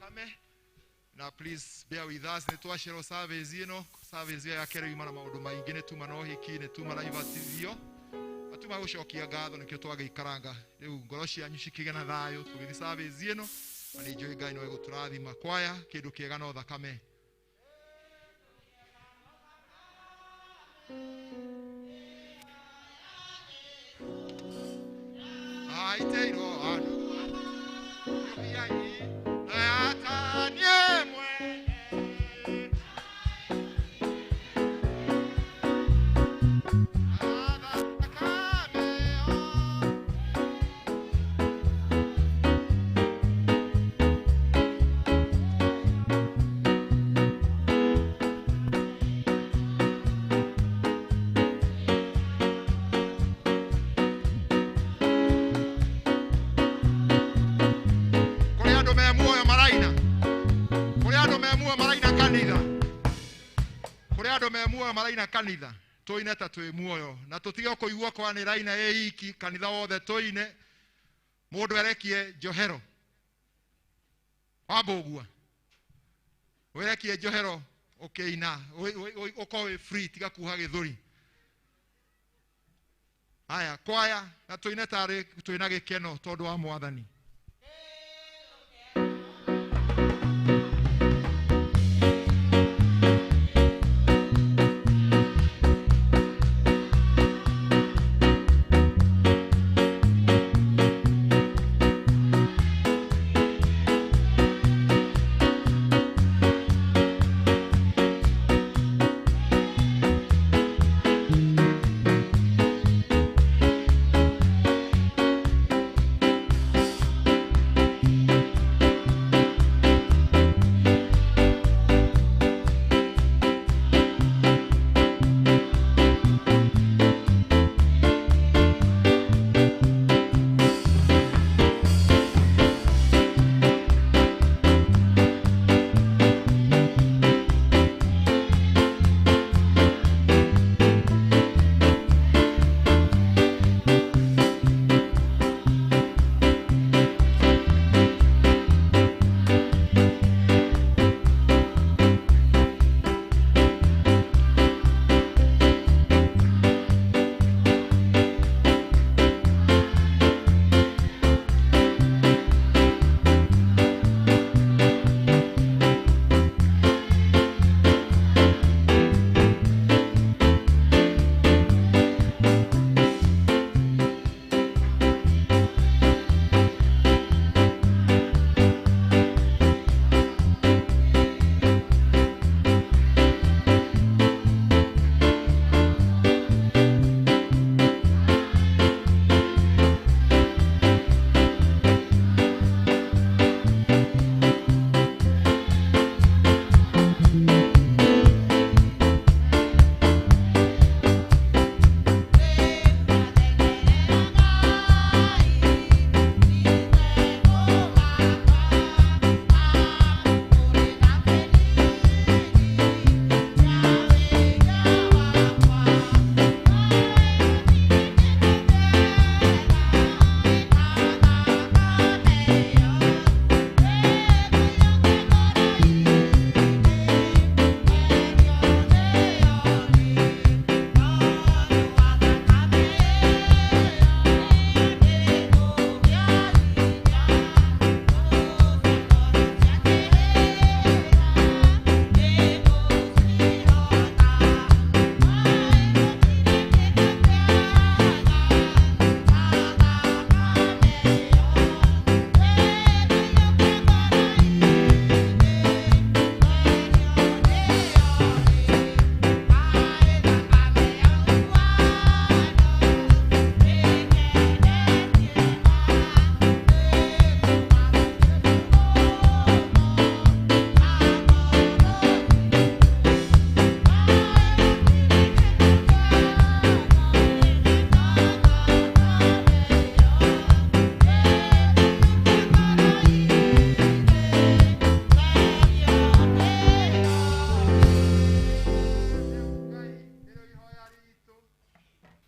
Thakame na please bear with us nĩ twacerwo service ĩno, service ĩyo ya kerĩ yuma na maũndũ maingĩ, nĩ tuma na ũhiki, nĩ tuma na ibatithio, na tuma gũcokia ngatho, nĩkĩo twagĩikaranga rĩu ngoro cianyu cikĩgĩa na thayũ tũgĩthiĩ service ĩno, na nĩ njũĩ Ngai no egũtũrathima. Kwaya, kĩndũ kĩega no thakame. Aiteirwo andũ atanie mwene. Kũrĩ andũ me muoyo maraina, kũrĩ andũ me muoyo maraina kanitha, kũrĩ andũ me muoyo maraina kanitha. Tũine ta twĩ muoyo na tũtige kũigua kwanĩra ina ĩ iki kanitha wothe tũine. Mũndũ erekie njohero wamba ũguo wĩrekie njohero ũkĩina, ũkorwo wĩ free, tiga kuha gĩthũri. Haya, kwaya, na tũine tarĩ twĩna gĩkeno tondũ wa Mwathani.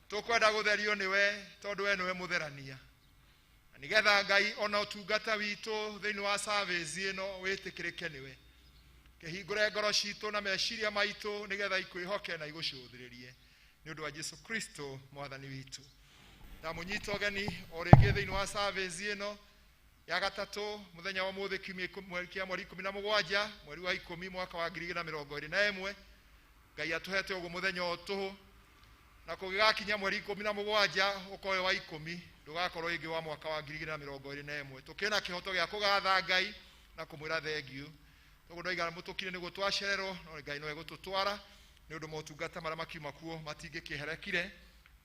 Tukwenda gutherio niwe tondu we niwe mutherania, Na nĩgetha Ngai ona ũtungata witũ thĩinĩ wa service ĩno wĩtĩkĩrĩke nĩwe. Kĩhingũre ngoro citũ na meciria maitũ nĩgetha ikwĩhoke na igũcũthĩrĩrie. Nĩ ũndũ wa Jesu Kristo mwathani witũ. Ndamũnyita ũgeni o rĩngĩ thĩinĩ wa service ĩno ya gatatũ mũthenya wa ũmũthĩ kiumia kĩa mweri 17 mweri wa 10 mwaka wa 2021. Ngai atũhete ũguo mũthenya o tũhũ, na kũgĩgakinya mweri 17 ũkoe wa 10 ndũgakorwo ĩngĩ wa mwaka wa 2021. Tũkĩna kĩhoto gĩa kũgatha Ngai na kũmwĩra thengiũ. Toguo ndoiga mũtũkire nĩguo twacererwo, no Ngai no egũtũtwara nĩ ũndũ motungata marĩa makiuma kuo matingĩkĩherekire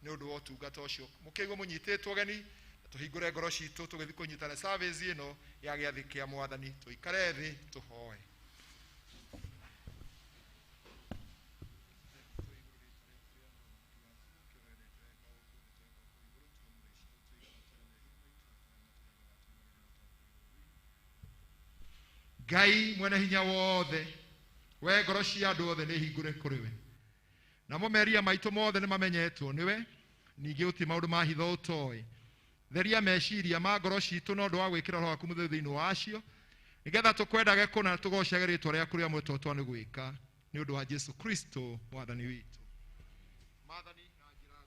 nĩ ũndũ wa ũtungata ũcio. Mũkĩigua mũnyitĩtwo ũgeni, tũhingũre ngoro citũ tũgĩthiĩ kũnyitana service ĩno ya gĩathĩ kĩa mwathani. Tũikare thĩ tũhoe. Ngai mwene hinya wothe, we ngoro cia andũ othe nĩ hingũre kũrĩ we, namo meria maitũ mothe nĩ mamenyetwo nĩwe, ningĩ ũti maũndũ ma hitho ũtoĩ. Theria meciria ma ngoro citũ na ũndũ wa gwĩkĩra roho waku mũtheru thĩinĩ wacio, nĩgetha tũkwendage kũna tũgocage rĩtwa rĩaku rĩa mwĩtotwa nĩ gwĩka, nĩ ũndũ wa Jesu Kristo mwathani witũ. Maathani na njĩra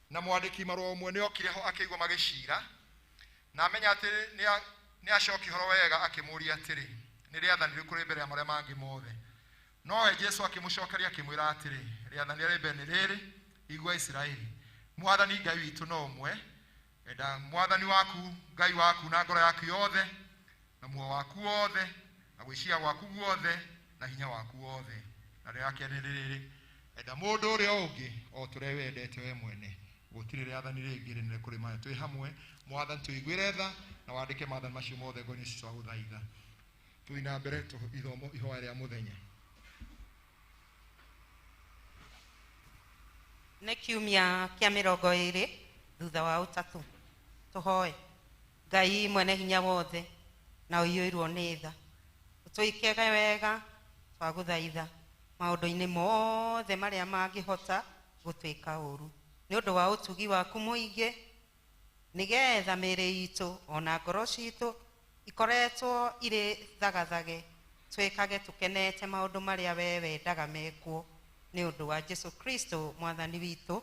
na mwandĩki marũa ũmwe nĩ okire ho akĩigua magĩcira, na amenya atĩ nĩ acoki horo wega, akĩmũũria atĩrĩ, nĩ rĩathani rĩrĩkũ rĩ mbere ya marĩa mangĩ mothe? Nowe Jesu akĩmũcokeria akĩmwĩra atĩrĩ, rĩathani rĩa mbere nĩ rĩrĩ, igua Isiraeli, mwathani Ngai witũ no ũmwe, enda mwathani waku Ngai waku na ngoro yaku yothe, na muoyo waku wothe, na gwĩciria gwaku guothe, na hinya waku wothe. Na rĩa kerĩ nĩ rĩrĩ, enda mũndũ ũrĩa ũngĩ o ta ũrĩa wendete we mwene. Gũtirĩ rĩathani rĩngĩ rĩnene kũrĩ maya. Twĩ hamwe, mwathani tũiguĩre tha na wandĩke maathani macio mothe ngoro-inĩ citũ twagũthaitha. Tũthiĩ na mbere ithomo ihoya rĩa mũthenya. Nĩ kiumia kĩa 20 thutha wa ũtatũ. Tũhoe. Ngai mwene hinya wothe na ũiyũirwo nĩ tha, ũtũikege wega twagũthaitha maũndũ-inĩ mothe marĩa mangĩhota gũtwĩka ũru, nĩ ũndũ wa ũtugi waku mũingĩ, nĩgetha mĩĩrĩ itũ ona ngoro citũ ikoretwo irĩ thagathage, twĩkage tũkenete maũndũ marĩa we wendaga mekwo, nĩ ũndũ wa Jesu Kristo mwathani witũ.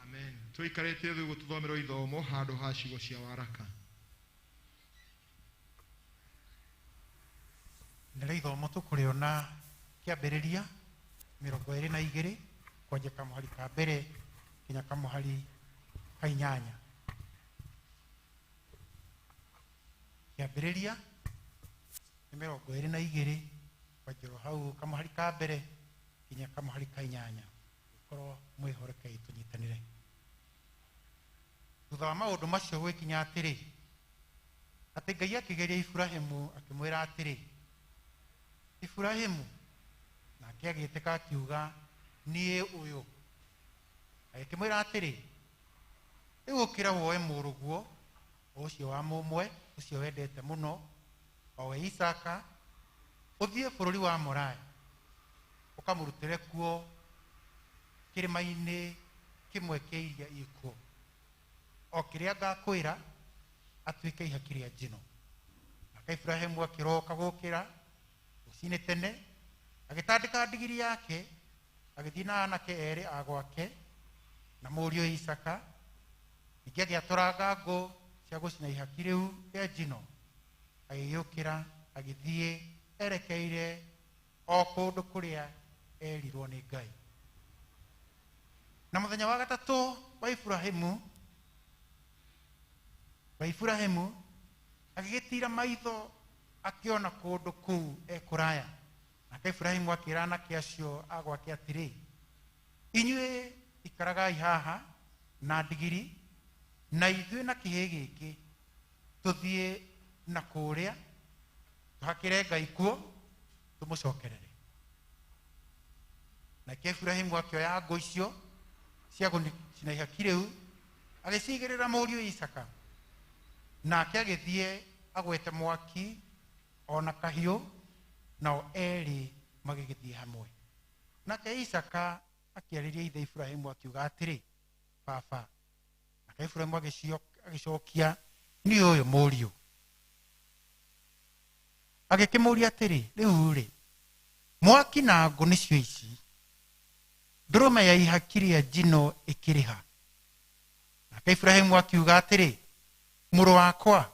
Amen. Tũikarĩte thĩ gũtũthomerwo ithomo handũ ha ciugo cia waraka. Nĩrĩo ithomo tũkũrĩona kĩambĩrĩria 22 kwanja kamũhari ka mbere nginya kamũhari ka 8. Kĩambĩrĩria nĩ 22 kwanjĩrwo hau kamũhari ka mbere nginya kamũhari ka 8. Korwo mwĩhorekei tũnyitanĩre. Thutha wa maũndũ macio gwĩkinya atĩrĩ, atĩ Ngai akĩgeria Iburahĩmu akĩmwĩra atĩrĩ, Iburahĩmu, nake agĩtĩka akiuga, niĩ ũyũ. Agĩkĩmwĩra atĩrĩ, rĩu ũkĩra woe mũrũguo, o ũcio wa mũmwe, ũcio wendete mũno, o we Isaka, ũthiĩ bũrũri wa Morai, ũkamũrutĩre kuo kĩrĩma-inĩ kĩmwe kĩa iria ikuo, o kĩrĩa ngakwĩra atuĩke ihaki rĩa njino. Nake Iburahĩmu akĩroka gũkĩra rũcinĩ tene, agĩtandĩka ndigiri yake, agĩthiĩ na anake erĩ a gwake na mũriũ Isaka. Ningĩ agĩatũranga ngũ cia gũcina ihaki rĩu rĩa njino, agĩgĩũkĩra agĩthiĩ erekeire o kũndũ kũrĩa erirwo nĩ Ngai. Na mũthenya wa gatatũ wa Iburahĩmu agĩgĩtiira maitho akĩona kũndũ kũu ekũraya. Nake Iburahĩmu akĩra anake acio a gwake atĩrĩ, inyuĩ ikaragai haha na ndigiri, na ithuĩ na kĩhĩĩ gĩkĩ tũthiĩ na kũrĩa tũhakĩre Ngai kuo tũmũcokerere. Nake Iburahĩmu akĩoya ngũ icio cia gũcina ihaki rĩu agĩcigĩrĩra mũriũ Isaka, nake agĩthiĩ agwete mwaki ona kahiũ, nao erĩ magĩgĩthiĩ hamwe. Nake Isaka akĩarĩria ithe Iburahĩmu akiuga atĩrĩ, baba. Nake Iburahĩmu agĩcokia, niĩ ũyũ mũriũ. Agĩkĩmũũria atĩrĩ, rĩu rĩ, mwaki na ngũ nĩcio ici, ndũrũme ya ihaki rĩa njino ĩkĩrĩ ha? Nake Iburahĩmu akiuga atĩrĩ, mũrũ wakwa,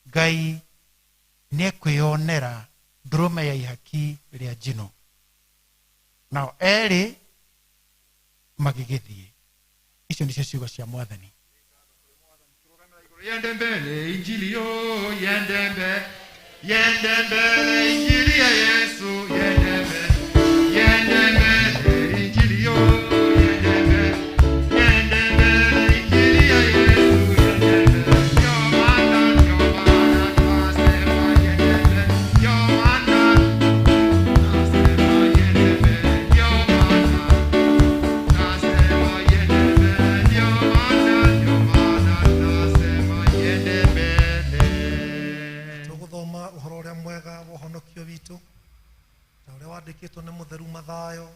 Ngai nĩekwĩonera ndũrũme ya ihaki rĩa njino. Nao erĩ magĩgĩthiĩ. Icio nĩcio ciugo cia Mwathani. Yende mbele injili yo, yende mbele, yende mbele injili ya Yesu, yende mbele, yende mbele injili yo, yende mbele, yende mbele injili ya Yesu, yende mbele. Yo mana, nasema yende mbele, yo mana, nasema yende mbele, yo mana, nasema yende mbele, yo mana, yo mana, nasema yende mbele. Tũgũthoma ũhoro ũrĩa mwega wa ũhonokio witũ ta ũrĩa wandĩkĩtwo nĩ mũtheru Mathayo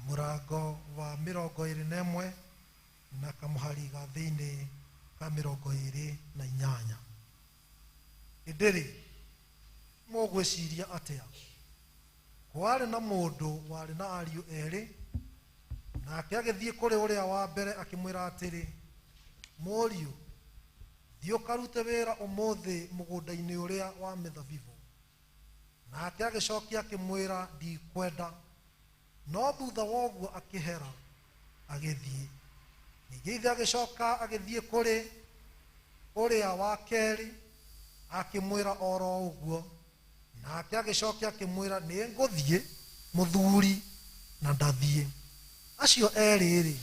mũrango wa 21 na kamũhari ga thĩinĩ ka 28. Ĩndĩ rĩ, mũgwĩciria atĩa? Kwarĩ na mũndũ warĩ na ariũ erĩ, nake agĩthiĩ kũrĩ ũrĩa wa mbere akĩmwĩra atĩrĩ, mũriũ, thiĩ ũkarute wĩra ũmũthĩ mũgũnda-inĩ ũrĩa wa mĩthabibũ. Nake agĩcokia akĩmwĩra, ndikwenda. No thutha wa ũguo akĩhera agĩthiĩ. Ningĩ ithe agĩcoka agĩthiĩ kũrĩ ũrĩa wa kerĩ akĩmwĩra oro ũguo. Nake agĩcokia akĩmwĩra, nĩ ngũthiĩ mũthuri, na ndathiĩ. Acio erĩ-rĩ,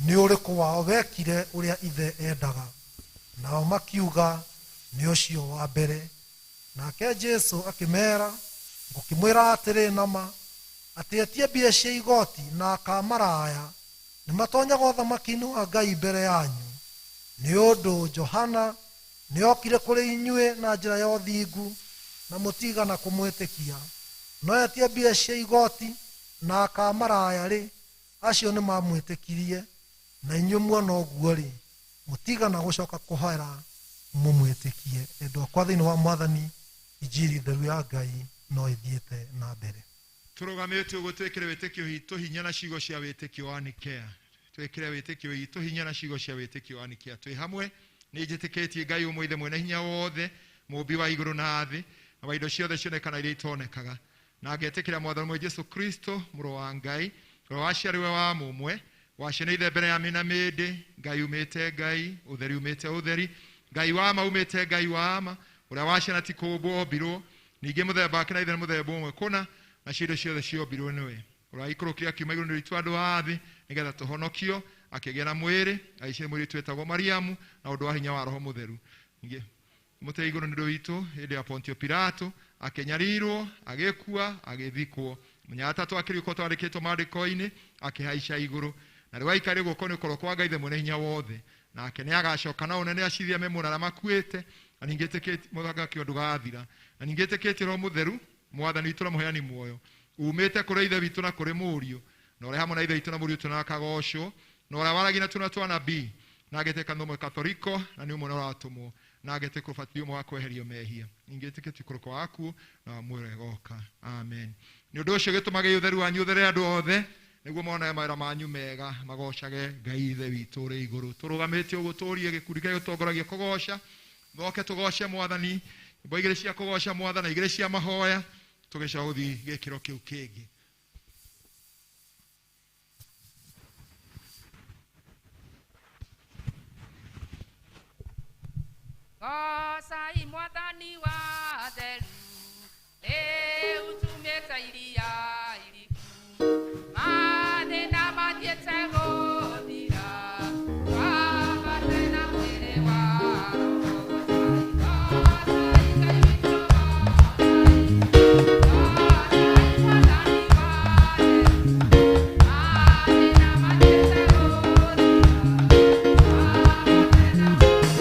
nĩ ũrĩkũ wao wekire ũrĩa ithe endaga? Nao makiuga, nĩ ũcio wa mbere. Nake Jesũ akĩmera, ngũkĩmwĩra atĩrĩ nama, atĩ etie mbia cia igoti na akamaraya nĩ matonyaga ũthamaki-inĩ wa Ngai mbere yanyu. Nĩ ũndũ Johana nĩokire kũrĩ inyuĩ na njĩra ya ũthingu, na mũtigana kũmwĩtĩkia. No etie mbia cia igoti na akamaraya rĩ, acio nĩ mamwĩtĩkirie, na inyuĩ muona ũguo rĩ, mũtigana gũcoka kũhera mũmwĩtĩkie. Endwa akwa thĩinĩ wa Mwathani, injiri theru ya Ngai no ĩthiĩte na mbere. Tũrũgamĩte ũguo twĩkĩre wĩtĩkio witũ hinya na ciugo cia wĩtĩkio wa Nikea. Twĩkĩre wĩtĩkio witũ hinya na ciugo cia wĩtĩkio wa Nikea. Twĩ hamwe nĩ njĩtĩkĩtie Ngai ũmwe Ithe mwene hinya wothe, mũũmbi wa igũrũ na thĩ, na wa indo ciothe cionekana iria itonekaga. Na ngetĩkĩra Mwathani ũmwe Jesũ Kristo, mũrũ wa Ngai, ũrĩa waciarirwe wa mũmwe, waciarĩire ithe mbere ya mĩna mĩndĩ, Ngai umĩte Ngai, ũtheri umĩte ũtheri, Ngai wa ma umĩte Ngai wa ma, ũrĩa waciara ti kũũmbwo ombirwo, ningĩ mũthemba wake na ithe nĩ mũthemba ũmwe kũna, na ciindo ciothe ciombirwo nĩwe. Ũrĩa waikũrũkire akiuma igũrũ nĩ witũ andũ a thĩ, nĩgetha tũhonokio, akĩgĩa na mwĩrĩ, agĩciara mwĩrĩ witũ wetagwo Mariamu, na ũndũ wa hinya wa Roho Mũtheru. Ningĩ mũtĩ igũrũ nĩ ũndũ witũ hĩndĩ ya Pontio Pilato, akĩnyarirwo, agĩkua, agĩthikwo. Mũthenya wa gatatũ akĩriũka twandĩkĩtwo maandĩko-inĩ, akĩhaica igũrũ. Na rĩu aikarĩ guoko-inĩ kwa kwa Ngai Ithe mwene hinya wothe. Nake nĩagacoka na ũnene acirithie arĩa me muoyo na arĩa makuĩte, na ningĩ ĩtĩkĩtie mũthanga ndũgathira. Na ningĩ ĩtĩkĩtie Roho Mũtheru, Mwathani witũ na mũheani muoyo, umĩte kũrĩ Ithe witũ na kũrĩ Mũriũ, na ũrĩa hamwe na Ithe witũ na Mũriũ tũnakagocwo, na ũrĩa waragia na tũnua twa nabii, na agetĩka nĩ ũmwe Katholiko, na nĩ ũmwe na ũratũmwo, na agetĩka ũbatithio ũmwe wa kweherio mehia. Ningĩ ĩtĩkĩtie ũkũrũko wa akuũ na wa muoyo ũgoka. Amen. Nĩ ũndũ ũcio gĩtũmage ũtheru wanyu ũthere andũ othe, nĩguo monage mawĩra manyu mega, magocage Ngai Ithe witũ ũrĩ igũrũ. Tũrũgamĩte ũguo tũrie gĩkundi kĩrĩa gĩtongoragia kũgoca, thoke tũgoce Mwathani, nyĩmbo igĩrĩ cia kũgoca Mwathani, igĩrĩ cia mahoya, tũgĩcoka gũthiĩ gĩkĩro kĩu kĩngĩ. Gocai Mwathani wa theru, rĩu tumĩte iria iriku, mathĩna mathiĩte gũthira, twambate na mwĩrĩ wa Roho. Gocai Ngai witũ, gocai Mwathani wa theru, mathĩna mathiĩte gũthira, twambate na mwĩrĩ.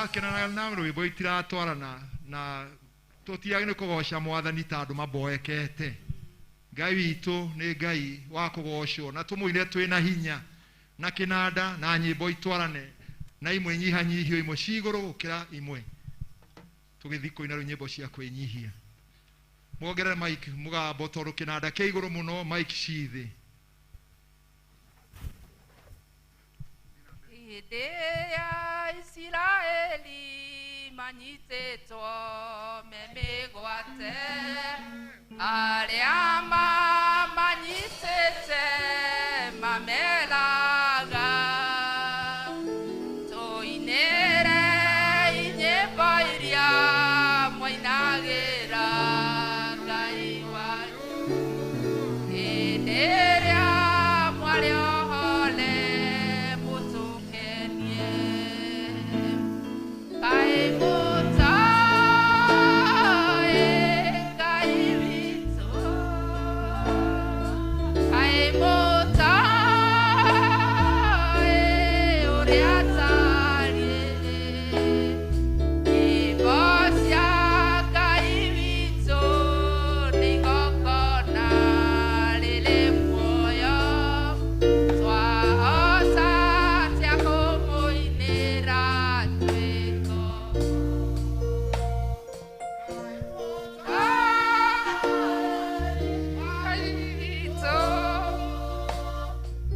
Ya kĩnanda na rwĩmbo itiratwarana na tũtiagĩ nĩ kũgoca mwathani ta andũ maboekete. Ngai witũ nĩ Ngai wa kũgocwo na tũmũine twĩna hinya na kĩnanda na nyĩmbo itwarane na imwe nyihanyihio imwe ci igũrũ gũkĩra imwe tũgĩthiĩ kũina rĩu nyĩmbo cia kwĩnyihia. Mwongerere mic mũgambo tondũ kĩnanda kĩ igũrũ mũno, mic ci thĩ. Hĩndĩ ya Isiraeli manyitĩtwo me mĩgwate, arĩa mamanyitĩte mameraga, tũinĩre nyĩmbo iria mwainagĩra Ngai wanyu hĩndĩ ĩrĩa mwarĩ ohore mũtũkenie. Kaĩ mũtoĩ Ngai witũ, kaĩ mũtoĩ ũrĩa atariĩ, nyĩmbo cia Ngai witũ nĩ igongona rĩrĩ muoyo, twahota atĩa kũmũinĩra twĩko? Ngai witũ,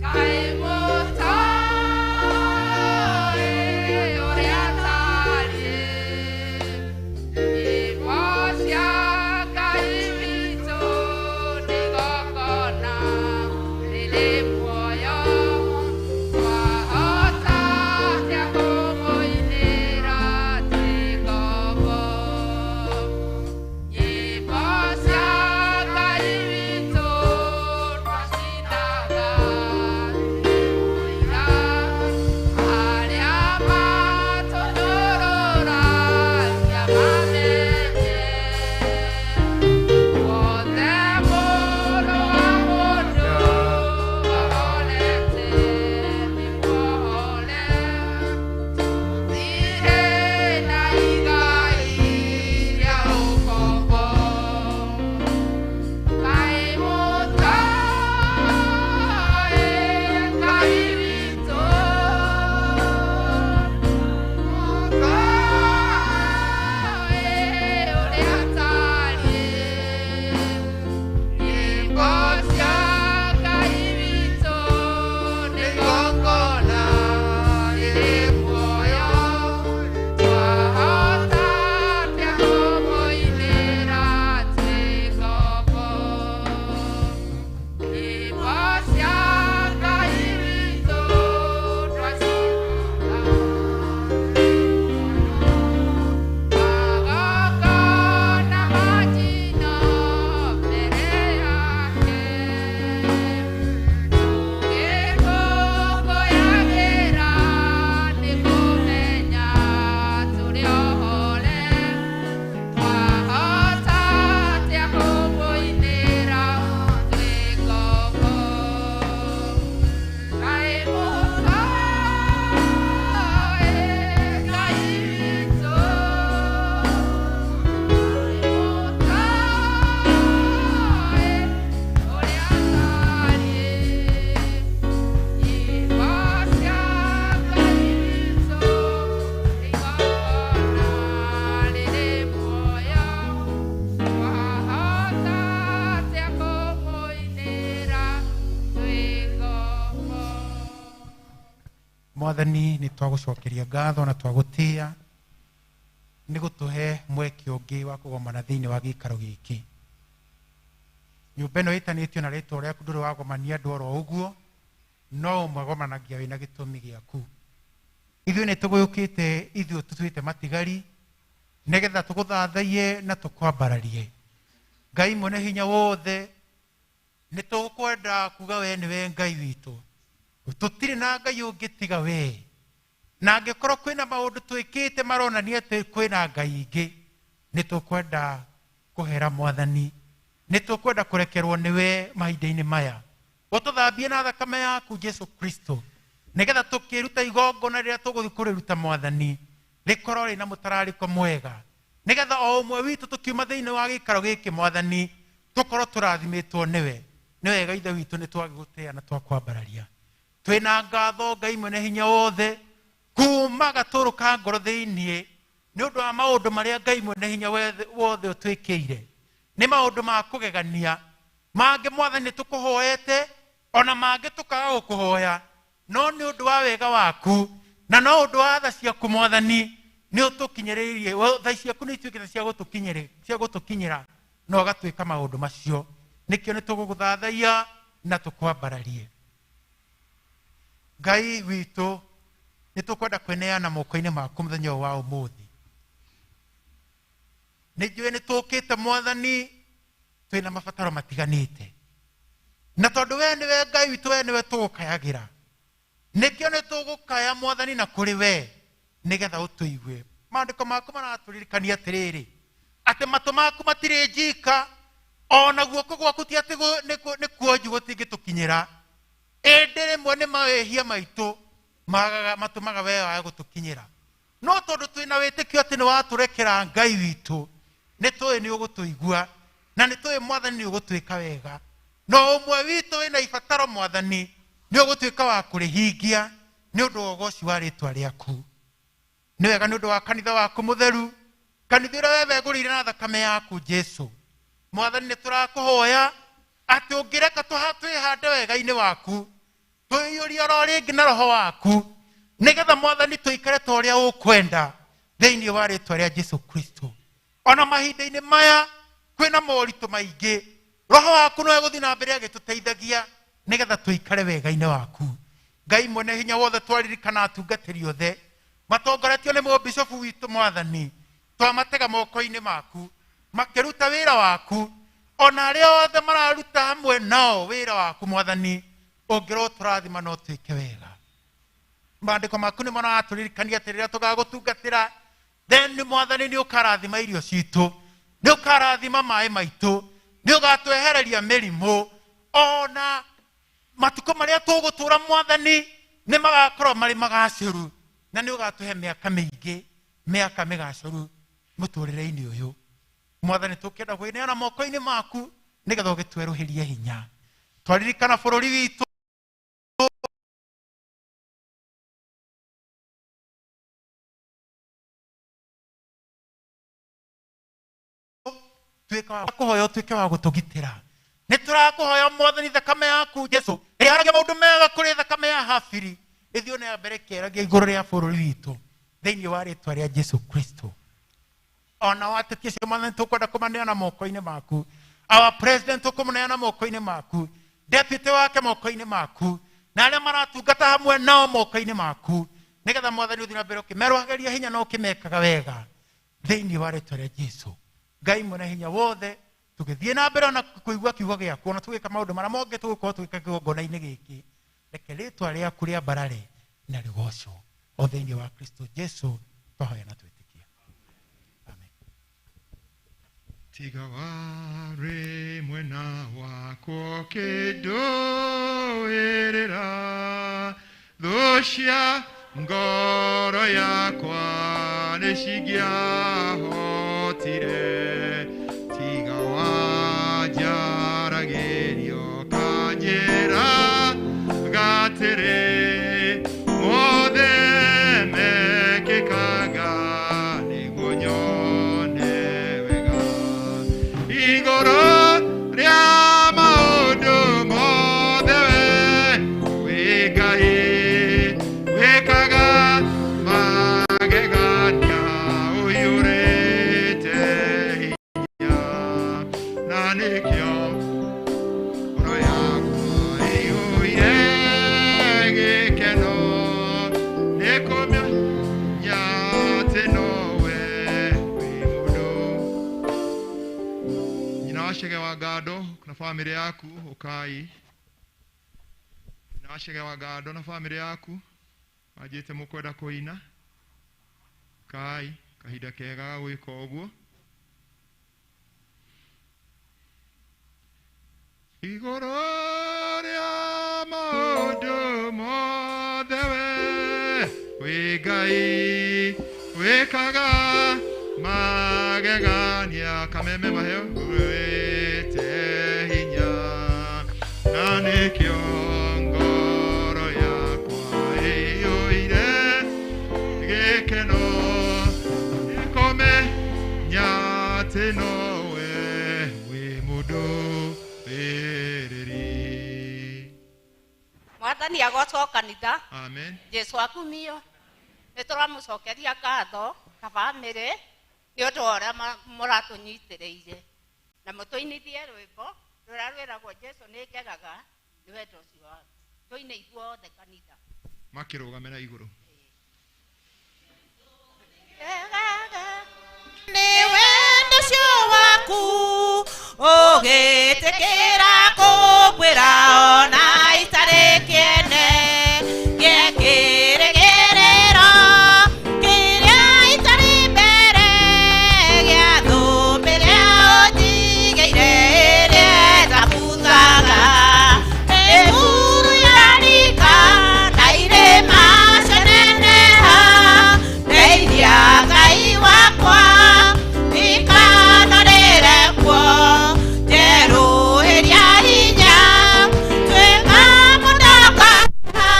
kaĩ mũtoĩ ũrĩa atariĩ, nyĩmbo cia Ngai witũ nĩ igongona rĩrĩ muoyo, twahota atĩa kũmũinĩra twĩ ngombo? Nyĩmbo cia Ngai witũ twacinaga twĩ arĩa matũnyũrũragia mamenye wothe mũndũ wa mũndũ ahorete nĩ muohore, tũtirĩ na igai rĩa ũkombo. Kaĩ mũtoĩ Ngai witũ, mũtoĩ ũrĩa atariĩ, nyĩmbo cia Ngai witũ nĩ igongona rĩrĩ muoyo, twahota atĩa kũmũinĩra twĩ ngombo? Nyĩmbo cia Ngai witũ twacinaga magongona ma njino mbere yake, tũgĩkũngũyagĩra nĩ kũmenya tũrĩ ohore, twahota atĩa kũmũinĩra twĩ ngombo? Kaĩ mũtoĩ Ngai witũ, kaĩ mũtoĩ ũrĩa atariĩ, nyĩmbo cia Ngai witũ nĩ igongona rĩrĩ muoyo, twahota atĩa kũmũinĩra twĩ ngombo? Mwathani, nĩ twagũcokeria ngatho na twagũtĩa nĩ gũtũhe mweke ũngĩ wa kũgomana thĩinĩ wa gĩikaro gĩkĩ. Nyũmba ĩno ĩtanĩtio na rĩtwa rĩaku, ndũrĩ wagomania andũ oro ũguo, no ũmagomanagia wĩna gĩtũmi gĩaku. Ithuĩ nĩ tũgũyũkĩte, ithuĩ tũtuĩte matigari nĩgetha tũgũthathaiye na tũkwambararie. Ngai mwene hinya wothe, nĩ tũkwenda kuga we nĩwe Ngai witũ, tũtirĩ na Ngai ũngĩ tiga we, na angĩkorwo kwĩna maũndũ twĩkĩte maronania atĩ kwĩna Ngai ingĩ, nĩ tũkwenda kũhera Mwathani, nĩ tũkwenda kũrekerwo nĩwe mahinda-inĩ maya. Ũtũthambie na thakame yaku Jesu Kristo, nĩgetha tũkĩruta igongona rĩrĩa tũgũthiĩ kũrĩruta Mwathani. Rĩkorwo rĩna mũtararĩko mwega nĩgetha o ũmwe witũ tũkiuma thĩinĩ wa gĩikaro gĩkĩ mwathani tũkorwo tũrathimĩtwo nĩwe. Nĩ wega ithe witũ nĩ twagĩgũtĩa na twakwambararia. Twĩna ngatho Ngai mwene hinya wothe kuma gatũrũ ka ngoro thĩinĩ nĩ ũndũ wa maũndũ marĩa Ngai mwene hinya wothe ũtwĩkĩire. Nĩ maũndũ ma kũgegania mangĩ mwathani tũkũhoete ona mangĩ tũkaga gũkũhoya, no nĩ ũndũ wa wega waku na no ũndũ wa tha ciaku mwathani nĩ ũtũkinyĩrĩirie. Tha ciaku nĩ ituĩkĩte cia gũtũkinyĩra na ũgatwĩka maũndũ macio. Nĩkĩo nĩ tũgũgũthathaiya na tũkwambararie. Ngai witũ nĩ tũkwenda kwĩneana moko-inĩ maku mũthenya ũyũ wa ũmũthĩ. Nĩ njũĩ nĩ tũkĩte mwathani twĩna mabataro matiganĩte, na tondũ we nĩwe Ngai witũ, we nĩwe tũgũkayagĩra, nĩkĩo nĩ tũgũkaya mwathani na kũrĩ we nĩgetha ũtũigue. Maandĩko maku maratũririkania atĩrĩrĩ, atĩ matũ maku matirĩ njika ona guoko gwaku ti atĩ nĩ kuonju gũtingĩtũkinyĩra, ĩndĩ rĩmwe nĩ mawĩhia maitũ matũmaga we wage gũtũkinyĩra. No tondũ twĩna wĩtĩkio atĩ nĩ watũrekera Ngai witũ, nĩ tũĩ nĩ ũgũtũigua na nĩ tũĩ mwathani nĩ ũgũtwĩka wega. No ũmwe witũ wĩna ibataro mwathani nĩ ũgũtuĩka wa kũrĩhingia nĩ ũndũ wa ũgoci wa rĩtwa rĩaku. Nĩ wega nĩ ũndũ wa kanitha waku mũtheru, kanitha ũrĩa we wegũrĩire na thakame yaku Jesu. Mwathani nĩ tũrakũhoya atĩ ũngĩreka twĩhande wega-inĩ waku, tũiyũrie oro rĩngĩ na roho waku, nĩgetha mwathani tũikare ta ũrĩa ũkwenda thĩinĩ wa rĩtwa rĩa Jesu Kristo. Ona mahinda-inĩ maya kwĩna moritũ maingĩ, roho waku no egũthiĩ na mbere agĩtũteithagia nĩgetha tũikare wega-inĩ waku. Ngai mwene hinya wothe, twaririkana atungatĩri othe matongoretio nĩ mũbishofu witũ mwathani, twamatega moko-inĩ maku makĩruta wĩra waku, ona arĩa othe mararuta hamwe nao wĩra waku mwathani, ũngĩrwo tũrathima no twĩke wega. Maandĩko maku nĩ maratũririkania atĩ rĩrĩa tũgagũtungatĩra, then mwathani nĩ ũkarathima irio citũ, nĩ ũkarathima maĩ maitũ, nĩ ũgatwehereria mĩrimũ, ona matukũ marĩa tũgũtũra mwathani nĩ magakorwo marĩ magacĩru, na nĩ ũgatũhe mĩaka mĩingĩ, mĩaka mĩgacĩru mũtũrĩre-inĩ ũyũ. Mwathani tũkĩenda kwĩneana moko-inĩ maku nĩgetha ũgĩtwerũhĩrie hinya. Twaririkana bũrũri witũ tuĩka wa kũhoya ũtuĩke wa gũtũgitĩra. Nĩ tũrakũhoya mwathani thakame yaku Jesu ĩrĩa maũndũ mega kũrĩ thakame ya Habili ĩthiĩ na mbere kĩeragia igũrũ rĩa bũrũri witũ thĩinĩ wa rĩtwa rĩa Jesu Kristo. Ona wateti acio mwathani tũkwenda kũmaneana moko-inĩ maku, our president tũkũmũneana moko-inĩ maku, deputy wake moko-inĩ maku, na arĩa maratungata hamwe nao moko-inĩ maku, nĩgetha mwathani ũthiĩ na mbere ũkĩmerũhagĩria hinya na ũkĩmekaga wega thĩinĩ wa rĩtwa rĩa Jesu. Ngai mwene hinya wothe, tũgĩthiĩ na mbere ona kũigua kiugo gĩaku, ona tũgĩka maũndũ marĩa mangĩ tũgũkorwo tũgĩka kĩgongona-inĩ gĩkĩ, reke rĩtwa rĩaku rĩambarare na rĩgocwo o thĩinĩ wa Kristo Jesu twahoya na twĩtĩkia. Amen. Tiga warĩ mwena wakwa ũkĩndũĩrĩra, thũ cia ngoro yakwa nĩ cingĩahotire. Tiga wanjaragĩrio kanjĩra gatĩrĩ, mothe mekĩkaga nĩguo nyone wega. Igũrũ rĩa maũndũ mothe we wĩ Ngai, wĩkaga magegania ũiyũrĩte hinya, na nĩkĩo ngoro yakwa ĩiyũire gĩkeno nĩ kũmenya atĩ nowe wĩ mũndũ. Nyina wa Chege wa Ngando na bamĩrĩ yaku ũkai. Nyina wa Chege wa Ngando na bamĩrĩ yaku manjĩte mũkwenda kũina, kai kahinda kega ga gwĩka ũguo. Igũrũ rĩa maũndũ mothe we wĩ Ngai, wĩkaga Mwathani agocwo kanitha. Amen. Jesu akumio. Nĩ tũramũcokeria ngatho ta bamĩrĩ nĩ ũndũ wa ũrĩa mũratũnyitĩrĩire. Na mũtũinithie rwĩmbo rũrĩa rwĩragwo Jesu nĩ ngegaga nĩ wendo ũcio waku. Tũine ithuothe kanitha. Makĩrũgame na igũrũ. Nĩ wendo ũcio waku ũgĩtĩkĩra kũngwĩra ona itarĩ kĩene gĩkĩrĩgĩrĩro kĩrĩa itarĩ mbere gĩa thũmbĩrĩa ũnjigĩire ĩrĩa ĩtabuthaga mĩhuru yarika na irĩma cianeneha ndeithia Ngai wakwa ndikanarĩre kuo njerũhĩria hinya tuĩka mũtongoria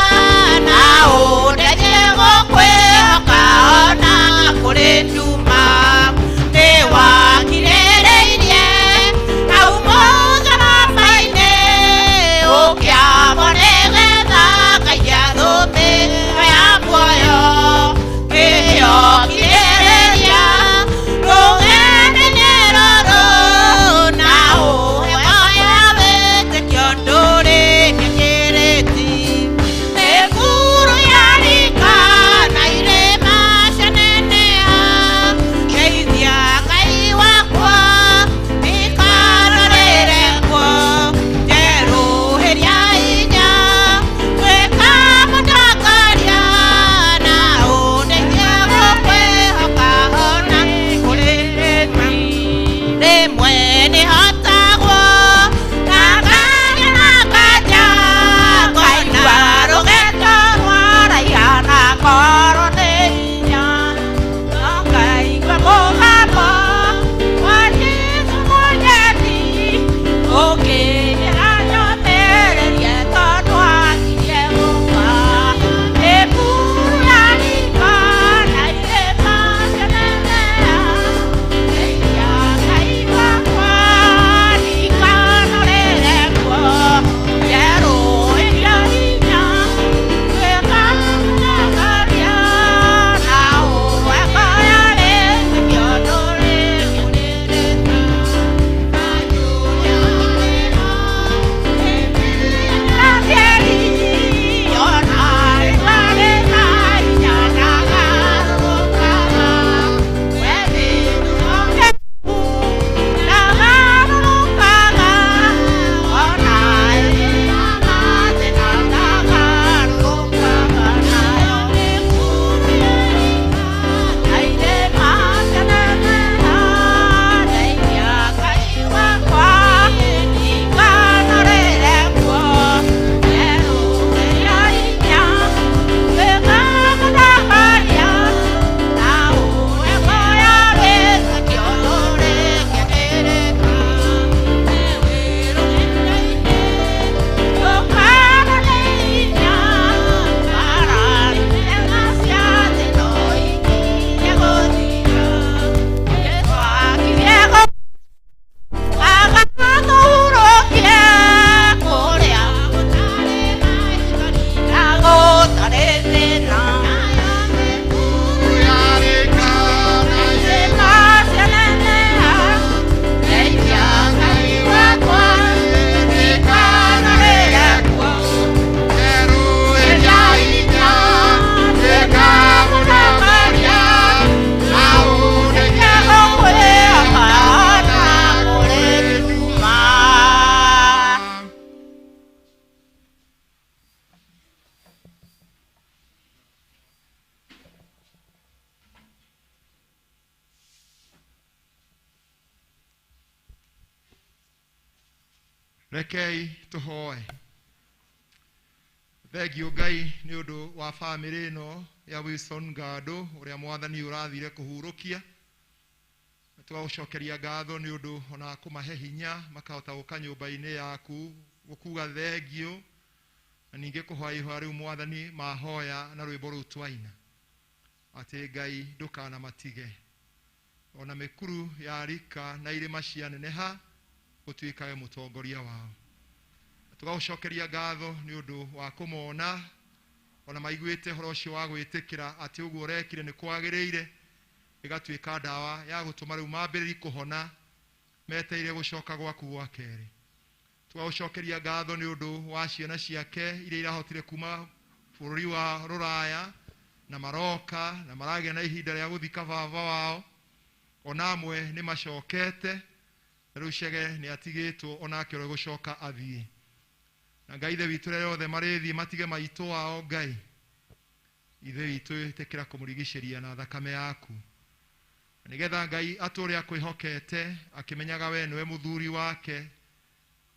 na ũndeithie gũkwĩhoka ona kũrĩ nduma nĩwakirĩrĩirie hau mũtharaba-inĩ ũkĩambwo nĩgetha ngaigĩa thũmbĩ ya muoyo kĩo kirĩrĩria rũgendo-inĩ rũrũ na ũheo ya wĩtĩkio ndũrĩke kĩrĩti mĩkuru yarika na irĩma cianeneha ndeithia Ngai wakwa ndikarorĩre kuo njerũhĩria hinya tuĩka mũtongoria na ũndeithie gũkwĩhoka ona kũrĩ rĩmwe nĩhotagwo na ngagĩa na nganja ngaigua rũgendo rwaraiha na ngorwo nĩ hinya no ngaigua mũgambo wa Jesũ Mwathani ũkĩnjĩra nyũmĩrĩrie tondũ akirie gũka mĩkuru yarika na irĩma cianeneha ndeithia Ngai wakwa ndikanarĩre kuo njerũhĩria hinya tuĩka mũtongoria na ũheo ya wĩtĩkio ndũrĩke Rekei tũhoe. Thengio Ngai nĩ ũndũ wa bamĩrĩ ĩno ya Wilson Gado ũrĩa mwathani ũrathire kũhurũkia. Tũgagũcokeria ngatho nĩ ũndũ ona kũmahe hinya makahota gũka nyũmba-inĩ yaku gũkuga thengio na ningĩ kũhoya ihoya rĩu mwathani mahoya na rwĩmbo rũu twaina atĩ Ngai ndũkanamatige ona mĩkuru ya rika na irĩma cianeneha ũtuĩkage mũtongoria wao. Tũgagũcokeria ngatho nĩ ũndũ wa kũmona ona maiguĩte ũhoro ũcio wa gwĩtĩkĩra atĩ ũguo ũrekire nĩ kwagĩrĩire, ĩgatuĩka ndawa ya gũtũma rĩu mambĩrĩrie kũhona metereire gũcoka gwaku gwa kerĩ. Tũgagũcokeria ngatho nĩ ũndũ wa ciana ciake iria irahotire kuma bũrũri wa rũraya na maroka na maragĩa na ihinda rĩa gũthika baba wao, ona amwe nĩ macokete na rĩu Chege nĩ atigĩtwo onake ũrĩa gũcoka athiĩ. Na Ngai ithe witũ rĩrĩa othe marĩthiĩ matige maitũ wao, Ngai ithe witũ ĩtĩkĩra kũmũrigicĩria na thakame yaku, nĩgetha Ngai atũre akwĩhokete akĩmenyaga we nĩwe mũthuri wake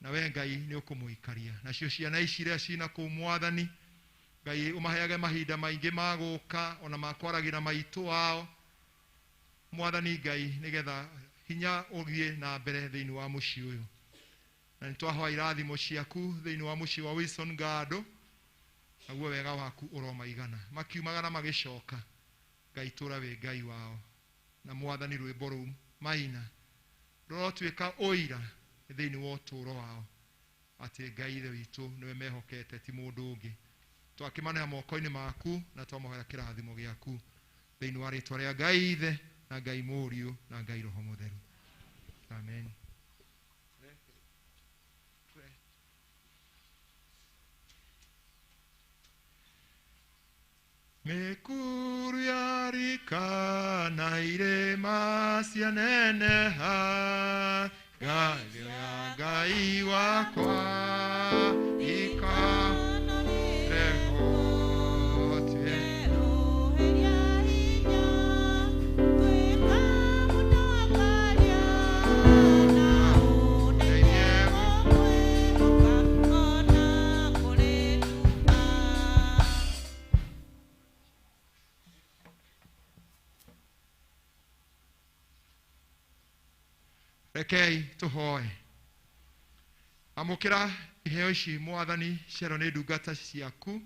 na we Ngai nĩ ũkũmũikaria. Nacio ciana ici iria cina kũu Mwathani Ngai ũmaheage mahinda maingĩ ma gũka ona ma kwaragia na maitũ wao Mwathani Ngai, nĩgetha hinya ũthiĩ na mbere thĩinĩ wa mũciĩ ũyũ. Na nĩtwahoya irathimo ciaku thĩinĩ wa mũciĩ wa Wilson Gado, naguo wega waku ũromaigana makiumaga na magĩcoka. Ngai tũra wĩ Ngai wao, na Mwathani rwĩmbo rũu maina rũrotuĩka ũira thĩinĩ wa ũtũũro wao atĩ Ngai ithe witũ nĩwe mehokete ti mũndũ ũngĩ. Twakĩmaneana moko-inĩ maku na twamũhoera kĩrathimo gĩaku thĩinĩ wa rĩtwa rĩa Ngai ithe na Ngai Mũriũ na Ngai Roho Mũtheru. Amen. Mĩkuru ya rika na irĩma cianeneha, Ngai ya Ngai wakwa ikarehotie. Rekei tũhoe. Amũkĩra iheo ici Mwathani, ciero nĩ ndungata ciaku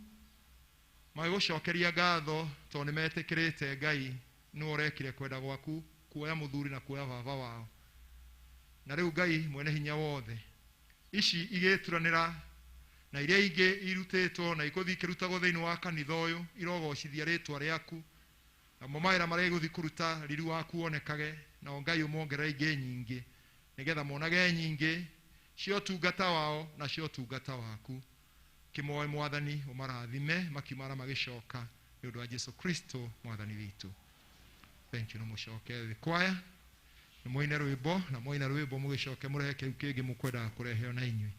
magĩgũcokeria ngatho tondũ nĩ metĩkĩrĩte Ngai nĩwe ũrekire kwenda gwaku kuoya mũthuri na kuoya baba wao. Na rĩu Ngai mwene hinya wothe, ici igĩturanĩra na iria ingĩ irutĩtwo na ikũthiĩ ikĩrutagwo thĩinĩ wa kanitha ũyũ irogocithia rĩtwa rĩaku, namo mawĩra marĩa igũthiĩ kũruta riri waku wonekage, nao Ngai ũmongerere ingĩ nyingĩ nĩgetha monage nyingĩ cia ũtungata wao na cia ũtungata waku. Kĩmoe Mwathani ũmarathime makiumara magĩcoka nĩ ũndũ wa Jesu Kristo Mwathani witũ. Thank you. No mũcoke thĩ kwaya nĩ mũine rwĩmbo, na mwaina rwĩmbo mũgĩcoke mũrehe kĩu kĩngĩ mũkwendaga kũrehe ona inyuĩ.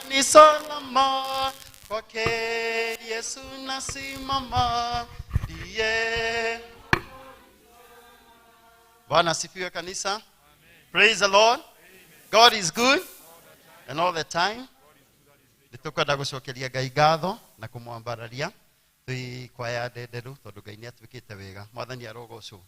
Ni salama kwake Yesu nasimama ndiye. Bwana asifiwe kanisa. Amen. Praise the Lord. Amen. God is good and all the time. Nĩtũkwenda gũcokeria Ngai ngatho na kũmwambararia twĩ kwaya ndenderu tondũ Ngai nĩatuĩkĩte wega. Mwathani arogocwo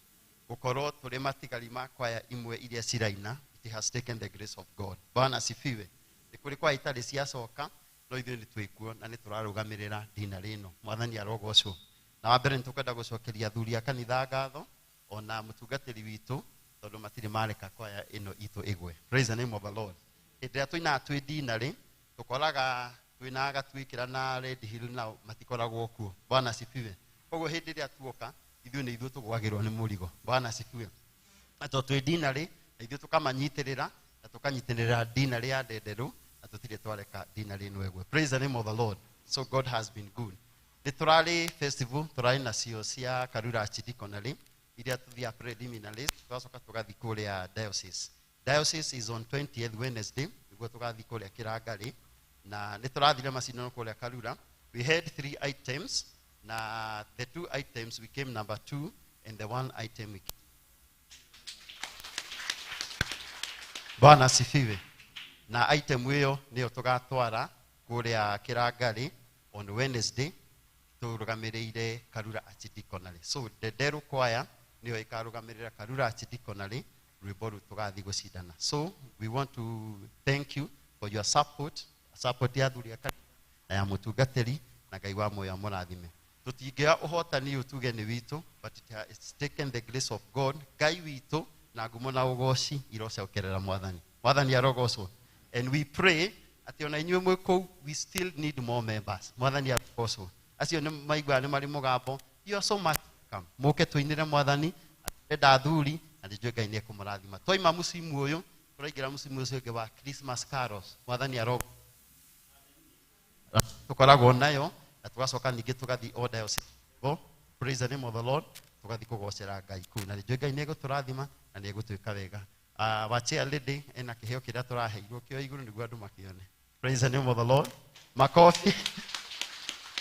gũkorwo tũrĩ matigari ma kwaya imwe iria ciraina. It has taken the grace of God. Bwana asifiwe. Nĩ kũrĩ kwaya itarĩ ciacoka no ithuĩ nĩ twĩkuo na nĩ tũrarũgamĩrĩra ndina rĩno. Mwathani arogocwo. Na wa mbere nĩtũkwenda gũcokeria athuri a kanitha ngatho ona mũtungatĩri witũ tondũ matirĩ mareka kwaya ĩno itũ ĩgwe. Praise the name of the Lord. Hĩndĩ ĩrĩa tũinaga twĩ ndina rĩ, tũkoraga twĩnaga twĩkĩra na Red Hill nao matikoragwo kuo. Bwana asifiwe. Koguo hĩndĩ ĩrĩa tuoka Ithuĩ nĩ ithuĩ tũgwagĩrwo nĩ mũrigo. Bwana asifiwe. Na tondũ twĩ dinarĩ, na ithuĩ tũkamanyitĩrĩra, na tũkanyitĩrĩra dinarĩ ya Ndenderũ, na tũtirĩ twareka dinarĩ ĩno ĩgwe. Praise the name of the Lord. So God has been good. Nĩ tũrarĩ festival, tũrarĩ nacio cia Karura Archdeaconry, iria tũthiaga preliminaries, tũgacoka tũgathiĩ kũrĩa diocese. Diocese is on 20th Wednesday, nĩguo tũgathiĩ kũrĩa Kĩrangarĩ, na nĩ tũrathire macindano kũrĩa Karura. We had 3 items, na the 2 items we came number 2, and the 1 item we came. Bwana asifiwe. Na item ĩyo nĩyo tũgatwara kũrĩa Kĩrangarĩ on Wednesday, tũrũgamĩrĩire Karura Archdeaconry. So Ndenderũ Choir nĩyo ĩkarũgamĩrĩra Karura Archdeaconry rwĩmbo rũu tũgathiĩ gũcindana. So we want to thank you for your support, support ya athuri a kanitha na ya mũtungatĩri, na Ngai wa muoyo amũrathime. Tũtingĩoya ũhotani ũyũ tuge nĩ witũ, but it's taken the grace of God. Ngai witũ na ngumo na ũgoci irocokerera Mwathani. Mwathani arogocwo. And we pray atĩ ona inyuĩ mwĩ kũu, we still need more members. Mwathani arogocwo. Acio nĩ maiguaga nĩ marĩ mũgambo. You are so much welcome. Mũke tũinĩre Mwathani, atũrenda athuri, na nĩ njũĩ Ngai nĩ ekũmũrathima. Twaima mũcimu ũyũ, tũraingĩra mũcimu ũcio ũngĩ wa Christmas carols. Mwathani arogocwo. Tũkoragwo nayo, na tũgacoka ningĩ tũgathiĩ o diocese. Praise the name of the Lord. Tũgathiĩ kũgocera Ngai kũu. Na nĩ njũĩ Ngai nĩ egũtũrathima, na nĩ egũtwĩka wega. Wa chair lady ena kĩheo kĩrĩa tũraheirwo kĩo igũrũ nĩguo andũ makĩone. Praise the name of the Lord. Makofi.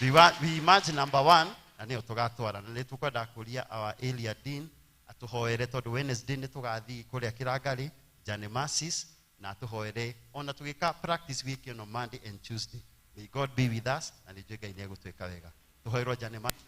We imagine number 1, na nĩyo tũgatwara. Na nĩ tũkwenda kũria our area dean atũhoere, tondũ Wednesday nĩ tũgathiĩ kũrĩa Kĩrangarĩ, Journey Mercies, na atũhoere ona tũgĩka practice week ĩno Monday and Tuesday. May God be with us, na nĩ njũĩ Ngai nĩ egũtwĩka wega. Tũhoerwo Journey Mercies.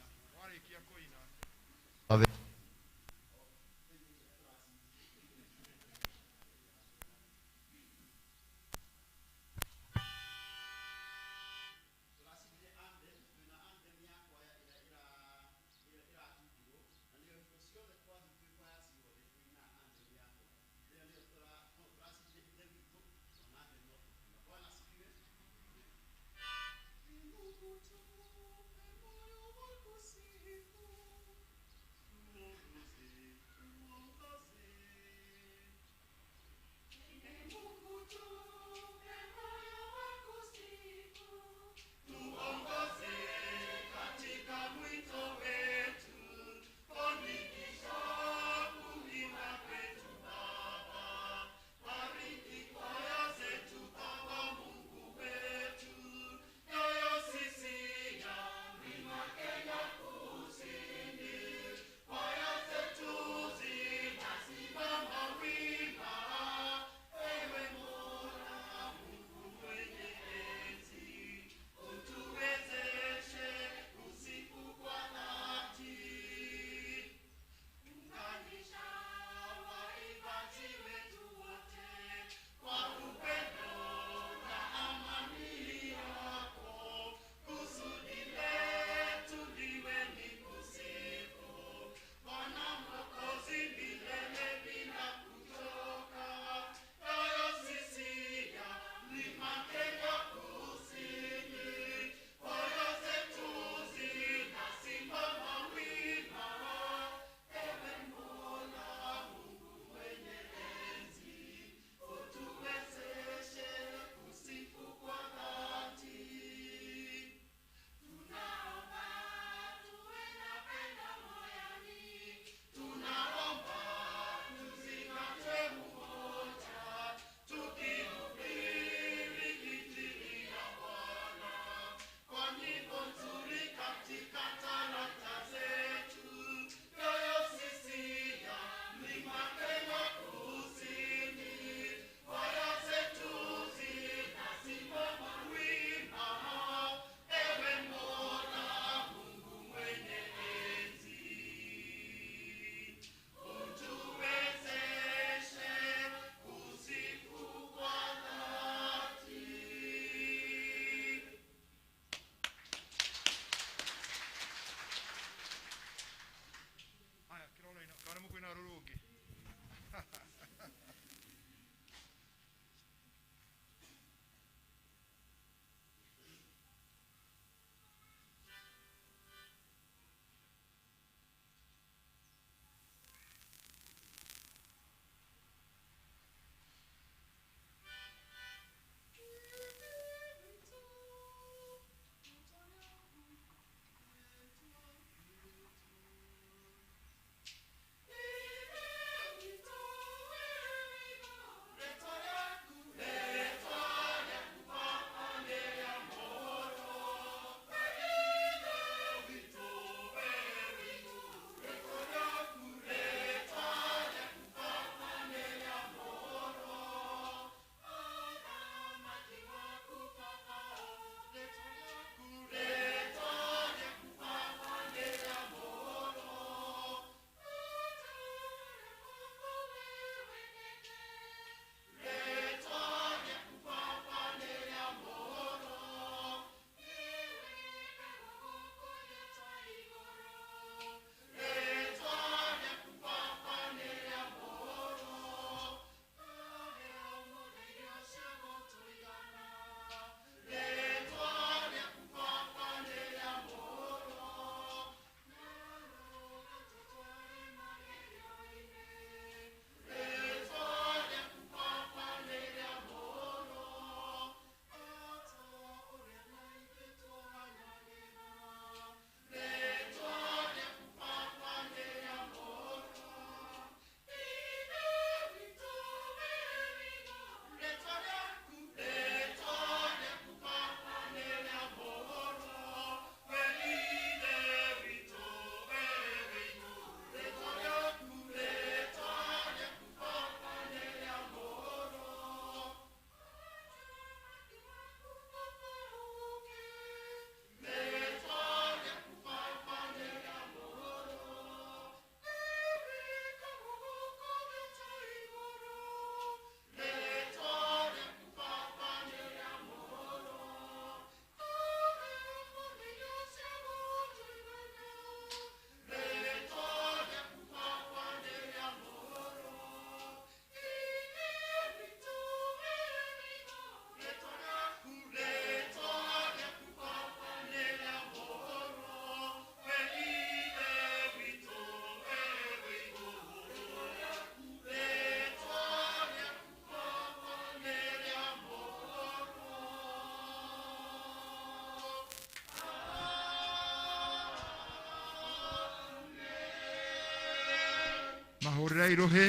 Mahũrĩre irũhĩ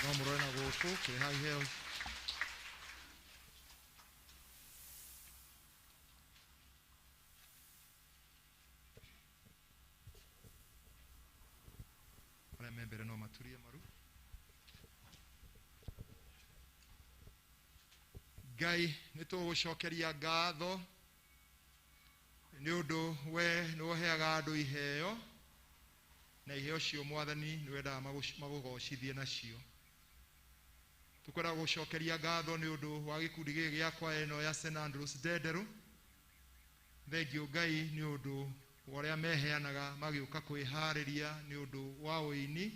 no mũrore na gũkũ kĩreha iheo. Arĩa me mbere no maturie maru. Ngai nĩ tũgũcokeria ngatho nĩ ũndũ we nĩ ũheaga andũ iheo na iheo cio mwathani nĩ wendaga magũgocithie nacio. Tũkwenda gũcokeria ngatho nĩ ũndũ wa gĩkundi gĩkĩ gĩa kwaya ĩno ya St Andrews Ndenderũ. Thengio Ngai nĩ ũndũ wa ũrĩa meheanaga magĩũka kwĩharĩria nĩ ũndũ wa ũini.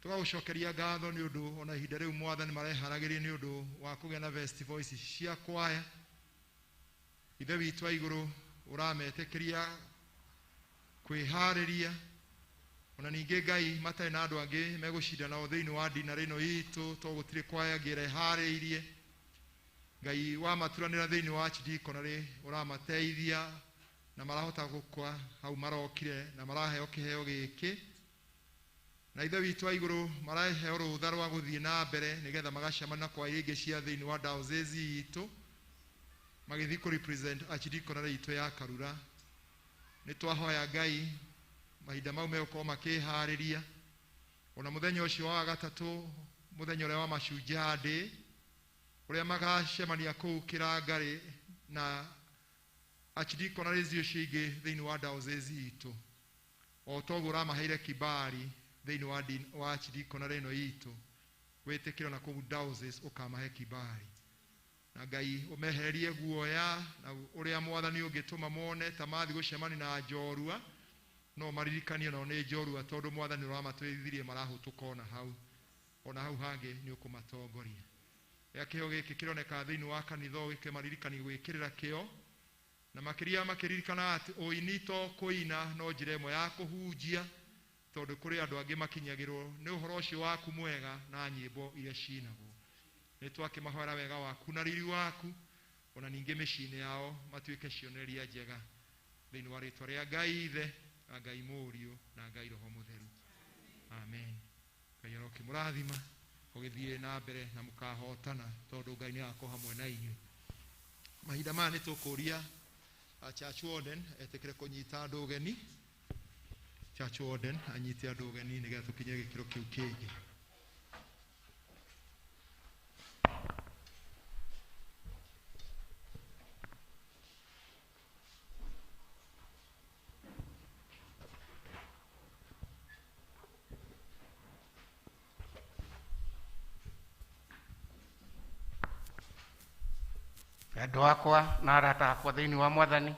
Tũgagũcokeria ngatho nĩ ũndũ ona ihinda rĩu mwathani mareharagĩria nĩ ũndũ wa kũgĩa na festival ici cia kwaya. Ithe witũ wa igũrũ ũrametĩkĩria kwĩharĩria ona ningĩ Ngai matarĩ na andũ angĩ megũcindana nao thĩinĩ wa ndinarĩ ĩno itũ to gũtirĩ kwaya ĩngĩ ĩreharĩirie. Ngai wamaturanĩra thĩinĩ wa archdeaconry ũramateithia na marahota gũkwa hau marokire na maraheo kĩheo gĩkĩ. Na Ithe witũ wa igũrũ maraheo rũtha rwa gũthiĩ na mbere nĩgetha magacemania na kwaya ingĩ cia thĩinĩ wa diocese itũ magĩthiĩ kũ represent archdeaconry itũ ya Karura. Nĩ twahoya Ngai mahinda mau megũkorwo makĩharĩria ona mũthenya ũcio wa gatatũ mũthenya ũrĩa wa Mashujaa Day ũrĩa magacemania kũu Kĩrangarĩ na archdeaconry icio ingĩ thĩinĩ wa diocese itũ o toguo ũramaheire kibali thĩinĩ wa archdeaconry ĩno itũ wĩtĩkĩre na kũu diocese ũkamahe kibali. Na Ngai ũmehererie guoya na ũrĩa mwathani ũngĩtũma mone ta mathiĩ gũcemania na njorua no maririkanio nao nĩ njorua tondũ mwathani ũramatwĩrithirie marahũtũka ona hau ona hau hangĩ nĩ ũkũmatongoria. Rĩrĩa kĩheo gĩkĩ kĩroneka thĩinĩ wa kanitha ũyũ gĩkĩmaririkania gwĩkĩrĩra kĩo na makĩria makĩririkana atĩ ũini to kũina no njĩra ĩmwe ya kũhunjia tondũ kũrĩ andũ angĩ makinyagĩrwo nĩ ũhoro ũcio waku mwega na nyĩmbo iria cinagwo. Nĩ twakĩmahoera wega waku na riri waku ona ningĩ mĩciĩ-inĩ yao matuĩke cionereria njega thĩinĩ wa rĩtwa rĩa Ngai Ithe na Ngai Mũriũ na Ngai Roho Mũtheru. Amen. Ngai arokĩmũrathima ũgĩthiĩ na mbere na mũkahotana tondũ Ngai nĩ agakorwo hamwe na inyuĩ. Mahinda maya nĩ tũkũria Church Warden etĩkĩre kũnyita andũ ũgeni. Church Warden anyite andũ ũgeni nĩgetha tũkinye gĩkĩro kĩu kĩngĩ. Andũ akwa na arata akwa thĩinĩ wa mwathani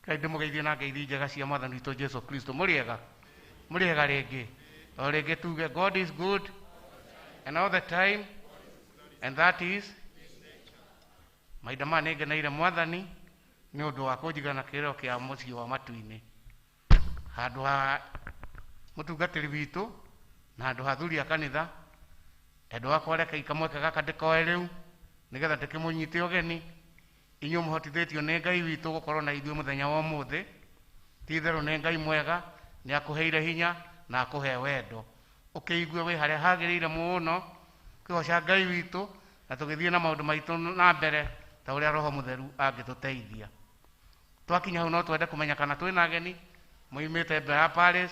Ngai ndĩmũgeithie na ngeithi njega cia mwathani witũ Jesu Kristo. Mũrĩega mũrĩega rĩngĩ o rĩngĩ tuge God is good and all the time and that is mahinda maya nĩngeneire mwathani nĩ ũndũ wa kũnjiga na kĩrĩro kĩa mũciĩ wa matu-inĩ handũ ha mũtungatĩri witũ na handũ ha athuri a kanitha. Endwa akwa reke kamweke gaka ndĩkoe rĩu nĩgetha ndĩkĩmũnyite ũgeni inyuĩ mũhotithĩtio nĩ Ngai witũ gũkorwo na ithuĩ mũthenya wa ũmũthĩ. Ti itherũ nĩ Ngai mwega nĩ akũheire hinya na akũhe wendo ũkĩigue wĩ harĩa hagĩrĩire mũno kĩgoca Ngai witũ na tũgĩthiĩ na maũndũ maitũ na mbere ta ũrĩa Roho Mũtheru angĩtũteithia. Twakinya hau no twende kũmenya kana twĩna ageni moimĩte mbere ya Paris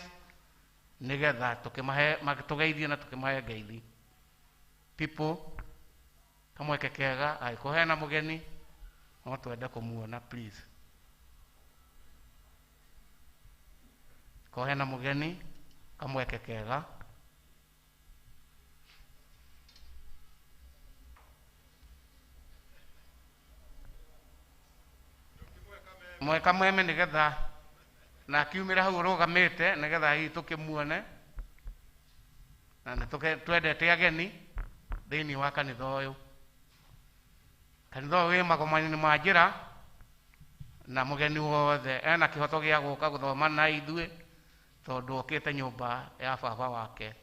nĩgetha tũkĩmahe tũgeithie na tũkĩmahe ngeithi. People kamweke kega angĩkorwo hena mũgeni no twende kũmuona please. Ko hena mũgeni kamweke kega. Mweka mweme nĩgetha na akiumĩra hau ũrũgamĩte nĩgetha hihi tũkĩmuone na nĩ twendete ageni thĩinĩ wa kanitha ũyũ. Kanitha ũyũ wĩ magomano-inĩ ma njĩra na mũgeni wothe ena kĩhoto gĩa gũka gũthoma na ithuĩ tondũ okĩte nyũmba ya baba wake.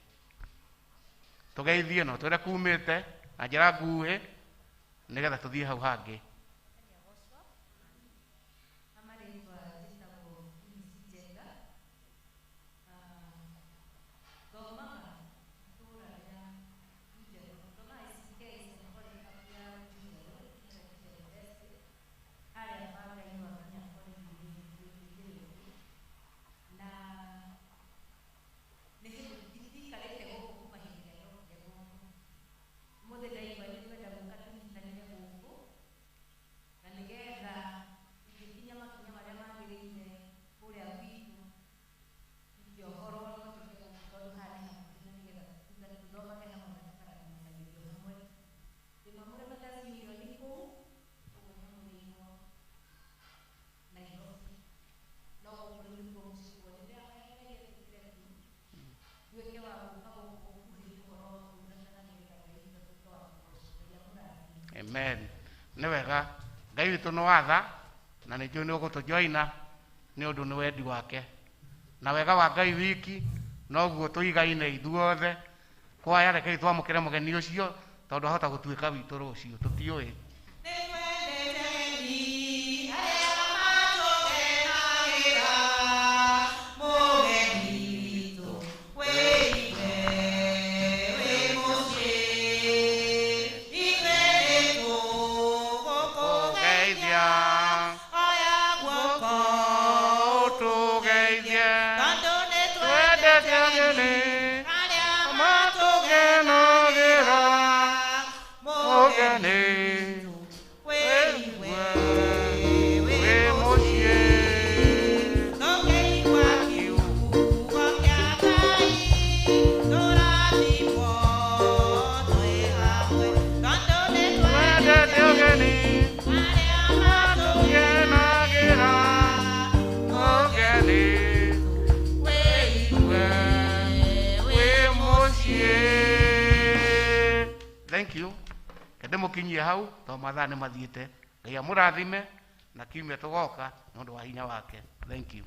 Tũgeithie no twĩre kumĩte na njĩra nguhĩ nĩgetha tũthiĩ hau hangĩ. Nĩ wega Ngai witũ nĩ watha na nĩ njũĩ nĩ ũgũtũjoina nĩ ũndũ nĩ wendi wake. Na wega wa Ngai wiki noguo tũigaine ithuothe. Kwaya rekei twamũkĩre mũgeni ũcio tondũ ahota gũtuĩka witũ rũciũ tũtiũĩ. Thank you. Kende mukinyie hau to mathaa nĩ mathiĩte. Ngai amũrathime na kiumia tũgoka nĩ ũndũ wa hinya wake. Thank you.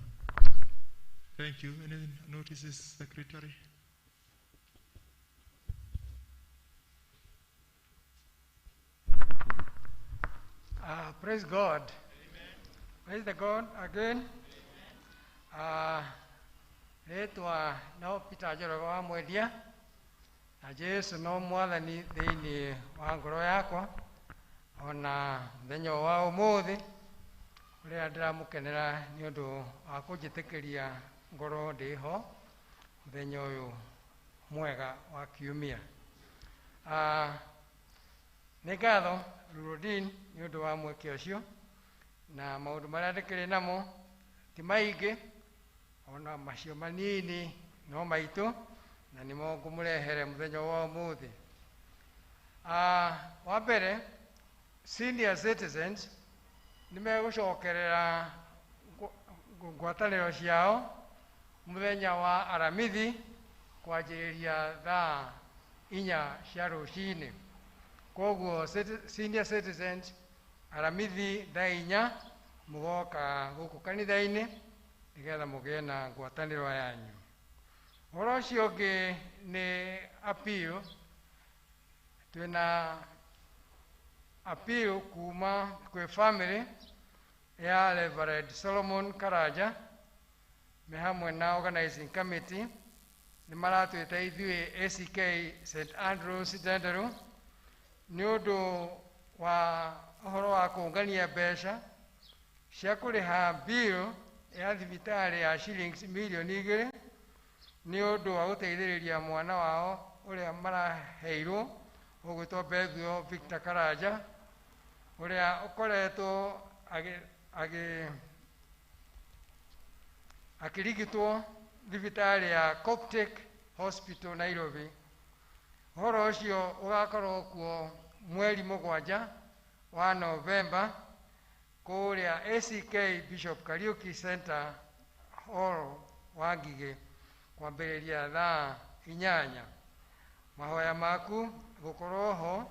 Thank you. Any notices, Secretary? Praise God. Amen. Praise the God again. Rĩtwa no Peter Njoroge wa Mwendia na Jesu no mwathani thĩinĩ wa ngoro yakwa ona mũthenya wa ũmũthĩ ũrĩa ndĩramũkenera nĩ ũndũ wa kũnjĩtĩkĩria ngoro ndĩho mũthenya ũyũ mwega wa kiumia. Nĩ ngatho Rurudin nĩ ũndũ wa mweke ũcio na maũndũ marĩa ndĩkĩrĩ namo ti maingĩ ona macio manini no maitũ na nĩmo ngũmũrehere mũthenya wa ũmũthĩ. Wa mbere, senior citizens nĩ megũcokerera ngwatanĩro ciao mũthenya wa Aramithi kwanjĩrĩria thaa 4 cia rũcinĩ. Koguo senior citizens Aramithi thaa 4 mũgoka gũkũ kanitha-inĩ nĩgetha mũgĩe na ngwatanĩro yanyu. Ũhoro ũcio ũngĩ nĩ appeal. Twĩna appeal kuma kwĩ family ya Reverend Solomon Karanja me hamwe na organizing committee nĩ maratwĩta ithuĩ ACK St Andrews Ndenderu nĩ ũndũ wa ũhoro wa kũngania mbeca cia kũrĩha bill ya thibitarĩ ya shillings mirioni 2 nĩ ũndũ wa gũteithĩrĩria mwana wao ũrĩa maraheirwo ũgwĩtwo Bethuel Victor Karanja ũrĩa ũkoretwo akĩrigitwo thibitarĩ ya Coptic Hospital Nairobi. Ũhoro ũcio ũgakorwo kuo mweri 7 wa Novemba kũrĩa ACK Bishop Kariuki Center Hall wa Ngigĩ kwambĩrĩria thaa 8. Mahoya maku gũkorwo ho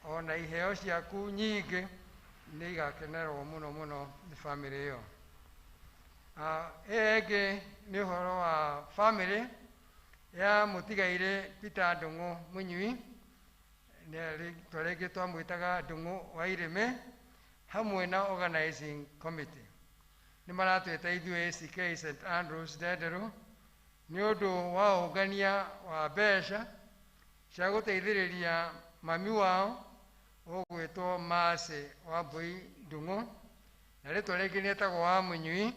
ona iheo ciaku nyingĩ nĩ igakenerwo mũno mũno nĩ famĩlĩ ĩyo. Ĩyo ĩngĩ nĩ ũhoro wa famĩlĩ ya mũtigairĩ Peter Ndung'u Mũnyui, rĩtwa rĩngĩ twamwĩtaga Ndung'u wa Irĩmĩ, hamwe na organizing committee. Nĩ maratwĩta ithuĩ ACK St Andrews Ndenderu nĩ ũndũ wa ũngania wa mbeca cia gũteithĩrĩria mami wao ũgwĩtwo Mercy Wambui Ndung'u na rĩtwa rĩngĩ nĩetagwo wa Mũnyui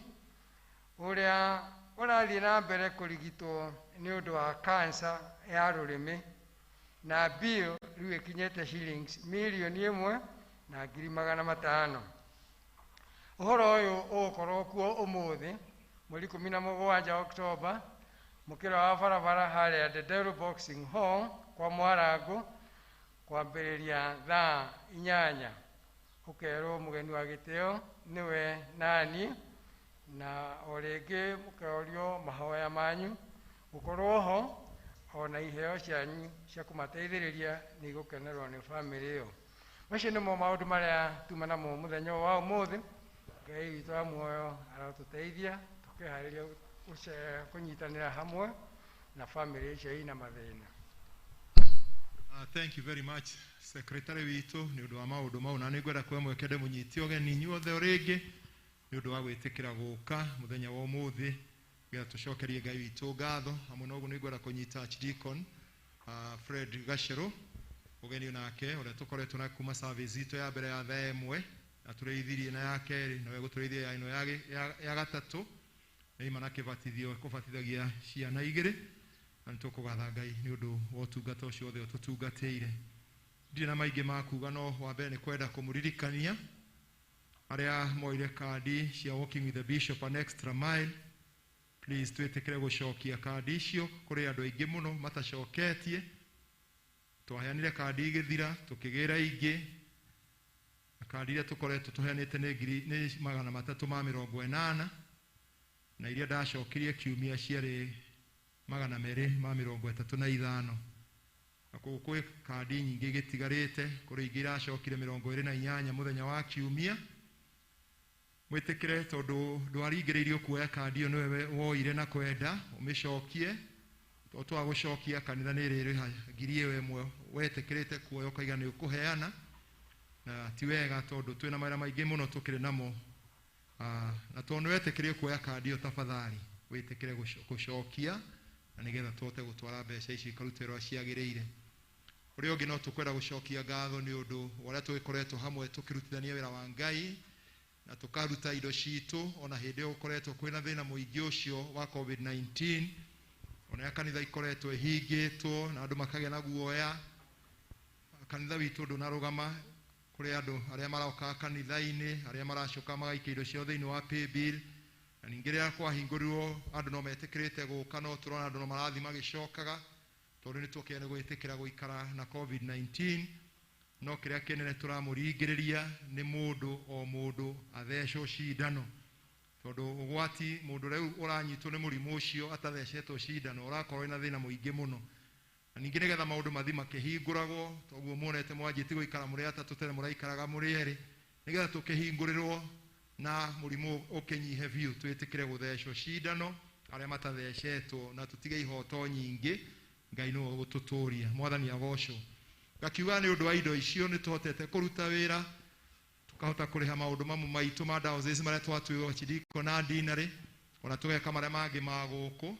ũrĩa ũrathiĩ na mbere kũrigitwo nĩ ũndũ wa kansa ya rũrĩmĩ na bill rĩu ĩkinyĩte shillings mirioni 1,500,000. Ũhoro ũyũ ũgũkorwo kuo ũmũthĩ mweri 17 Oktoba mũkĩra wa barabara harĩa Ndenderu Boxing Hall kwa Mwarangũ kwambĩrĩria thaa 8. Ũkerwo mũgeni wa gĩtĩo nĩwe nani na o rĩngĩ mũkeorio mahoya manyu gũkorwo ho ona iheo cianyu cia kũmateithĩrĩria nĩ igũkenerwo nĩ famĩlĩ ĩyo. Macio nĩmo maũndũ marĩa tuma namo mũthenya wa ũmũthĩ. Ngai witũ wa muoyo arotũteithia tũkĩharĩria kũnyitanĩra hamwe na bamĩrĩ icio ina mathĩna. Thank you very much secretary witũ nĩ ũndũ wa maũndũ mau, na nĩ ngwenda kuoya mweke ndĩmũnyite ũgeni inyuothe o rĩngĩ nĩ ũndũ wa gwĩtĩkĩra gũka mũthenya wa ũmũthĩ nĩgetha tũcokerie Ngai witũ ngatho. Hamwe na ũguo nĩ ngwenda kũnyita Archdeacon Fred Gacerũ ũgeni nake ũrĩa tũkoretwo na kuma service itũ ya mbere ya thaa ĩmwe na tũrĩithirie na ya kerĩ na gũtũrĩithia ya ĩno ya gatatũ nĩ ima na kĩbatithio kũbatithagia ciana igĩrĩ, na nĩ tũkũgatha Ngai nĩ ũndũ wa ũtungata ũcio wothe ũtũtungatĩire. Ndirĩ na maingĩ ma kuga, no wa mbere nĩ kwenda kũmũririkania arĩa moire kandi cia Walking with the Bishop an Extra Mile, please twĩtĩkĩre gũcokia kandi icio. Kũrĩ andũ aingĩ mũno matacoketie. Twaheanire kandi igĩthira tũkĩgĩra ingĩ, na kandi iria tũkoretwo tũheanĩte nĩ ngiri nĩ 380, na iria ndacokirie kiumia ciarĩ 235. Na koguo kwĩ kandi nyingĩ igĩtigarĩte, kũrĩ ingĩ iracokire 28 mũthenya wa kiumia. Mwĩtĩkĩre tondũ ndwaringĩrĩirio kuoya kandi ĩyo, nĩwe woire na kwenda ũmĩcokie. Tondũ twagũcokia kanitha nĩ ĩrĩrĩha ngiri ĩyo ĩmwe wetĩkĩrĩte kuoya ũkaiga nĩ ũkũheana, na ti wega tondũ twĩna mawĩra maingĩ mũno tũkĩrĩ namo. Na tondũ nĩ wetĩkĩrire kuoya kandi ĩyo, tafadhali wĩtĩkĩre gũcokia na nĩgetha tũhote gũtwara mbeca ici ikarutwo wĩra ciagĩrĩire. Ũrĩa ũngĩ no tũkwenda gũcokia ngatho nĩ ũndũ wa ũrĩa tũgĩkoretwo hamwe tũkĩrutithania wĩra wa Ngai na tũkaruta indo citũ ona hĩndĩ ĩyo gũkoretwo kwĩna thĩna mũingĩ ũcio wa COVID-19, ona kanitha ikoretwo ĩhingĩtwo na andũ makagĩa na guoya. Kanitha witũ ndũnarũgama, kũrĩ andũ arĩa maroka kanitha-inĩ, arĩa maracoka magaikia indo ciao thĩinĩ wa paybill, na ningĩ rĩrĩa kwahingũrirwo andũ no metĩkĩrĩte gũka, no tũrona andũ no marathiĩ magĩcokaga tondũ nĩ tuokire nĩ gwĩtĩkĩra gũikara na COVID-19. No kĩrĩa kĩnene tũramũringĩrĩria nĩ mũndũ o mũndũ athecwo cindano, tondũ ũgwati mũndũ rĩu ũranyitwo nĩ mũrimũ ũcio atathecetwo cindano ũrakorwo wĩna thĩna mũingĩ mũno. Na ningĩ nĩgetha maũndũ mathiĩ makĩhingũragwo, toguo muonete mwanjĩtie gũikara mũrĩ atatũ tene mũraikaraga mũrĩ erĩ, nĩgetha tũkĩhingũrĩrwo na mũrimũ ũkĩnyihe biũ, twĩtĩkĩre gũthecwo cindano arĩa matathecetwo na tũtige ihoto nyingĩ. Ngai nĩwe ũgũtũtũria, Mwathani agocwo. Ngakiuga nĩ ũndũ wa indo icio nĩ tũhotete kũruta wĩra, tũkahota kũrĩha maũndũ mamwe maitũ ma diocese marĩa twatuĩrwo archdeacon na deanery, ona tũgeka marĩa mangĩ ma gũkũ.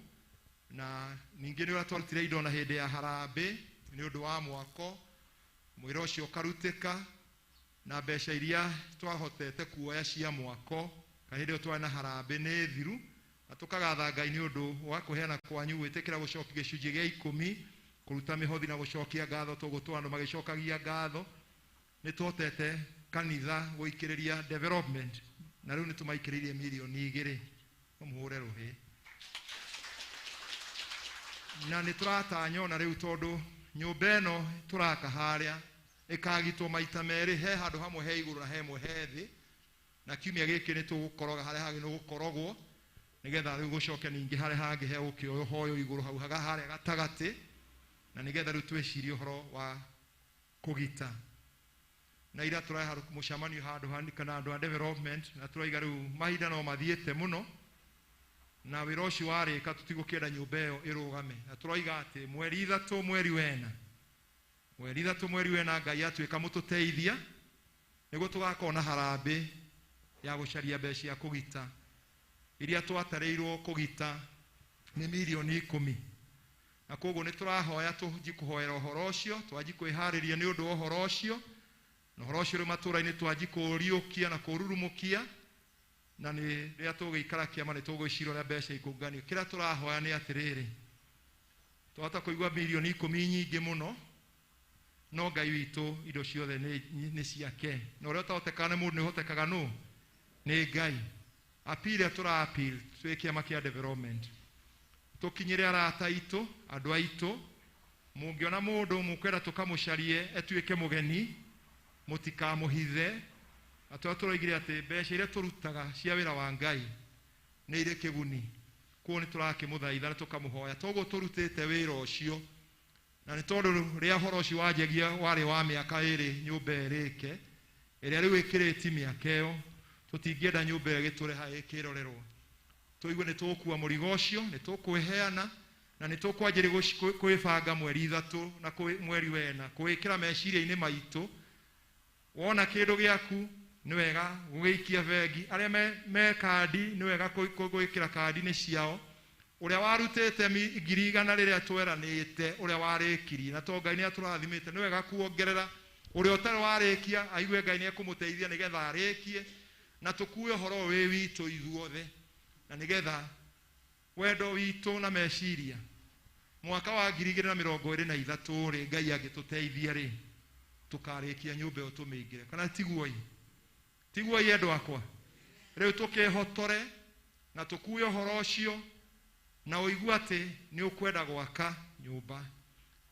Na ningĩ nĩ ũrĩa twarutire indo na hĩndĩ ya harambĩ nĩ ũndũ wa mwako, mwĩra ũcio ũkarutĩka na mbeca iria twahotete kuoya cia mwako ka hĩndĩ ĩyo twarĩ na harambĩ nĩ thiru, na tũkagatha Ngai nĩ ũndũ wa kũheana kwanyu gwĩtĩkĩra gũcokia gĩcunjĩ gĩa ikũmi, kũruta mĩhothi na gũcokia ngatho. Tũgũtũra andũ magĩcokagia ngatho. Nĩ tũhotete kanitha gũikĩrĩria development, na rĩu nĩ tũmaikĩrĩirie mirioni 2, mũhũre rũhĩ. Na nĩ tũratanya ona rĩu tondũ nyũmba ĩno tũraka harĩa ĩkagitwo maita merĩ, he handũ hamwe he igũrũ na he hamwe he thĩ, na kiumia gĩkĩ nĩ tũgũkoroga harĩa hangĩ nĩ gũkorogwo nĩgetha rĩu gũcoke ningĩ harĩa hangĩ he gũkĩohoywo igũrũ hau harĩa gatagatĩ, na nĩgetha rĩu twĩcirie ũhoro wa kũgita. Na ira tũrahe mũcemanio handũ ha kana andũ a development, na tũraiga rĩu mahinda no mathiĩte mũno na wĩra ũcio warĩka tũtigũkĩenda nyũmba ĩyo ĩrũgame, na tũroiga atĩ mweri 3 mweri wena, mweri 3 mweri wena, Ngai atuĩka mũtũteithia nĩguo tũgakorwo na harambĩ ya gũcaria mbeca cia kũgita iria twatarĩirwo kũgita nĩ mirioni 10. Na koguo nĩ tũrahoya tũnji kũhoera ũhoro ũcio, twanji kwĩharĩria nĩ ũndũ wa ũhoro ũcio, na ũhoro ũcio rĩu matũũra-inĩ twanji kũũriũkia na kũũrurumũkia, na nĩ rĩrĩa tũgũikara kĩama nĩ tũgwĩciria ũrĩa mbeca ikũnganio. Kĩrĩa tũrahoya nĩ atĩrĩrĩ, twahota kũigua mirioni 10 nyingĩ mũno, no Ngai witũ indo ciothe nĩ ciake, na ũrĩa ũtahotekaga nĩ mũndũ nĩ ũhotekaga nũ? Nĩ Ngai. Appeal ĩrĩa tũra appeal twĩ kĩama kĩa development, tũkinyĩre arata aitũ, andũ aitũ, mũngĩona mũndũ mũkwenda tũkamũcarie atuĩke mũgeni, mũtikamũhithe. Na tũrĩa tũroigire atĩ mbeca iria tũrutaga cia wĩra wa Ngai nĩ irĩ kĩguni, koguo nĩ tũrakĩmũthaitha na tũkamũhoya. Toguo tũrutĩte wĩra ũcio, Na nĩ tondũ rĩrĩa ũhoro ũcio wanjagia warĩ wa mĩaka ĩrĩ nyũmba ĩrĩke, ĩrĩa rĩu ĩkĩrĩti mĩaka ĩyo, tũtingĩenda nyũmba ĩyo ĩgĩtũreha ĩkĩrorerwo. Tũigue nĩ tũgũkua mũrigo ũcio, nĩ tũkwĩheana, na nĩ tũkwanjĩrĩria kwĩbanga mweri 3 na mweri 4, kwĩkĩra meciria-inĩ maitũ. Wona kĩndũ gĩaku nĩ wega gũgĩikia bengi, arĩa me kandi nĩ wega gwĩkĩra kandi-inĩ ciao. Ũrĩa warutĩte 100,000 rĩrĩa tweranĩte, ũrĩa warĩkirie, na to Ngai nĩ atũrathimĩte, nĩ wega kuongerera. Ũrĩa ũtarĩ warĩkia aigue Ngai nĩ ekũmũteithia nĩgetha arĩkie, na tũkue ũhoro ũyũ wĩ witũ ithuothe, na nĩgetha wendo witũ na meciria mwaka wa 2023 rĩ, Ngai angĩtũteithia rĩ, tũkarĩkia nyũmba ĩyo tũmĩingĩre. Kana tiguo? Tiguo endwa akwa? Rĩu tũkĩhotore na tũkue ũhoro ũcio na ũigue atĩ nĩ ũkwenda gwaka nyũmba.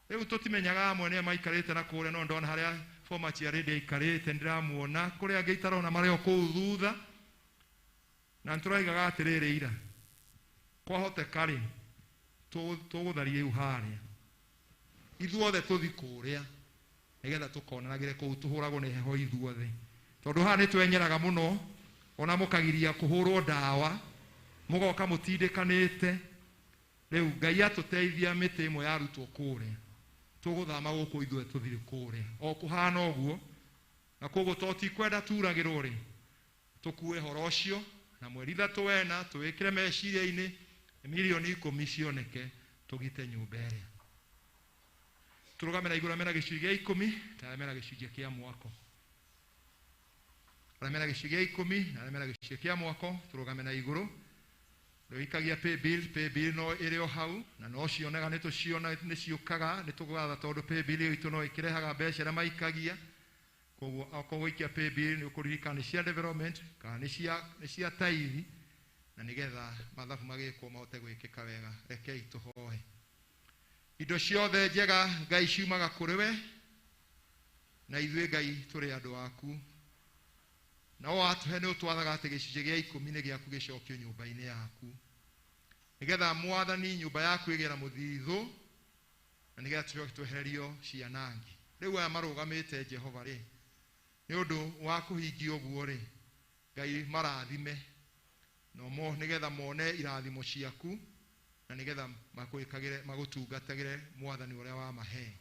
Rĩu tũtimenyaga amwe nĩa maikarĩte na kũrĩa, no ndona harĩa former chair lady aikarĩte ndĩramuona, kũrĩa angĩ itarona marĩ o kũu thutha. Na nĩtũraigaga atĩrĩrĩ, ira kwahoteka rĩ, tũgũtharia rĩu harĩa ithuothe tũthi kũrĩa nĩgetha tũkonanagĩre kũu, tũhũragwo nĩ heho ithuothe, tondũ haha nĩ twenyeraga mũno, ona mũkagiria kũhũrwo ndawa, mũgoka mũtindĩkanĩte. Rĩu Ngai atũteithia mĩtĩ ĩmwe yarutwo kũrĩa, tũgũthama gũkũ ithuothe tũthiĩ kũrĩa o kũhana ũguo. Na koguo to tikwenda turagĩrwo rĩ, tũkue ũhoro ũcio na mweri 3 4 tũwĩkĩre meciria-inĩ, 10,000,000 cioneke tũgite nyũmba ĩrĩa. Tũrũgame na igũrũ, mena gĩcunjĩ gĩa 10 na mena gĩcunjĩ kĩa mwako. Arĩa mena gĩcunjĩ gĩa 10 na arĩa mena gĩcunjĩ kĩa mwako, tũrũgame na igũrũ. Rĩu pay bill, pay bill no ĩrĩ o hau, na no cionaga, nĩ tũciona, nĩ ciũkaga, nĩ tũgatha tondũ pay bill ĩyo itũ no ĩkĩrehaga mbeca ĩrĩa maikagia. Koguo okorwo gũikia pay bill nĩ ũkũririkana nĩ cia development kana nĩ cia taithi, na nĩgetha mathabu magĩkwo mahote gwĩkĩka wega. Rekei tũhoe. Indo ciothe njega Ngai ciumaga kũrĩ we, na ithuĩ Ngai tũrĩ andũ aku, na o watũhe nĩ ũtwathaga atĩ gĩcunjĩ gĩa 10 nĩ gĩaku gĩcokio nyũmba-inĩ yaku, nĩgetha Mwathani nyũmba yaku ĩgĩe na mũthithũ, na nĩgetha tũcoke twehererio cianangi. Rĩu aya marũgamĩte Jehova rĩ, nĩ ũndũ wa kũhingia ũguo rĩ, Ngai marathime no mo, nĩgetha mone irathimo ciaku, na nĩgetha makwĩkagĩre, magũtungatagĩre Mwathani ũrĩa wamahe.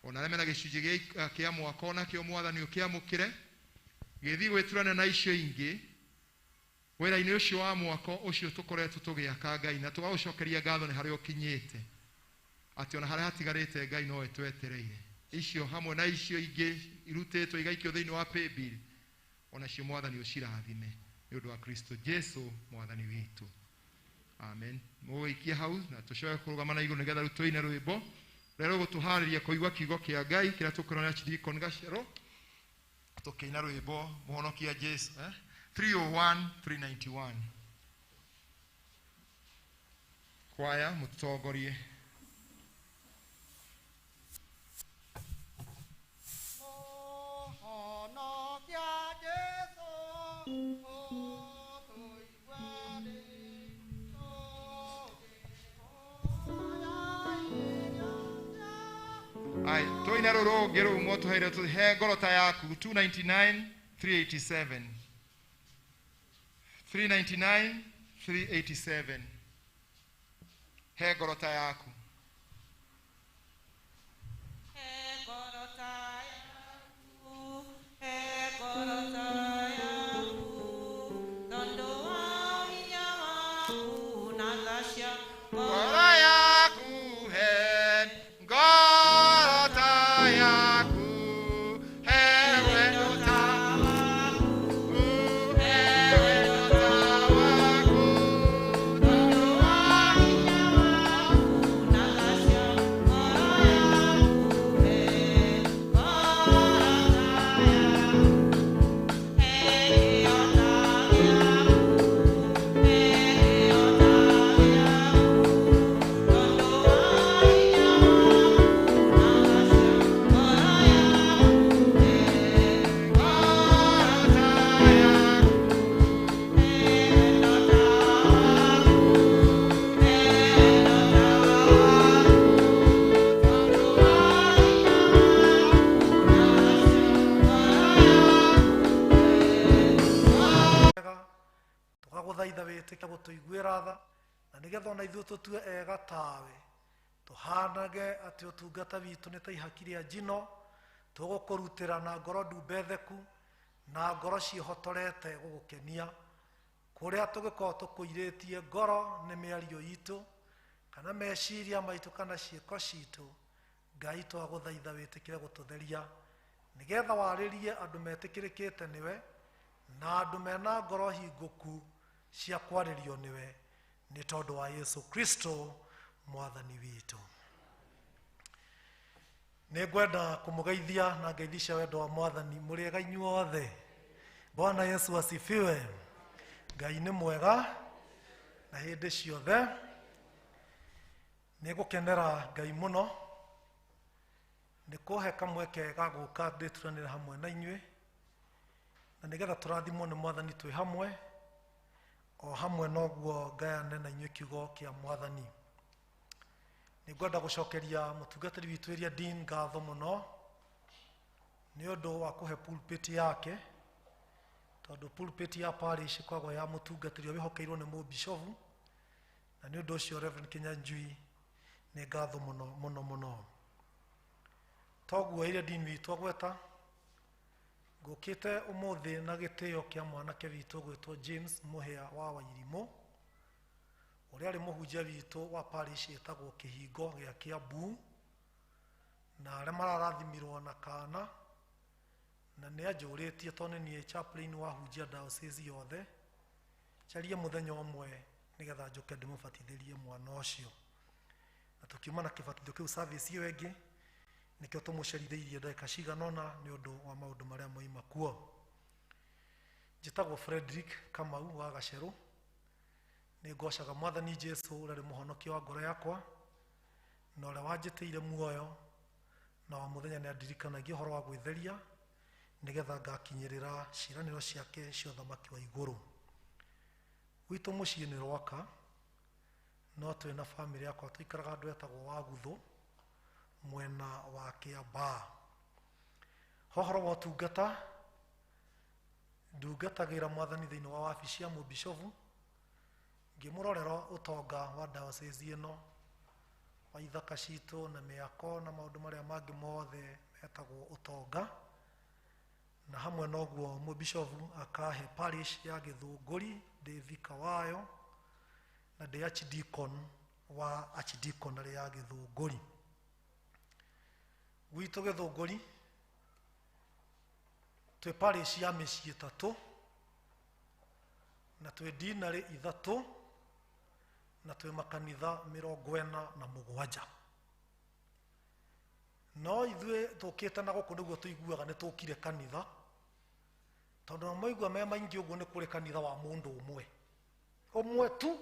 Ona arĩa mena gĩcunjĩ kĩa mwaka onakĩo Mwathani ũkĩamũkĩre, gĩthiĩ gwĩturana na icio ingĩ wĩra-inĩ ũcio wa mwako ũcio tũkoretwo tũgĩaka Ngai, na tũgagũcokeria ngatho nĩ harĩa ũkinyĩte, atĩ ona harĩa hatigarĩte Ngai no ĩtwetereire. Icio hamwe na icio ingĩ irutĩtwo igaikio thĩinĩ wa pay bill, onacio Mwathani ũcirathime nĩ ũndũ wa Kristo Jesu Mwathani witũ. Amen. Mũgũikie hau na tũcoke kũrũgama na igũrũ nĩgetha rĩu tũine rwĩmbo rũrĩa rũgũtũharĩria kũigua kiugo kĩa Ngai kĩrĩa tũkũrona Archdeacon Gacero tũkĩina rwĩmbo Mũhonokia Jesu, 301 391. Kwaya mũtũtongorie. Mũhonokia Jesu, Ai, tũine rũrũ rũngĩ rũu mwatũheire he ngoro ta yaku 299 387. 399 387. He ngoro ta yaku. He ngoro ta yaku, he ngoro ta yaku, tondũ wa hinya waku na tha ciaku. Ngoro yaku, he ngoro ta yaku, he wendo ta waku, he wendo ta waku, tondũ wa hinya waku na ithuĩ tũtue ega tawe, tũhanage atĩ ũtungata witũ nĩ ta ihaki rĩa njino, tũgũkũrutĩra na ngoro ndumbetheku na ngoro ciĩhotorete gũgũkenia. Kũrĩa tũgĩkorwo tũkũirĩtie ngoro nĩ mĩario itũ kana meciria maitũ kana ciĩko citũ, Ngai twagũthaitha wĩtĩkĩre gũtũtheria nĩgetha warĩrie andũ metĩkĩrĩkĩte nĩwe na andũ mena ngoro hingũku cia kwarĩrio nĩwe, nĩ tondũ wa Yesu Kristo mwathani witũ. Nĩ ngwenda kũmũgeithia na ngeithi cia wendo wa mwathani. Mũrĩega inyuothe? Bwana Yesu asifiwe. Ngai nĩ mwega na hĩndĩ ciothe. Nĩ ngũkenera Ngai mũno nĩ kũhe kamweke ga gũka ndĩturanĩre hamwe na inyuĩ, na nĩgetha tũrathimwo nĩ mwathani twĩ hamwe, o hamwe noguo ngayane na inyuĩ kiugo kĩa mwathani. Nĩ ngwenda gũcokeria mũtungatĩri witũ ĩrĩa Dean ngatho mũno nĩ ũndũ wa kũhe pulpit yake, tondũ pulpit ya parish ĩkoragwo ya mũtungatĩri ũrĩa wĩhokeirwo nĩ mũbishobu, na nĩ ũndũ ũcio Reverend Kinyanjui nĩ ngatho mũno mũno mũno. Toguo ĩrĩa Dean witũ agweta, ngũkĩte ũmũthĩ na gĩtĩo kĩa mwanake witũ gwĩtwo James Mũhĩa wa Wairimũ, ũrĩa arĩ mũhunjia witũ wa parish ĩtagwo Kĩhingo gĩa Kiambu, na arĩa mararathimirwo na kana, na nĩ anjũrĩtie tondũ nĩ niĩ chaplain wa hunjia diocese yothe, njarie mũthenya ũmwe nĩgetha njũke ndĩmũbatithĩrie mwana ũcio. Na tũkiuma na kĩbatithio kĩu service ĩyo ĩngĩ, nĩkĩo tũmũcerithĩirie ndagĩka cigana ũna nĩ ũndũ wa maũndũ marĩa moima kuo. Njĩtagwo Frederick Kamau wa Gacerũ. Nĩ ngocaga mwathani Jesu ũrĩa arĩ mũhonokia wa ngoro yakwa na ũrĩa wanjĩtĩire muoyo, na o mũthenya nĩ andirikanagia ũhoro wa gwĩtheria nĩgetha ngakinyĩrĩra ciĩranĩro ciake cia ũthamaki wa igũrũ. Gwitũ mũciĩ nĩ Rwaka, no twĩ na bamĩrĩ yakwa tũikaraga andũ etagwo Waguthũ mwena wa Kĩambaa. Ho ũhoro wa ũtungata, ndungatagĩra mwathani thĩinĩ wa wabici ya mũbishobu, ngĩmũrorera ũtonga wa diocese ĩno, wa ithaka citũ na mĩako na maũndũ marĩa mangĩ mothe metagwo ũtonga. Na hamwe noguo mũbishobu akahe parish ya Gĩthũngũri, ndĩ vika wayo na ndĩ archdeacon wa archdeaconry ya Gĩthũngũri. Gwitũ Gĩthũngũri twĩ parish ya mĩciĩ ĩtatũ na twĩ dinarĩ ithatũ na twĩ makanitha 47. No ithuĩ tũkĩte na gũkũ nĩguo tũiguaga nĩ tũkire kanitha, tondũ maigua me maingĩ ũguo nĩ kũrĩ kanitha wa mũndũ ũmwe ũmwe tu,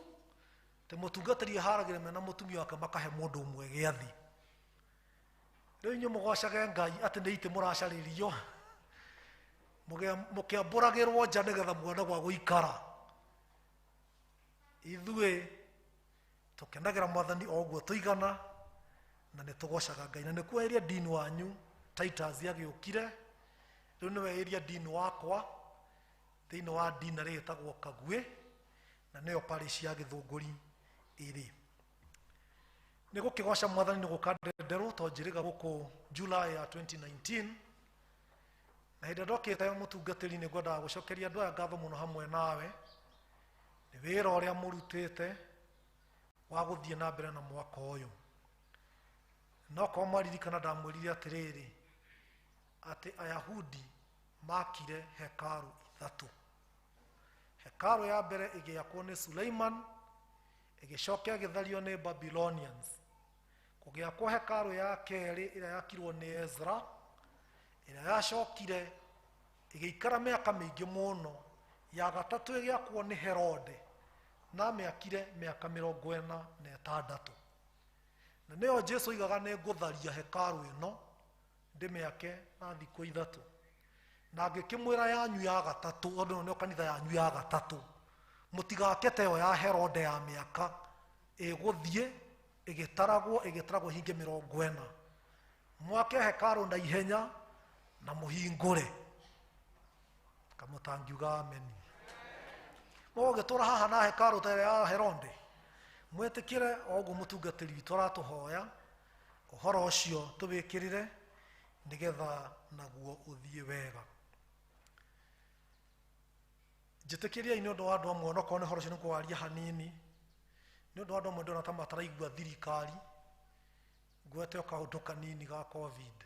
tĩ mũtungatĩri aharagĩra mena mũtumia wake makahe mũndũ ũmwe gĩathi. Rĩu inyuĩ mũgocage Ngai atĩ nĩ itĩ mũracarĩrio, mũkĩambũragĩrwo nja nĩgetha muone gwa gũikara. Ithuĩ tũkenagĩra mwathani o ũguo tũigana, na nĩ tũgocaga Ngai. Na nĩkuo ĩrĩa Dean wanyu Titus agĩũkire, rĩu nĩwe ĩrĩa Dean wakwa thĩinĩ wa dinarĩ ĩtagwo Kaguĩ, na nĩyo parish ya Gĩthũngũri ĩrĩ. Nĩ gũkĩgoca mwathani nĩ gũka Ndenderũ, tondũ njĩrĩga gũkũ July ya 2019, na hĩndĩ ĩrĩa ndokĩte mũtungatĩri nĩ ngwendaga gũcokeria andũ aya ngatho mũno hamwe nawe nĩ wĩra ũrĩa mũrutĩte wa gũthiĩ na mbere na mwaka ũyũ. No korwo mwaririkana ndamwĩrire atĩrĩrĩ, atĩ Ayahudi makire hekaru ithatũ. Hekaru ya mbere ĩgĩakwo nĩ Suleiman, ĩgĩcoka ĩgĩthario nĩ Babylonians. Kũgĩakwo hekaru ya kerĩ ĩrĩa yakirwo nĩ Ezra, ĩrĩa yacokire ĩgĩikara mĩaka mĩingĩ mũno. Ya gatatũ ĩgĩakwo nĩ Herode, na amĩakire mĩaka 46. Na nĩyo Jesu oigaga nĩ ngũtharia hekaru ĩno ndĩmĩake na thikũ ithatũ. Na ngĩkĩmwĩra yanyu ya gatatũ, tondũ ĩno nĩyo kanitha yanyu ya gatatũ, mũtigake ta ĩyo ya Herode ya mĩaka ĩgũthiĩ ĩgĩtaragwo ĩgĩtaragwo hinge 40. Mwake hekaru na ihenya na mũhingũre. Kamũtangiuga ameni. Mũgũgĩtũra haha na hekaru ta ĩrĩa ya Herode, Mwĩtĩkĩre o ũguo mũtungatĩri witũ aratũhoya ũhoro ũcio tũwĩkĩrĩre nĩgetha naguo ũthiĩ wega. Njĩtĩkĩriai nĩ ũndũ wa andũ amwe, onokorwo nĩ ũhoro ũcio nĩ kũwaria hanini, nĩ ũndũ wa andũ amwe ndĩrona ta mataraigua thirikari, ngwete o kaũndũ kanini ga COVID.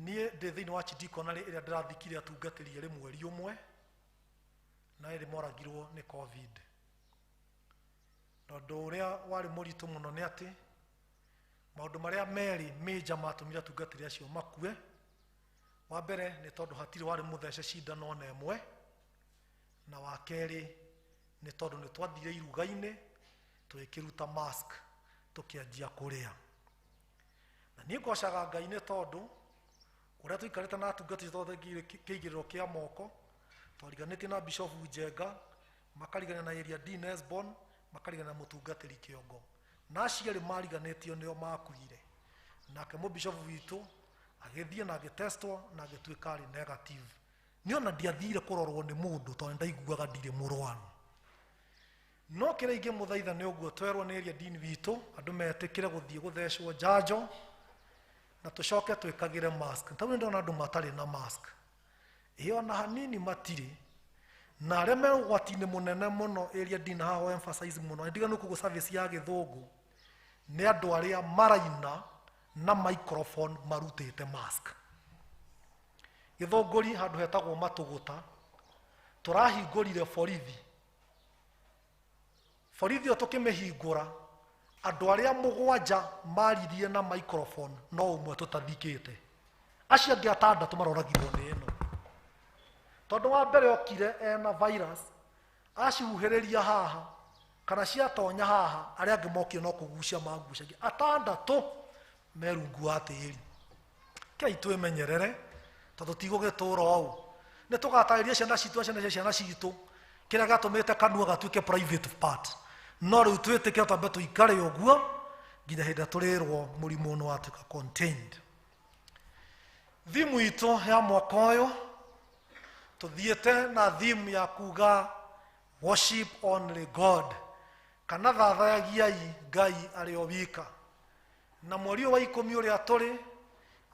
Niĩ ndĩ thĩinĩ wa chidikonarĩ ĩrĩa ndĩrathikire atungatĩri erĩ mweri ũmwe, na erĩ moragirwo nĩ COVID. Na ũndũ ũrĩa warĩ mũritũ mũno nĩ atĩ maũndũ marĩa merĩ major matũmire atungatĩri acio makue, wa mbere nĩ tondũ hatirĩ warĩ mũthece cindano ona ĩmwe, na wa kerĩ nĩ tondũ nĩ twathire iruga-inĩ tũgĩkĩruta mask tũkĩanjia kũrĩa. Na niĩ ngocaga Ngai nĩ tondũ ũrĩa tũikarĩte na atungatĩri tondũ kĩigĩrĩro kĩa moko, twariganĩtie na Bishop Njenga, makarigania na Area D Nesbon, makarigania na mũtungatĩri Kĩongo, na acio erĩ mariganĩtio nĩo makuire. Nake mũbishop witũ agĩthiĩ na agĩtestwo na agĩtuĩka arĩ negative. Niĩ ona ndiathire kũrorwo nĩ mũndũ tondũ nĩndaiguaga ndirĩ mũrwaru. No kĩrĩa ingĩmũthaitha nĩ ũguo twerwo nĩ area dean witũ, andũ metĩkĩre gũthiĩ gũthecwo njanjo na tũcoke twĩkagĩre mask. Tondũ nĩndona andũ matarĩ na mask, ĩ ona hanini matirĩ, na arĩa me ũgwati-inĩ mũnene mũno area dean haha emphasize mũno, nĩ ndiganu kũguo service ya gĩthũngũ, nĩ andũ arĩa maraina na microphone marutĩte mask. Gĩthũngũri handũ hetagwo Matũgũta, tũrahingũrire borithi. Borithi ĩyo tũkĩmĩhingũra, andũ arĩa mũgwanja maririe na microphone no ũmwe tũtathikĩte, acio angĩ atandatũ maroragirwo nĩ ĩno. Tondũ wa mbere okire ena virus, acihuhĩrĩria haha kana ciatonya haha, arĩa angĩ mokire no kũgucia magucagia, atandatũ me rungu wa tĩri. Kei twĩmenyerere tondũ tigũgĩtũra ũũ. Nĩ tũgatarĩria ciana citũ, ciana cia ciana citũ kĩrĩa gĩatũmĩte kanua gatuĩke private part, no rĩu twĩtĩkĩre twambe tũikare ũguo nginya hĩndĩ ĩrĩa tũrĩrwo mũrimũ nĩ watuĩka contained. Thimu itũ ya mwaka ũyũ tũthiĩte na thimu ya kuga worship only God, kana thathayagiai Ngai arĩ o wika. Na mweri ũyũ wa ikũmi ũrĩa tũrĩ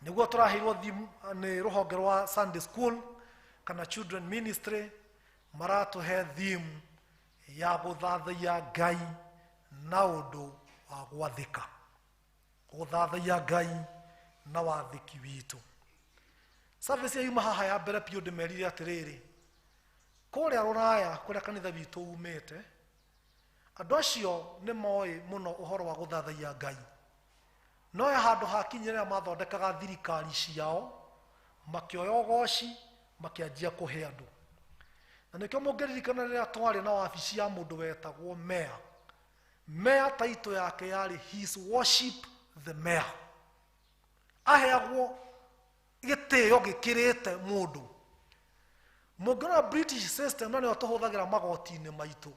nĩguo tũraheirwo thimu nĩ rũhonge rwa Sunday School kana Children Ministry, maratũhe thimu ya gũthathaiya Ngai na ũndũ wa gwathĩka, gũthathaiya Ngai na wathĩki witũ. Service yuma haha ya mbere biũ ndĩmerire atĩrĩrĩ, kũrĩa rũraya kũrĩa kanitha witũ umĩte, andũ acio nĩ moĩ mũno ũhoro wa gũthathaiya Ngai. No he handũ hakinyire rĩrĩa mathondekaga thirikari ciao, makĩoya ũgoci makĩanjia kũhe andũ. Na nĩkĩo mũngĩririkana rĩrĩa twarĩ na wabici ya mũndũ wetagwo mayor, mayor title yake yarĩ his worship the mayor. Aheagwo gĩtĩo gĩkĩrĩte mũndũ. Mũngĩrora British system na nĩyo tũhũthagĩra magoti-inĩ maitũ,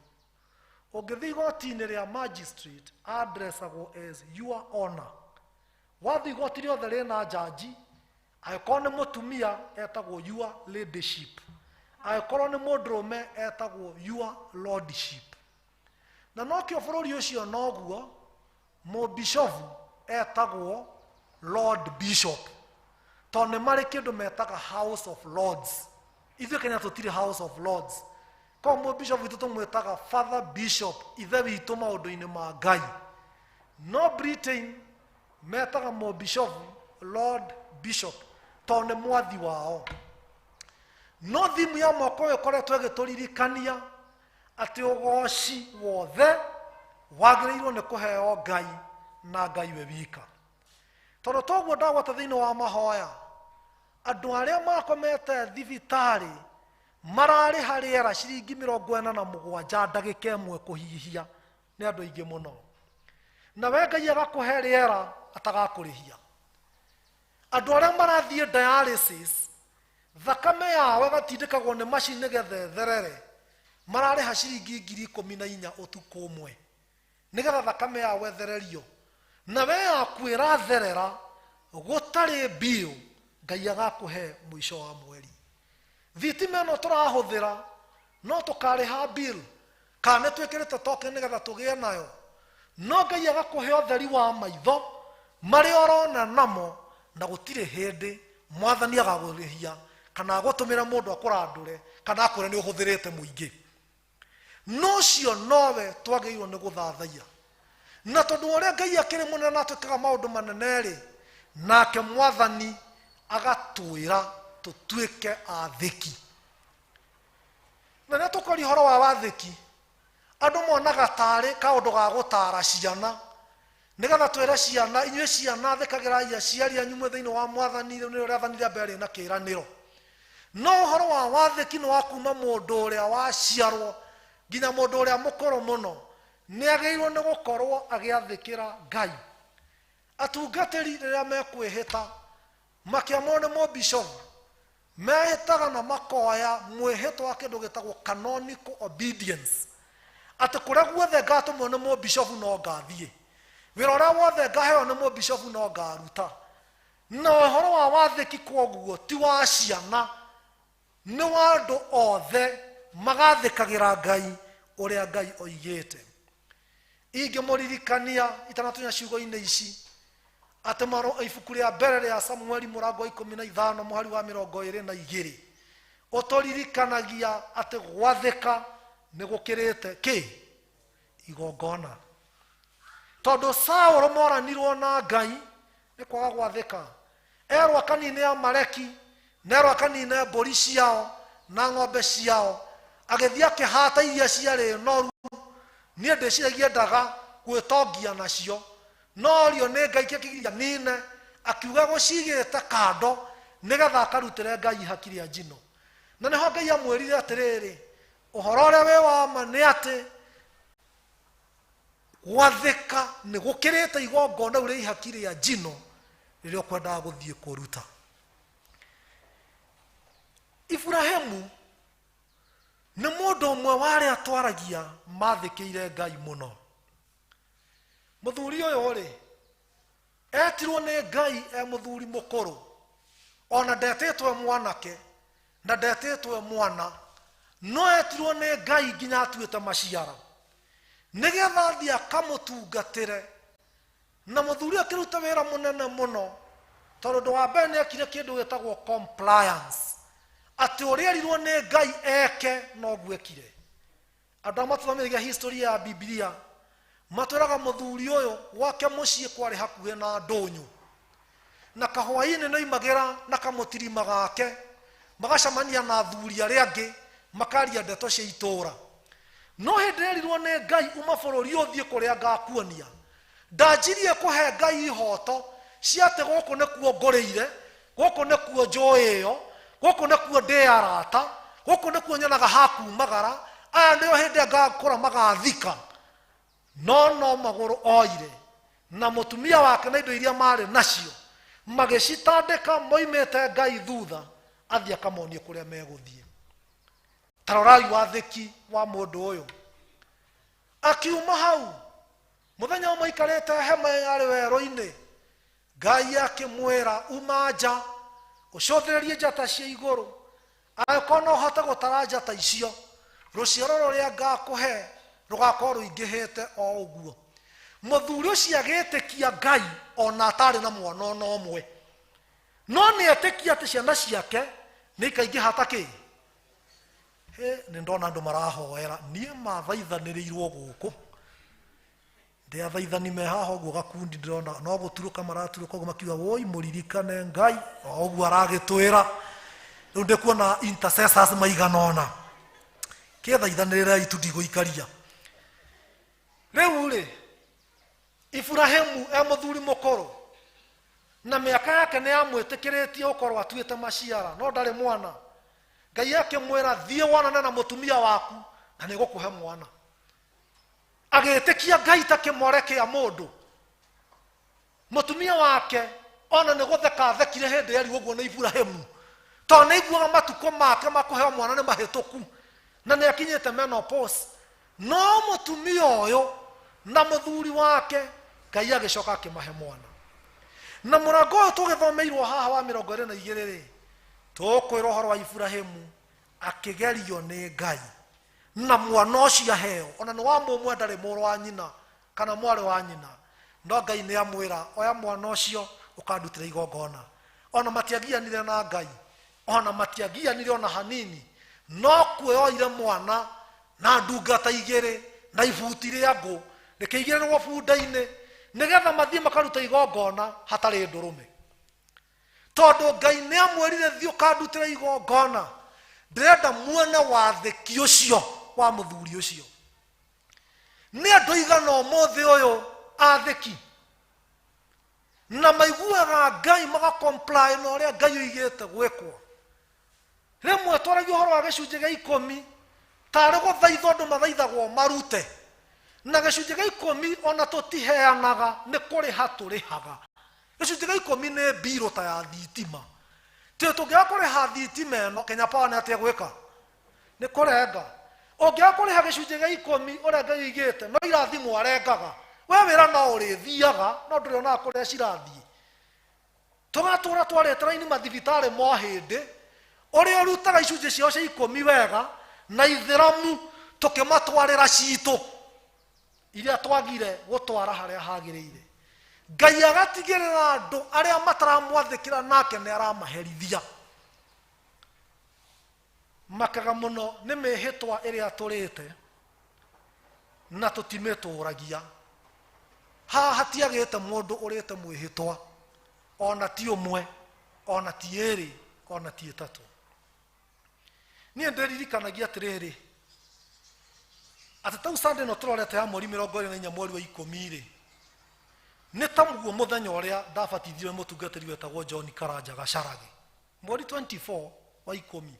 ũngĩthiĩ igoti-inĩ rĩa magistrate addressagwo as your honor. Wathiĩ igoti rĩothe rĩna jaji, angĩkorwo nĩ mũtumia etagwo your ladyship, angĩkorwo nĩ mũndũrũme etagwo your lordship. Na nokĩo bũrũri ũcio noguo mũbishofu etagwo Lord Bishop, tondũ nĩ marĩ kĩndũ metaga House of Lords. Ithuĩ Kenya tũtirĩ House of Lords, koguo mũbishofu witũ tũmwĩtaga Father Bishop, ithe witũ maũndũ-inĩ ma Ngai. No Britain metaga mũbishofu Lord Bishop tondũ nĩ mwathi wao. No thimu ya mwaka ũyũ ĩkoretwo ĩgĩtũririkania atĩ ũgoci wothe wagĩrĩirwo nĩ kũheo Ngai na Ngai we wika. Tondũ toguo ndagweta thĩinĩ wa mahoya, andũ arĩa makomete thibitarĩ mararĩha rĩera ciringi 47 ndagĩka ĩmwe kũhihia nĩ andũ aingĩ mũno. Na we Ngai agakũhe rĩera atagakũrĩhia. Andũ arĩa marathiĩ dialysis, thakame yao ĩgatindĩkagwo nĩ macini nĩgetha ĩtherere, mararĩha ciringi 14,000 ũtukũ ũmwe nĩgetha thakame yao ĩthererio. Na we yaku ĩratherera gũtarĩ bill, Ngai agakũhe mũico wa mweri. Thitima ĩno tũrahũthĩra no tũkarĩha bill. Kana nĩ twĩkĩrĩte token nĩgetha tũgĩe nayo. No Ngai agakũhe ũtheri wa maitho marĩa ũrona namo, na gũtirĩ hĩndĩ mwathani agagũrĩhia kana agũtũmĩre mũndũ akũrandũre kana akwĩre nĩ ũhũthĩrĩte mũingĩ. No ũcio nowe twagĩrĩirwo nĩ gũthathaiya. Na tondũ wa ũrĩa Ngai akĩrĩ mũnene na atwĩkaga maũndũ manene-rĩ, nake mwathani agatwĩra tũtuĩke athĩki. Na rĩrĩa tũkwaria ũhoro wa wathĩki, andũ monaga tarĩ kaũndũ ga gũtara ciana, nĩgetha twĩre ciana, inyuĩ ciana thĩkagĩrai aciari anyu mwĩ thĩinĩ wa mwathani, rĩu nĩrĩo rĩathani rĩa mbere rĩna kĩĩranĩro. No ũhoro wa wathĩki nĩ wa kuma mũndũ ũrĩa waciarwo nginya mũndũ ũrĩa mũkũrũ mũno, nĩ agĩrĩirwo nĩ gũkorwo agĩathĩkĩra Ngai. Atungatĩri rĩrĩa mekwĩhĩta makĩamũrwo nĩ mũbishobu, mehĩtaga na makoya mwĩhĩtwa wa kĩndũ gĩtagwo canonical obedience, atĩ kũrĩa guothe ngatũmwo nĩ mũbishobu no ngathiĩ, wĩra ũrĩa wothe ngaheo nĩ mũbishobu no ngaruta. Na ũhoro wa wathĩki kwoguo ti wa ciana, nĩ wa andũ othe magathĩkagĩra Ngai ũrĩa Ngai oigĩte. Ingĩmũririkania itanatunya ciugo-inĩ ici atĩ ibuku rĩa mbere rĩa Samueli mũrango wa 15 mũhari wa 22 ũtũririkanagia atĩ gwathĩka nĩ gũkĩrĩte kĩ igongona. Tondũ Saũlũ moranirwo na Ngai nĩ kwaga gwathĩka, erwo akanine Amaleki na erwo akanine mbũri ciao na ng'ombe ciao, agĩthiĩ akĩhata iria ciarĩ noru. Niĩ ndĩciragia endaga gwĩtongia nacio, no orio nĩ Ngai kĩkĩgiria nine, akiuga gũcigĩte kando nĩgetha akarutĩre Ngai ihaki rĩa njino. Na nĩho Ngai amwĩrire atĩrĩrĩ, ũhoro ũrĩa wĩ wa ma nĩ atĩ gwathĩka nĩ gũkĩrĩte igongona rĩu rĩa ihaki rĩa njino rĩrĩa ũkwendaga gũthiĩ kũruta. Iburahĩmu nĩ mũndũ ũmwe wa arĩa twaragia mathĩkĩire Ngai mũno. Mũthuri ũyũ rĩ, etirwo nĩ Ngai e mũthuri mũkũrũ, ona ndetĩtwo e mwanake na ndetĩtwo e mwana, no etirwo nĩ Ngai nginya atuĩte maciara nĩgetha athiĩ akamũtungatĩre. Na mũthuri akĩruta wĩra mũnene mũno, tondũ ũndũ wa mbere nĩ ekire kĩndũ gĩtagwo compliance, atĩ ũrĩa erirwo nĩ Ngai eke noguo ekire. Andũ arĩa matũthomithagia history ya Bibilia matwĩraga mũthuri ũyũ gwake mũciĩ kwarĩ hakuhĩ na ndũnyũ, na kahwainĩ nĩoimagĩra na kamũtirima gake magacemania na athuri arĩa angĩ makaria ndeto cia itũũra. No hĩndĩ ĩrĩa erirwo nĩ Ngai uma bũrũri ũthiĩ kũrĩa ngakuonia, ndanjirie kũhe Ngai ihoto cia atĩ gũkũ nĩkuo ngũrĩire, gũkũ nĩkuo njũĩ ĩyo, gũkũ nĩkuo ndĩ arata, gũkũ nĩkuo nyonaga hakumagara, aya nĩo hĩndĩ ĩrĩa ngakũra magathika. No no magũrũ oire na mũtumia wake na indo iria marĩ nacio magĩcitandĩka moimĩte Ngai thutha, athiĩ akamonie kũrĩa megũthiĩ. Ta rorai wathĩki wa mũndũ ũyũ. Akiuma hau mũthenya ũmwe aikarĩte hema yarĩ werũ-inĩ, Ngai akĩmwĩra, uma nja ũcũthĩrĩrie njata cia igũrũ, angĩkorwo no ũhote gũtara njata icio, rũciaro rũrĩa ngakũhe rũgakorwo rũingĩhĩte o ũguo. Mũthuri ũcio agĩtĩkia Ngai ona atarĩ na mwana ona ũmwe, no nĩ etĩkia atĩ ciana ciake nĩ ikaingĩha ta kĩ. Hĩ, nĩ ndona andũ marahoera niĩ mathaithanĩrĩirwo gũkũ, ndĩ athaithani me haha ũguo gakundi ndĩrona no gũturũka maraturũka ũguo makiuga woi mũririkane Ngai o ũguo aragĩtwĩra. Rĩu ndĩkuona intercessors maigana ũna, kĩthaithanĩrĩrai tu ndigũikaria. Rĩu rĩ, Iburahĩmu e mũthuri mũkũrũ na mĩaka yake nĩ yamwĩtĩkĩrĩtie gũkorwo atuĩte maciara, no ndarĩ mwana. Ngai akĩmwĩra thiĩ wonane na mũtumia waku na nĩ gũkũhe mwana. Agĩtĩkia Ngai ta kĩmore kĩa mũndũ. Mũtumia wake ona nĩ gũtheka athekire hĩndĩ erirwo ũguo nĩ Iburahĩmu, tondũ nĩ aiguaga matukũ make ma kũheo mwana nĩ mahĩtũku na nĩ akinyĩte menopause. No mũtumia ũyũ na mũthuri wake Ngai agĩcoka akĩmahe mwana. Na mũrango ũyũ tũgĩthomeirwo haha wa 22 rĩ, tũkwĩrwo ũhoro wa Iburahĩmu akĩgerio nĩ Ngai. Na mwana ũcio aheo ona nĩ wa mũmwe, ndarĩ mũrũ wa nyina kana mwarĩ wa nyina, no Ngai nĩ amwĩra, oya mwana ũcio ũkandutĩra igongona. Ona matiagianire na Ngai, ona matiagianire ona hanini, no kuoire mwana na ndungata igĩrĩ na ibuti rĩa ngũ rĩkĩigĩrĩrwo bunda-inĩ, nĩgetha mathiĩ makaruta igongona hatarĩ ndũrũme, tondũ Ngai nĩ amwĩrire, thiĩ ũkandutĩra igongona. Ndĩrenda muone wathĩki ũcio wa mũthuri ũcio. Nĩ andũ aigana ũmũthĩ ũyũ athĩki na maiguaga Ngai, magacomply na ũrĩa Ngai oigĩte gwĩkwo? Rĩmwe twaragia ũhoro wa gĩcunjĩ gĩa ikũmi tarĩ gũthaithwo andũ mathaithagwo marute, na gĩcunjĩ gĩa ikũmi ona tũtiheanaga, nĩ kũrĩha tũrĩhaga. Gĩcunjĩ gĩa ikũmi nĩ mbirũ ta ya thitima. Tĩ tũngĩaga kũrĩha thitima ĩno, Kenya Power nĩ atĩa gwĩka? Nĩ kũrenga. Ũngĩaga kũrĩha gĩcunjĩ gĩa ikũmi ũrĩa Ngai oigĩte, no irathimwo arengaga. We wĩra no ũrĩthiaga, no ndũrĩonaga kũrĩa cirathiĩ. Tũgatũra twarĩte raini mathibitarĩ mo hĩndĩ ũrĩa ũrutaga icunjĩ ciao cia ikũmi wega, na ithĩramu tũkĩmatwarĩra citũ iria twagire gũtwara harĩa hagĩrĩire. Ngai agatigĩrĩra andũ arĩa mataramwathĩkĩra nake nĩ aramaherithia. Makaga mũno nĩ mĩhĩtwa ĩrĩa tũrĩte na tũtimĩtũragia. Haha hatiagĩte mũndũ ũrĩte mwĩhĩtwa, ona ti ũmwe, ona ti ĩrĩ, ona ti ĩtatũ. Niĩ ndĩririkanagia atĩrĩrĩ, atĩ tau Sunday ĩno tũrorete ya mweri 24 mweri wa ikũmi rĩ, nĩ taguo mũthenya ũrĩa ndabatithirio nĩ mũtungatĩri wetagwo John Karanja Gacarage, mweri 24 wa ikũmi.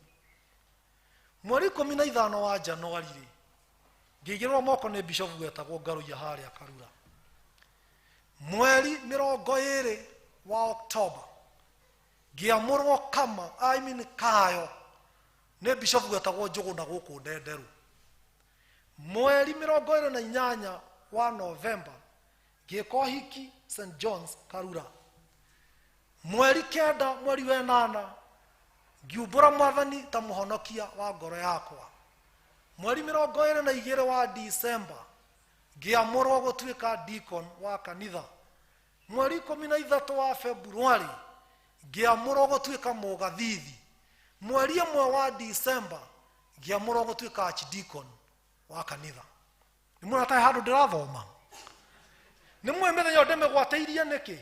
Mweri 15 wa Januari rĩ, ngĩigĩrĩrwo moko nĩ bishofu wetagwo Ngaruiya harĩa Karura. Mweri 20 wa Oktoba ngĩamũrwo kama, I mean kayo, nĩ bishofu wetagwo Njũgũna gũkũ Ndenderũ. Mweri 28 wa Novemba ngĩka ũhiki St John's Karura. Mweri 9 mweri wa ĩnana ngiumbũra Mwathani ta mũhonokia wa ngoro yakwa. Mweri 22 wa Disemba ngĩamũrwo gũtuĩka deacon wa kanitha. Mweri 13 wa Februari ngĩamũrwo gũtuĩka mũgathithi. Mweri 1 wa Disemba ngĩamũrwo gũtuĩka archdeacon wa kanitha. Nĩ mũratahe handũ ndĩrathoma? Nĩ mũĩ mĩthenya ĩyo ndĩmĩgwatĩirie nĩkĩ?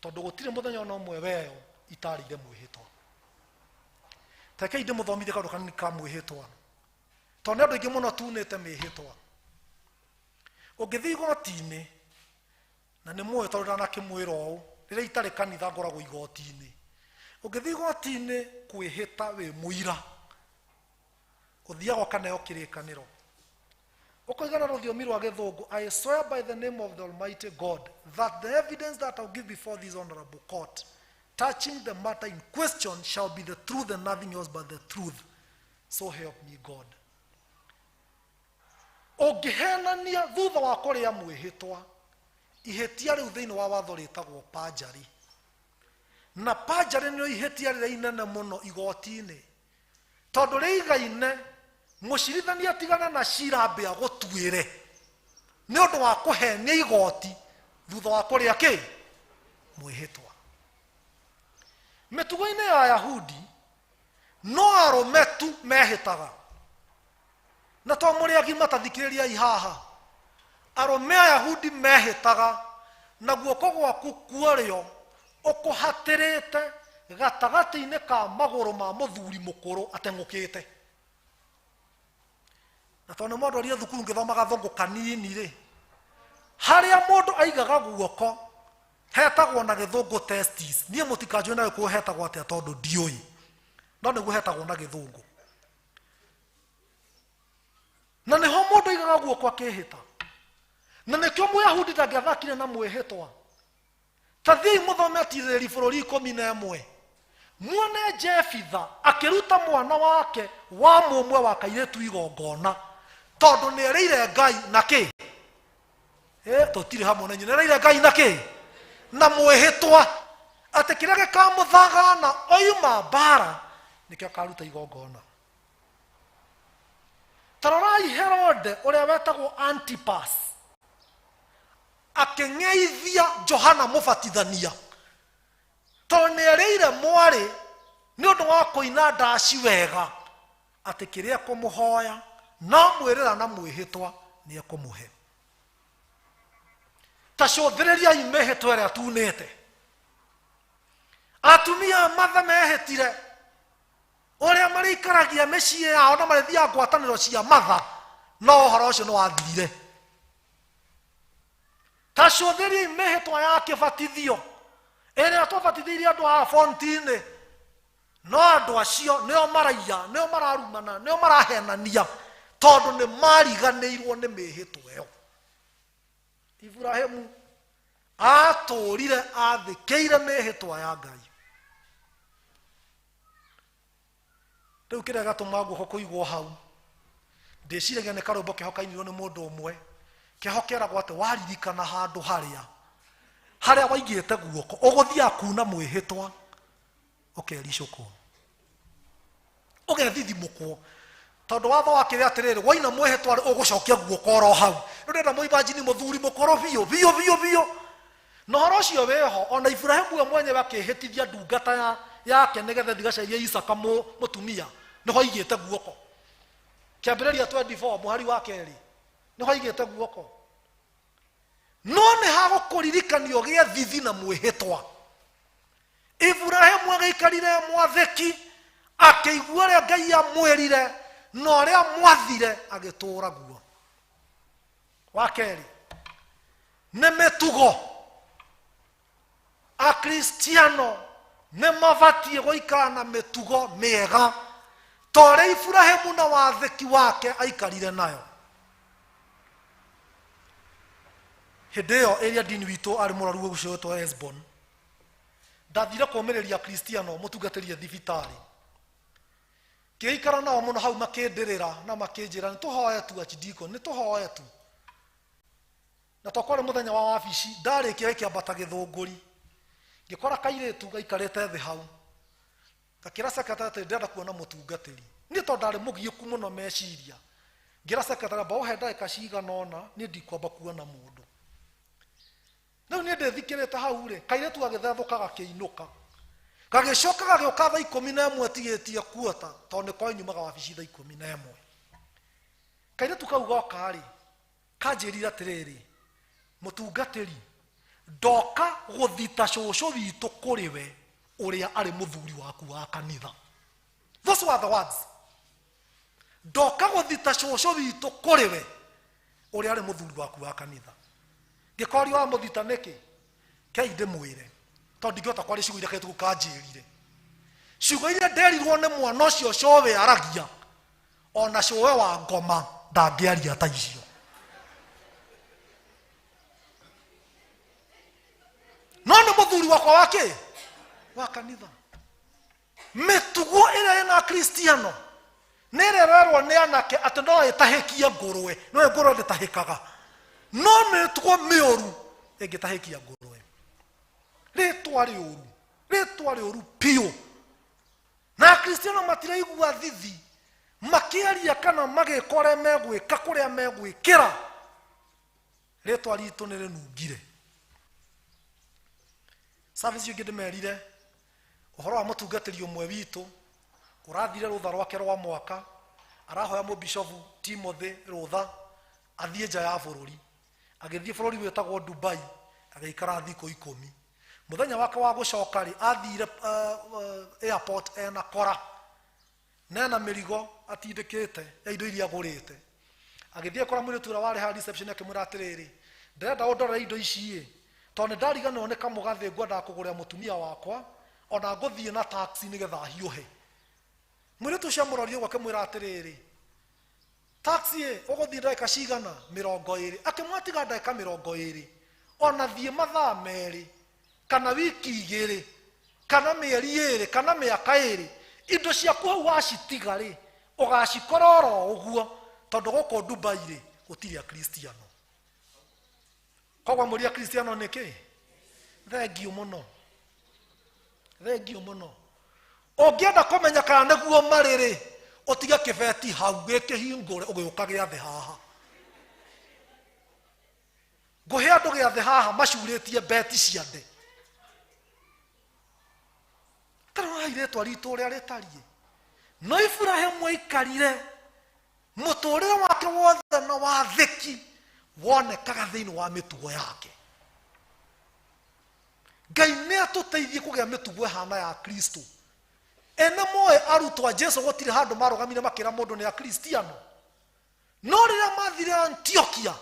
Tondũ gũtirĩ mũthenya ona ũmwe weyo itarĩire mwĩhĩtwa. Rekei ndĩmũthomithie kaũndũ kanini ka mwĩhĩtwa, tondũ nĩ andũ aingĩ mũno tunĩte mĩhĩtwa. Ũngĩthiĩ igoti-inĩ, na nĩ mũĩ tondũ ndanakĩmwĩra ũũ, rĩrĩa itarĩ kanitha ngoragwo igoti-inĩ. Ũngĩthiĩ igoti-inĩ kwĩhĩta wĩ mũira, ũthiaga ũkaneo kĩrĩkanĩro, ũkoiga na rũthiomi rwa gĩthũngũ, "I swear by the name of the Almighty God that the evidence that I will give before this honorable court touching the matter in question shall be the truth and nothing else but the truth, so help me God." Ũngĩhenania thutha wa kũrĩa mwĩhĩtwa, ihĩtia rĩu thĩinĩ wa watho rĩtagwo perjury, na perjury nĩyo ihĩtia rĩrĩa inene mũno igoti-inĩ, tondũ rĩigaine mũcirithania atigana na cira ambe agũtuĩre nĩ ũndũ wa kũhenia igoti thutha wa kũrĩa kĩ mwĩhĩtwa. Mĩtugo-inĩ ya Ayahudi no arũme tu mehĩtaga, na to mũrĩ agima ta thikĩrĩriai haha. Arũme Ayahudi mehĩtaga na guoko gwaku kuorĩo ũkũhatĩrĩte gatagatĩ-inĩ ka magũrũ ma mũthuri mũkũrũ ateng'ũkĩte. Na tondũ nĩ mwandwarire thukuru ngĩthoma gathũngũ kanini rĩ, harĩa mũndũ aigaga guoko hetagwo na gĩthũngũ testis. Niĩ mũtikanjũĩ na gĩkũyũ hetagwo atĩa, tondũ ndiũĩ, no nĩguo hetagwo na gĩthũngũ, na nĩho mũndũ aigaga guoko akĩhĩta. Na nĩkĩo Mũyahudi ndangĩathakire na mwĩhĩtwa. Ta thiĩi mũthome Atirĩrĩri Bũrũri 11, muone Jefitha akĩruta mwana wake wa mũmwe wa kairĩtu igongona, tondũ nĩ erĩire Ngai na kĩ. Tũtirĩ hamwe na inyuĩ. Nĩ erĩire Ngai na kĩ? Na mwĩhĩtwa, atĩ kĩrĩa gĩkamũthagana oima mbara nĩkĩo akaruta igongona. Tarorai Herode ũrĩa wetagwo Antipas akĩng'eithia Johana mũbatithania tondũ nĩ erĩire mwarĩ nĩ ũndũ wa kũina ndaci wega atĩ kĩrĩa ekũmũhoya na mwĩrĩra na mwĩhĩtwa nĩ ekũmũhe. Ta cũthĩrĩriai mĩhĩtwa ĩrĩa tunĩte. Atumia a matha mehĩtire ũrĩa marĩikaragia mĩciĩ yao na marĩthiaga ngwatanĩro cia matha, no ũhoro ũcio nĩ wathirire. Ta cũthĩriai mĩhĩtwa ya kĩbatithio ĩrĩa twabatithĩirie andũ a fonti-inĩ, no andũ acio nĩo maraiya, nĩo mararumana, nĩo marahenania, tondũ nĩ mariganĩirwo nĩ mĩhĩtwa ĩyo. Iburahĩmu atũrire athĩkĩire mĩhĩtwa ya Ngai. Rĩu kĩrĩa gĩatũma guoko kũigwo hau, ndĩciragia nĩ karwĩmbo keho kainirwo nĩ mũndũ ũmwe, keho keragwo atĩ waririkana handũ harĩa harĩa waigĩte guoko ũgũthiaga kuna mwĩhĩtwa ũkericũkwo, ũgethithimũkwo, tondũ watho wakĩrĩ atĩrĩrĩ, waina mwĩhĩtwa rĩ, ũgũcokia guoko oro hau. Rĩu ndĩrenda mũimanjini mũthuri mũkũrũ biũ biũ biũ biũ. Na ũhoro ũcio wĩho, ona Iburahĩmu we mwenyewe akĩhĩtithia ndungata yake nĩgetha ĩthiĩ gacarie Isaka mũtumia, nĩho aigĩte guoko. Kĩambĩrĩria 24 mũhari wa kerĩ, nĩho aigĩte guoko. No nĩ hagũkũririkania ũgĩe thithi na mwĩhĩtwa. Iburahĩmu agĩikarire mwathĩki, akĩigua ũrĩa Ngai amwĩrire na ũrĩa mwathire, agĩtũũra guo. Wa kerĩ nĩ mĩtugo. Akristiano nĩ mabatiĩ gũikara na mĩtugo mĩega ta ũrĩa Iburahĩmu na wathĩki wake aikarire nayo. Hĩndĩ ĩyo ĩrĩa dini witũ arĩ mũrwaru ũcio wetwo Esbon, ndathire kũmĩrĩria Akristiano mũtungatĩri e thibitarĩ. Ngĩikara nao mũno hau makĩndĩrĩra na makĩnjĩra nĩ tũhoe tu archdeacon, nĩ tũhoe tu. Na to kwarĩ mũthenya wa wabici, ndarĩkia gĩkĩambata gĩthũngũri, ngĩkora kairĩtu gaikarĩte thĩ hau, gakĩra secretary atĩ ndĩrenda kuona mũtungatĩri. Niĩ tondũ ndarĩ mũgiĩku mũno meciria, ngĩra secretary amba ũhe ndagĩka cigana ũna, niĩ ndikwamba kuona mũndũ. Rĩu niĩ ndĩthikĩrĩte hau rĩ, kairĩtu gagĩthethũka gakĩinũka. Gagĩcoka gagĩũka thaa 11 tigĩtie kuota, tondũ nĩ koĩ nyumaga wabici thaa 11. Kairĩtu kau goka rĩ, kanjĩrire atĩrĩrĩ, mũtungatĩri, ndoka gũthita cũcũ witũ kũrĩ we ũrĩa arĩ mũthuri waku wa kanitha. Those were the words. Ndoka gũthita cũcũ witũ kũrĩ we ũrĩa arĩ mũthuri waku wa kanitha. Ngĩkorio wamũthita nĩkĩ? Kei ndĩmwĩre, tondũ ndingĩhota kwaria ciugo iria kairĩtu kau kanjĩrire. Ciugo iria nderirwo nĩ mwana ũcio cũwe aragia, ona cũwe wa ngoma ndangĩaria ta icio. No nĩ mũthuri wakwa wa kĩ? Wa kanitha. Mĩtugo ĩrĩa ĩna Akristiano nĩ ĩrĩa ĩrerwo nĩ anake atĩ no ĩtahĩkie ngũrwe, no ngũrwe ndĩtahĩkaga, no mĩtugo mĩũru ĩngĩtahĩkia ngũrwe. Rĩtwa rĩũru, rĩtwa rĩũru biũ. Na Akristiano matiraigua thithi makĩaria kana magĩka ũrĩa megwĩka kũrĩa megwĩkĩra. Rĩtwa ritũ nĩ rĩnungire. Service ĩngĩ ndĩmerire ũhoro wa mũtungatĩri ũmwe witũ ũrathire rũtha rwake rwa mwaka, arahoya mũbishobu Timothy rũtha athiĩ nja ya bũrũri. Agĩthiĩ bũrũri wĩtagwo Dubai, agĩikara thikũ 10. Mũthenya wake wa gũcoka rĩ, athire airport ena kora na ena mĩrigo atindĩkĩte ya indo iria agũrĩte. Agĩthiĩ akora mũirĩtu ũrĩa warĩ haha reception akĩmwĩra atĩrĩrĩ, ndĩrenda ũndorere indo ici ĩ, tondũ nĩ ndariganĩrwo nĩ kamũgathĩ ngwendaga kũgũrĩra mũtumia wakwa, ona ngũthiĩ na taxi nĩgetha ahiũhe. Mũirĩtu ũcio amũrorire ũguo akĩmwĩra atĩrĩrĩ, taxi ĩ, ũgũthiĩ ndagĩka cigana? 20. Akĩmwĩra tiga ndagĩka 20, ona thiĩ mathaa 2 kana wiki 2 kana mĩeri 2 kana mĩaka 2, indo ciaku hau wacitiga rĩ, ũgacikora oro ũguo, tondũ gũkũ Dubai rĩ, gũtirĩ Akristiano. Koguo mũria Akristiano nĩ kĩ? Thengiũ mũno, thengiũ mũno. Ũngĩenda kũmenya kana nĩguo marĩ rĩ, Ũtige kĩbeti hau gĩkĩhingũre ũgĩũka gĩathĩ haha. Ngũhe andũ gĩathĩ haha macurĩtie beti cia nde. Tarorai rĩtwa ritũ ũrĩa rĩtariĩ. No Iburahĩmu aikarire mũtũrĩre wake wothe na wathĩki wonekaga thĩinĩ wa mĩtugo yake. Ngai nĩ atũteithie kũgĩa mĩtugo ĩhana ya Kristo. Ene moĩ arutwo a Jesu gũtirĩ handũ marũgamire makĩra mũndũ nĩ Akristiano. No rĩrĩa mathire Antiokia,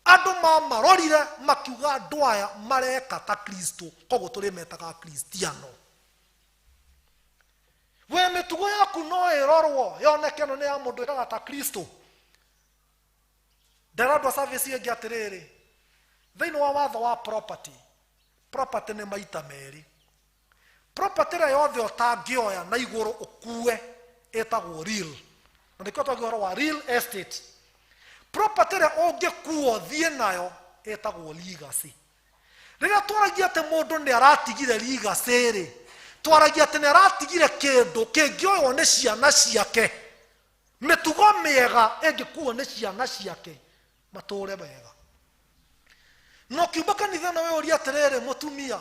andũ mamarorire makiuga andũ aya mareka ta Kristo, koguo tũrĩmetaga Akristiano. We mĩtugo yaku no ĩrorwo yoneke ĩno nĩ ya mũndũ ĩkaga ta Kristo. Ndera andũ a service ĩngĩ atĩrĩrĩ, thĩinĩ wa watho wa property, property nĩ maita merĩ. Property ĩrĩa yothe ũtangĩoya na igũrũ ũkue ĩtagwo real, na nĩkĩo twagia ũhoro wa real estate. Property ĩrĩa ũngĩkua ũthiĩ nayo ĩtagwo legacy. Rĩrĩa twaragia atĩ mũndũ nĩ aratigire legacy rĩ, twaragia atĩ nĩ aratigire kĩndũ kĩngĩoywo nĩ ciana ciake, mĩtugo mĩega ĩngĩkuo nĩ ciana ciake matũre wega. Na ũkiuma kanitha na wĩyũrie atĩrĩrĩ, mũtumia,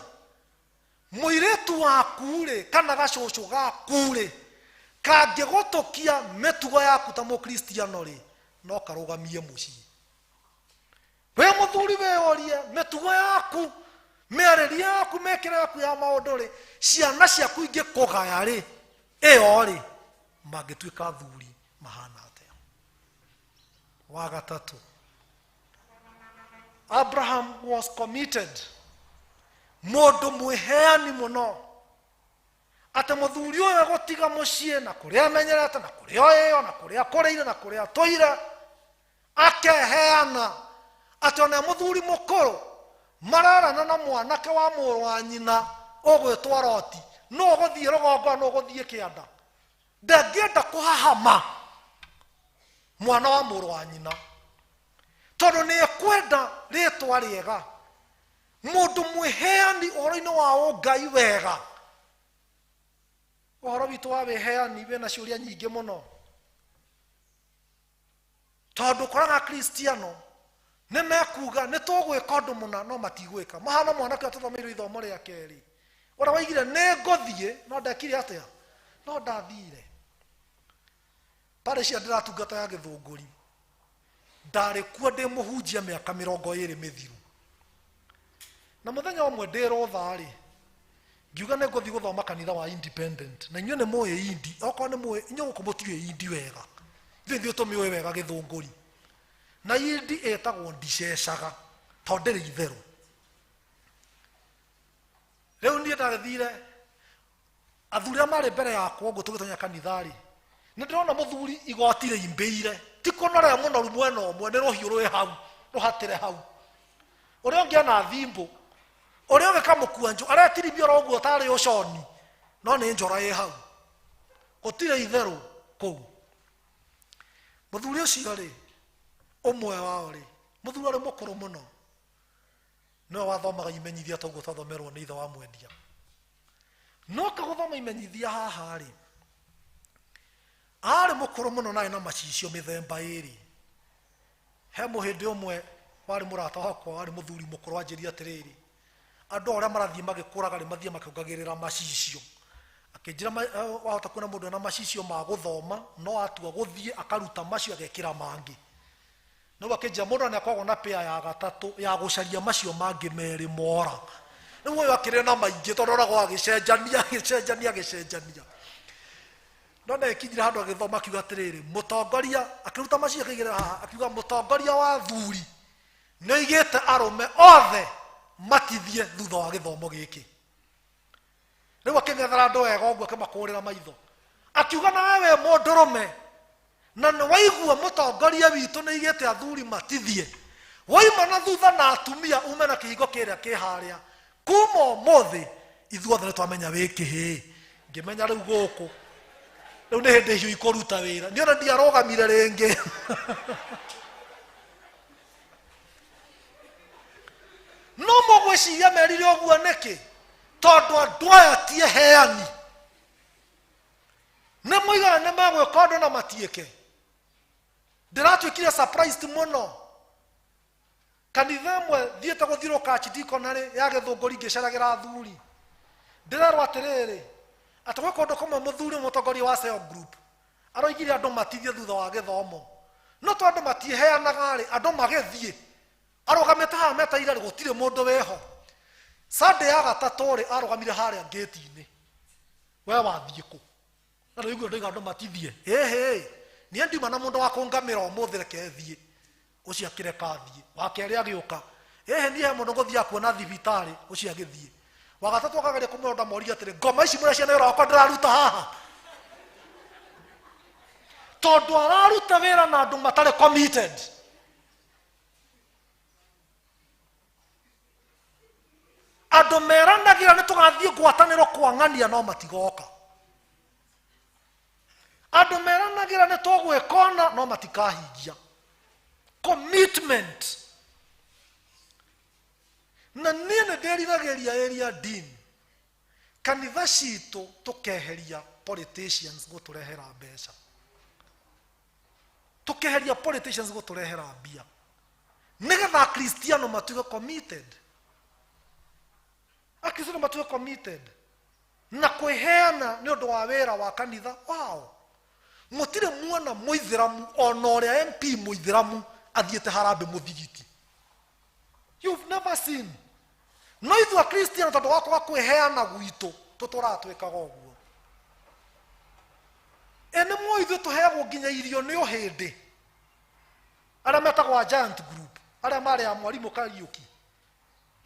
mũirĩtu waku rĩ kana gacũcũ gaku rĩ kangĩgũtũkia mĩtugo yaku ta mũkristiano rĩ, no karũgamie mũciĩ. Wĩ mũthuri wĩyũrie mĩtugo yaku, mĩarĩrie yaku, mĩkĩre yaku ya maũndũ rĩ, ciana ciaku ingĩkũgaya rĩ, ĩyo rĩ, mangĩtuĩka athuri mahana atĩa? Wa gatatũ, Abraham was committed, mũndũ mwĩheani mũno, atĩ mũthuri ũyũ egũtiga mũciĩ na kũrĩa amenyerete na kũrĩa oĩyo na kũrĩa akũrĩire na kũrĩa atũire, akeheana atĩ ona mũthuri mũkũrũ mararana na mwanake wa mũrũ wa nyina ũgwĩtwo Loti, nũ ũgũthiĩ rũgongo nũ ũgũthiĩ kĩanda, ndangĩenda kũhahama mwana wa mũrũ wa nyina tondũ nĩ ekwenda rĩtwa rĩega. Mũndũ mwĩheani ũhoro-inĩ wa ũngai wega. Ũhoro witũ wa wĩheani wĩna ciũria nyingĩ mũno, tondũ ũkoraga Akristiano nĩ mekuga nĩ tũgwĩka ũndũ mũna no matigwĩka. Mahana mwanake ũrĩa tũthomeirwo ithomo rĩa kerĩ, ũrĩa waigire nĩ ngũthiĩ no ndekire atĩa? No ndathire. Parish ĩrĩa ndĩratungata ya Gĩthũngũri, ndarĩ kuo ndĩ mũhunjia mĩaka mĩrongo ĩrĩ mĩthiru. Na mũthenya ũmwe ndĩ rũtha rĩ, ngiuga nĩ ngũthiĩ gũthoma kanitha wa Independent. Na inyuĩ nĩ mũĩ Indi, okorwo nĩ mũĩ, inyuĩ gũkũ mũtiũĩ Indi wega. Ithuĩ ithuĩ tũmĩũĩ wega Gĩthũngũri. Na Indi ĩtagwo ndicecaga, tondũ ndĩrĩ itherũ. Rĩu niĩ ndagĩthire, athuri arĩa marĩ mbere yakwa ũguo tũgĩtonya kanitha rĩ, nĩ ndĩrona mũthuri igoti rĩimbĩire, ti kũnorea mũnoru mwena ũmwe, nĩ rũhiũ rwĩ hau, rũhatĩre hau. Ũrĩa ũngĩ ena thimbũ, ũrĩa ũngĩ kamũkwanjũ, aretiribia oro ũguo tarĩ ũconi, no nĩ njora ĩ hau. Gũtirĩ itherũ kũu. Mũthuri ũcio rĩ, ũmwe wao rĩ, mũthuri arĩ mũkũrũ mũno, nĩwe wathomaga imenyithia toguo twathomerwo nĩ ithe wa mwendia. No kagũthoma imenyithia haha rĩ, arĩ mũkũrũ mũno na arĩ na macicio mĩthemba ĩrĩ. He mũhĩndĩ ũmwe warĩ mũrata wakwa, warĩ mũthuri mũkũrũ, anjĩrire atĩrĩrĩ, andũ ũrĩa marathiĩ magĩkũraga rĩ, mathiĩ makĩongagĩrĩra macicio. Akĩnjĩra wahota kuona mũndũ ena macicio ma gũthoma, no atua gũthiĩ akaruta macio agekĩra mangĩ. Rĩu akĩnjĩra mũndũ nĩ akoragwo na pea ya gatatũ ya gũcaria macio mangĩ merĩ mora. Rĩu ũyũ akĩrĩ na maingĩ tondũ oragwo agĩcenjania, agĩcenjania, agĩcenjania. No nĩ akinyire handũ agĩthoma akiuga atĩrĩrĩ, mũtongoria, akĩruta macio akĩigĩrĩra haha, akiuga mũtongoria wa athuri nĩ oigĩte arũme othe matithie thutha wa gĩthomo gĩkĩ. Rĩu akĩng'ethera andũ wega ũguo akĩmakũrĩra maitho, akiuga na wewe mũndũrũme na nĩ waigua mũtongoria witũ nĩ aigĩte athuri matithie, waima na thutha na atumia ume na kĩhingo kĩrĩa kĩ harĩa, kuma ũmũthĩ ithuothe nĩ twamenya wĩ kĩhĩĩ. Ngĩmenya rĩu gũkũ rĩu nĩ hĩndĩ hiũ ikũruta wĩra, niĩ ona ndiarũgamire rĩngĩ. No mũgwĩciria merire ũguo nĩkĩ? Tondũ andũ aya ti eheani. Nĩ Nĩ moigaga nĩ megwĩka ũndũ na matiĩke. Ndĩratuĩkire surprised mũno. Kanitha ĩmwe thiĩte gũthirũka archdeaconry ya Gĩthũngũri ngĩceragĩra athuri. Ndĩrerwo atĩrĩrĩ, atĩ gwĩ kũndũ kũmwe mũthuri mũtongoria wa cell group aroigire andũ matithie thutha wa gĩthomo. No to andũ matiheanaga rĩ, andũ magĩthiĩ. Arũgamĩte haha metereire rĩ, gũtirĩ mũndũ wĩho. Sunday ya gatatũ rĩ, arũgamire harĩa ngĩti-inĩ. We wathiĩ kũ? Na ndũigua ndoiga andũ matithie. Ĩhĩ, niĩ ndiuma na mũndũ wa kũngamĩra ũmũthĩ reke thiĩ. Ũcio akĩreka athiĩ. Wa kerĩ agĩũka. Ĩhĩ, niĩ he mũndũ ngũthiaga kuona thibitarĩ, ũcio agĩthiĩ. Wa gatatũ akageria kũmwĩra ũndũ amoria atĩrĩ, ngoma ici mũrĩa ciana wĩra wakwa ndĩraruta haha. Tondũ araruta wĩra na andũ matarĩ committed. Andũ meranagĩra nĩ tũgathiĩ ngwatanĩro kwang'ania no matigoka. Andũ meranagĩra nĩ tũgwĩka ũna no matikahingia. Commitment. Na niĩ nĩ ndĩriragĩria area dean kanitha citũ tũkeheria politicians gũtũrehera mbeca. Tũkeheria politicians gũtũrehera mbia. Nĩgetha akristiano matuĩke committed. Akristiano matuĩke committed na kwĩheana nĩ ũndũ wa wĩra wa kanitha wao. Mũtirĩ muona mũithĩramu ona ũrĩa MP mũithĩramu athiĩte harambĩ mũthigiti. You've never seen. No ithuĩ akristiano tondũ wa kwaga kwĩheana gwitũ tũtũraga twĩkaga ũguo. Ĩ nĩ mũĩ ithuĩ tũheagwo nginya irio nĩ ũhĩndĩ. Arĩa metagwo a Giant Group, arĩa marĩ a mwarimũ Kariũki.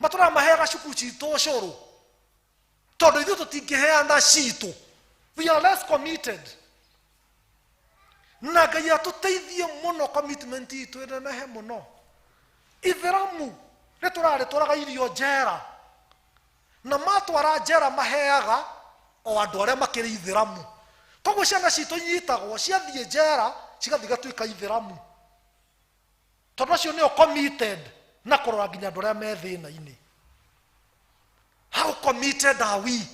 Matũraga maheaga cukuru citũ ũcũrũ. Tondũ ithuĩ tũtingĩheana citũ. We are less committed. Na Ngai atũteithie mũno commitment itũ ĩnenehe mũno. Ithĩramu rĩtũrarĩtwaraga irio njera. Na matwara njera maheaga o andũ arĩa makĩrĩ ithĩramu. Koguo ciana citũ inyitagwo ciathiĩ njera cigathiĩ igatuĩka ithĩramu. Tondũ acio nĩo committed na kũrora nginya andũ arĩa me thĩna-inĩ. How committed are we?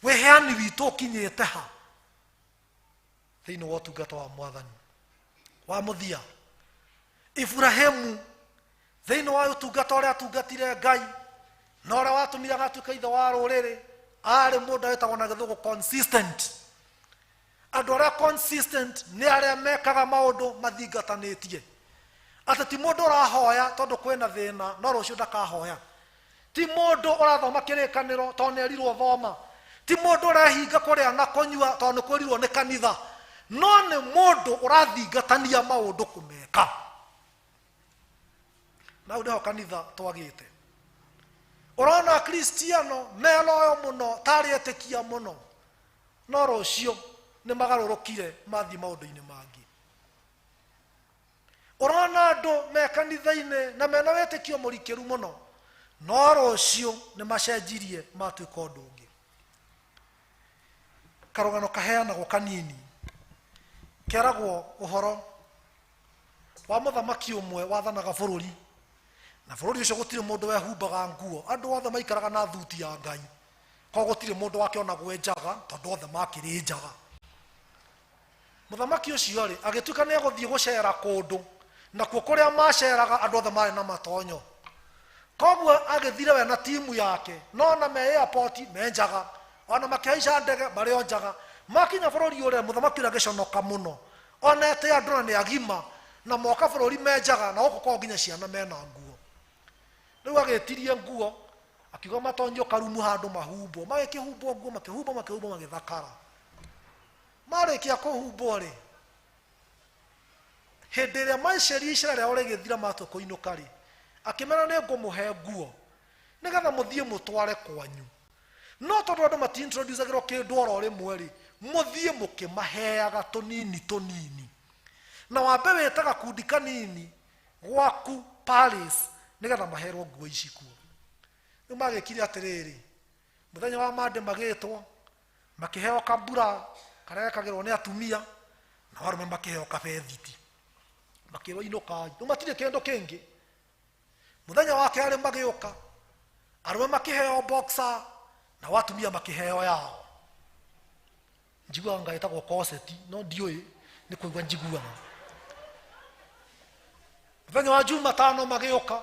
Wĩheani witũ ũkinyĩte ha? Thĩinĩ wa ũtungata wa Mwathani. Wa mũthia, Iburahĩmu thĩinĩ wa ũtungata ũrĩa atungatire Ngai na ũrĩa watũmire agatuĩka ithe wa rũrĩrĩ, arĩ mũndũ wĩtagwo na gĩthũngũ consistent. Andũ arĩa consistent nĩ arĩa mekaga maũndũ mathingatanĩtie. Atĩ ti mũndũ ũrahoya tondũ kwĩna thĩna no rũciũ ndakahoya. Ti mũndũ ũrathoma kĩrĩkanĩro tondũ nĩ erirwo thoma. Ti mũndũ ũrehinga kũrĩa na kũnyua tondũ nĩ kwĩrirwo nĩ kanitha. No nĩ mũndũ ũrathingatania maũndũ kũmeka. Na hau nĩho kanitha twagĩte. Ũrona akristiano meloyo mũno tarĩ etĩkia mũno, no rũciũ nĩ magarũrũkire mathiĩ maũndũ-inĩ mangĩ. Ũrona andũ me kanitha-inĩ na mena wĩtĩkio mũrikĩru mũno, no rũciũ nĩ macenjirie matuĩka ũndũ ũngĩ. Karũgano kaheanagwo kanini keragwo ũhoro wa mũthamaki ũmwe wathanaga bũrũri, na bũrũri ũcio gũtirĩ mũndũ wehumbaga nguo, andũ othe maikaraga na thuti ya Ngai. Koguo gũtirĩ mũndũ wakĩonagwo e njaga tondũ othe makĩrĩ njaga. Mũthamaki ũcio rĩ, agĩtuĩka nĩ egũthiĩ gũcera kũndũ, nakuo kũrĩa maceraga andũ othe marĩ na matonyo. Koguo agĩthire we na timu yake, no ona me airport me njaga, ona makĩhaica ndege marĩ o njaga. Makinya bũrũri ũrĩa, mũthamaki ũrĩa agĩconoka mũno, onete andũ na nĩ agima, na moka bũrũri me njaga, na gũkũ kwao nginya ciana mena nguo. Rĩu agĩtirie nguo, akiuga matonyio karumu handũ mahumbwo, magĩkĩhumbwo nguo, makĩhumbwo, makĩhumbwo, magĩthakara. Marĩkia kũhumbwo rĩ, hĩndĩ ĩrĩa maceria icera rĩao rĩgĩthira matua kũinũka rĩ, akĩmera nĩ ngũmũhe nguo nĩgetha mũthiĩ mũtware kwanyu. No tondũ andũ mati-introducagĩrwo kĩndũ oro rĩmwe rĩ, mũthiĩ mũkĩmaheaga tũnini tũnini. Na wambe wĩte gakundi kanini gwaku Paris nĩgetha maherwo nguo ici kuo. Rĩu magĩkire atĩrĩrĩ, mũthenya wa Monday magĩtwo, makĩheo kabura karĩa gekagĩrwo nĩ atumia, na arũme makĩheo kabethiti. Makĩrwo inũkai. Rĩu matirĩ kĩndũ kĩngĩ. Mũthenya wa kerĩ magĩũka, arũme makĩheo boxer, nao atumia makĩheo yao. Njiguaga nga ĩtagwo corset, no ndiũĩ nĩ kũigua njiguaga. Mũthenya wa Jumatano magĩũka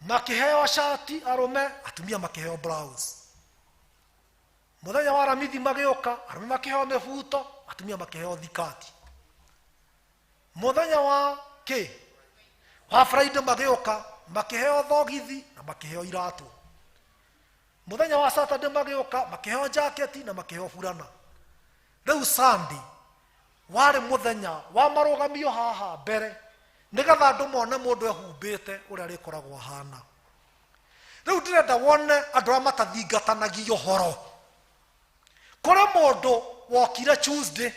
makĩheo cati arũme, atumia makĩheo blouse. Mũthenya wa Aramithi magĩũka arũme makĩheo mĩbuto, atumia makĩheo thikati. Mũthenya wa kĩ wa Friday magĩũka makĩheo thogithi na makĩheo iratũ. Mũthenya wa Saturday magĩũka makĩheo jaketi na makĩheo burana. Rĩu Sunday warĩ mũthenya wa marũgamio haha mbere nĩgetha andũ mone mũndũ ehumbĩte ũrĩa arĩkoragwo ahana. Rĩu ndĩrenda wone andũ arĩa matathingatanagia ũhoro. Kũrĩ mũndũ wokire Tuesday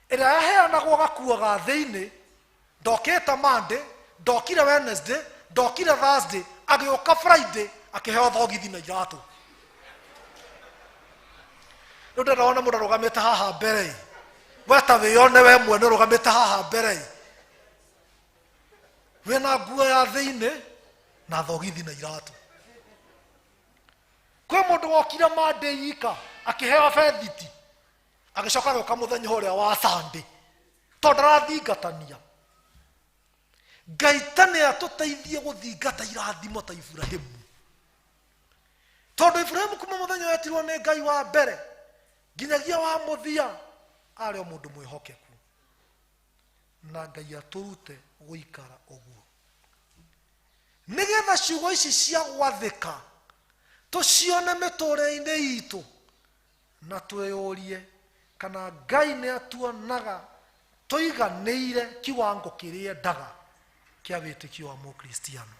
ĩrĩa yaheanagwo gakuo ga thĩinĩ, ndokĩte Monday, ndokire Wednesday, ndokire Thursday, agĩũka Friday akĩheo thogithi na iratũ. Rĩu ndĩrenda wone mũndũ arũgamĩte haha mbere, we ta wĩyone we mwene ũrũgamĩte haha mbere, wĩna nguo ya thĩinĩ na thogithi na iratũ. Kwĩ mũndũ wokire Monday ika akĩheo bethiti, agĩcoka agĩũka mũthenya ũrĩa wa Sunday tondũ ndarathingatania. Ngai ta nĩ atũteithie gũthingata irathimo ta Iburahĩmu, tondũ Iburahĩmu kuma mũthenya wetirwo nĩ Ngai wa mbere nginyagia wa mũthia arĩ o mũndũ mwĩhokeku, na Ngai atũrute gũikara ũguo nĩgetha ciugo ici cia gwathĩka tũcione mĩtũrĩre-inĩ itũ na twĩyũrie kana Ngai nĩ atuonaga tũiganĩire kiwango kĩrĩa endaga kĩa wĩtĩkio wa Mũkristiano.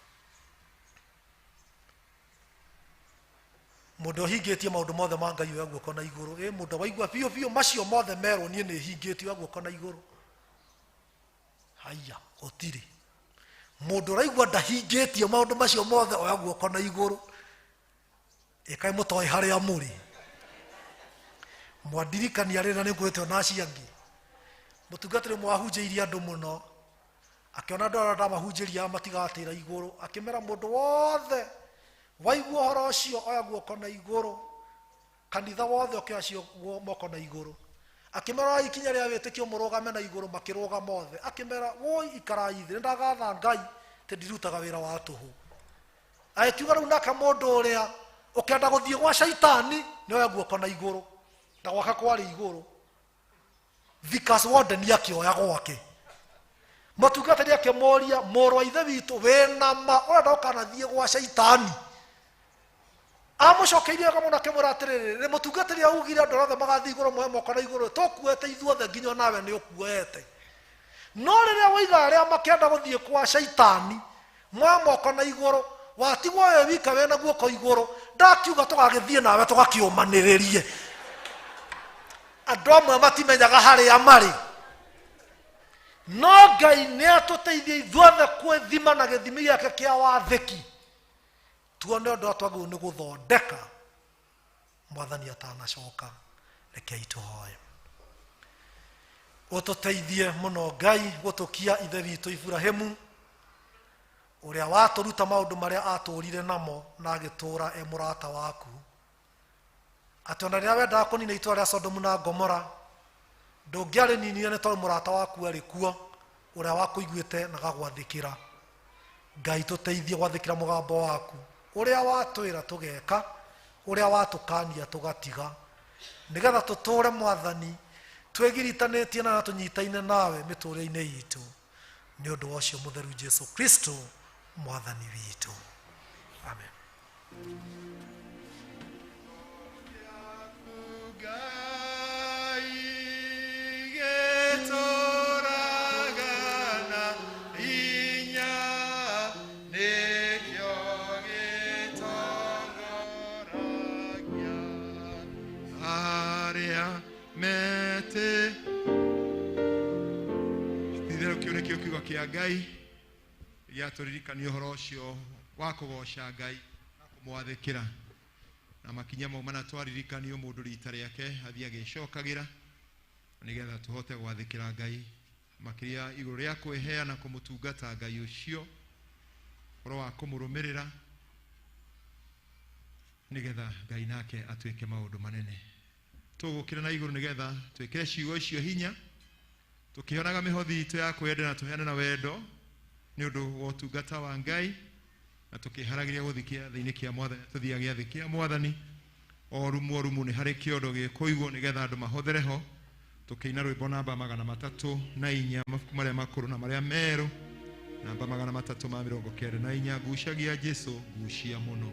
Mũndũ ũhingĩtie maũndũ mothe ma Ngai oya guoko na igũrũ. Ĩ mũndũ waigua biũ biũ macio mothe merwo niĩ nĩ hingĩtie, oya guoko na igũrũ. Haiya, gũtirĩ mũndũ ũraigua ndahingĩtie maũndũ macio mothe, oya guoko na igũrũ. Ĩkaĩ mũtoĩ harĩa mũrĩ, mwandirikania rĩrĩa nĩ ngwĩte ona acio angĩ. Mũtungatĩri ũmwe wahunjĩirie andũ mũno akĩona andũ arĩa ndamahunjĩria matigatĩra igũrũ, akĩmera mũndũ wothe waigua ũhoro ũcio oya guoko na igũrũ. Kanitha wothe ũkĩoya cio moko na igũrũ. Akĩmera oya ikinya rĩa wĩtĩkio mũrũgame na igũrũ, makĩrũgama othe. Akĩmera woi ikarai thĩ, nĩndagatha Ngai atĩ ndirutaga wĩra wa tũhũ. Agĩkiuga rĩu nake mũndũ ũrĩa ũkenda gũthiĩ gwa caitani nĩ oya guoko na igũrũ, na gwake kwarĩ igũrũ. Vickers Warden akĩoya gwake. Mũtungatĩri akĩmũria, mũrũ wa ithe witũ wĩna ma ũrenda ũkanathiĩ gwa caitani? Amũcokeirie wega mũno akĩmwĩra atĩrĩrĩ, rĩ mũtungatĩri augire andũ othe magathiĩ igũrũ moe moko na igũrũ, tũkuete ithuothe nginya nawe nĩ ũkuoete. No rĩrĩa waiga arĩa makĩenda gũthiĩ kwa caitani moe moko na igũrũ, watigwo we wika wĩna guoko igũrũ, ndakiuga tũgagĩthiĩ nawe tũgakĩũmanĩrĩrie. Andũ amwe matimenyaga harĩa marĩ, no Ngai nĩ atũteithie ithuothe kwĩthima na gĩthimi gĩake kĩa wathĩki, tuone ũndũ ũrĩa twagĩrĩirwo nĩ gũthondeka Mwathani atanacoka. Rekei tũhoe. Ũtũteithie mũno Ngai gũtũkia ithe witũ Iburahĩmu, ũrĩa watũruta maũndũ marĩa atũrire namo na agĩtũra e mũrata waku, atĩ ona rĩrĩa wendaga kũnina itũra rĩa Sodomu na Gomora ndũngĩarĩninire nĩ tondũ mũrata waku arĩ kuo ũrĩa wakũiguĩte na gagwathĩkĩra. Ngai tũteithie gwathĩkĩra mũgambo waku, ũrĩa watwĩra tũgeka, ũrĩa watũkania tũgatiga, nĩgetha tũtũre Mwathani twĩgiritanĩtie na tũnyitaine nawe mĩtũrĩre-inĩ itũ, nĩ ũndũ wa ũcio mũtheru Jesu Kristo Mwathani witũ. Amen. Kĩu nĩkĩo kiugo kĩa Ngai gĩatũririkania ũhoro ũcio wa kũgoca Ngai na kũmwathĩkĩra, na makinya mau mana twaririkanio mũndũ rita rĩake athiĩ agĩcokagĩra nĩgetha tũhote gwathĩkĩra Ngai makĩria igũrũ rĩa kwĩheana kũmũtungata Ngai ũcio, ũhoro wa kũmũrũmĩrĩra nĩgetha Ngai nake atuĩke maũndũ manene. Tũgũkĩra na igũrũ nĩgetha twĩkĩre ciugo icio hinya, tũkĩonaga mĩhothi itũ ya kwenda na tũheane na wendo nĩ ũndũ wa ũtungata wa Ngai, na tũkĩharagĩria gũthiĩ kĩathĩ-inĩ kĩa Mwathani, tũthiaga gĩathĩ kĩa Mwathani o rumu o rumu nĩ harĩ kĩondo gĩkũigwo nĩgetha andũ mahũthĩre ho, tũkĩina rwĩmbo namba 304, mabuku marĩa makũrũ na marĩa merũ, namba 394, ngucagia Jesu ngucia mũno.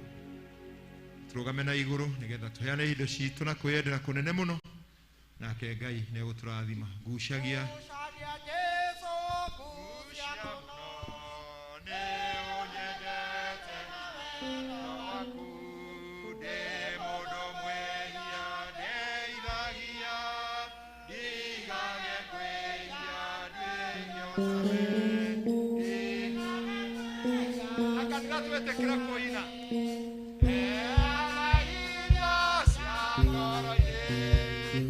Tũrũgame na igũrũ nĩgetha tũheane indo citũ na kwĩyendera kũnene mũno, nake Ngai nĩ egũtũrathima. Ngucagia Jesu ngucia mũno, nĩ ũnyendete waku, ndĩ mũndũ mwĩhia, ndeithagia ndigage kwĩhia, ndwĩhia ũtawe. Akanitha twetĩkĩra kũina Heana irio cia ngoro-inĩ.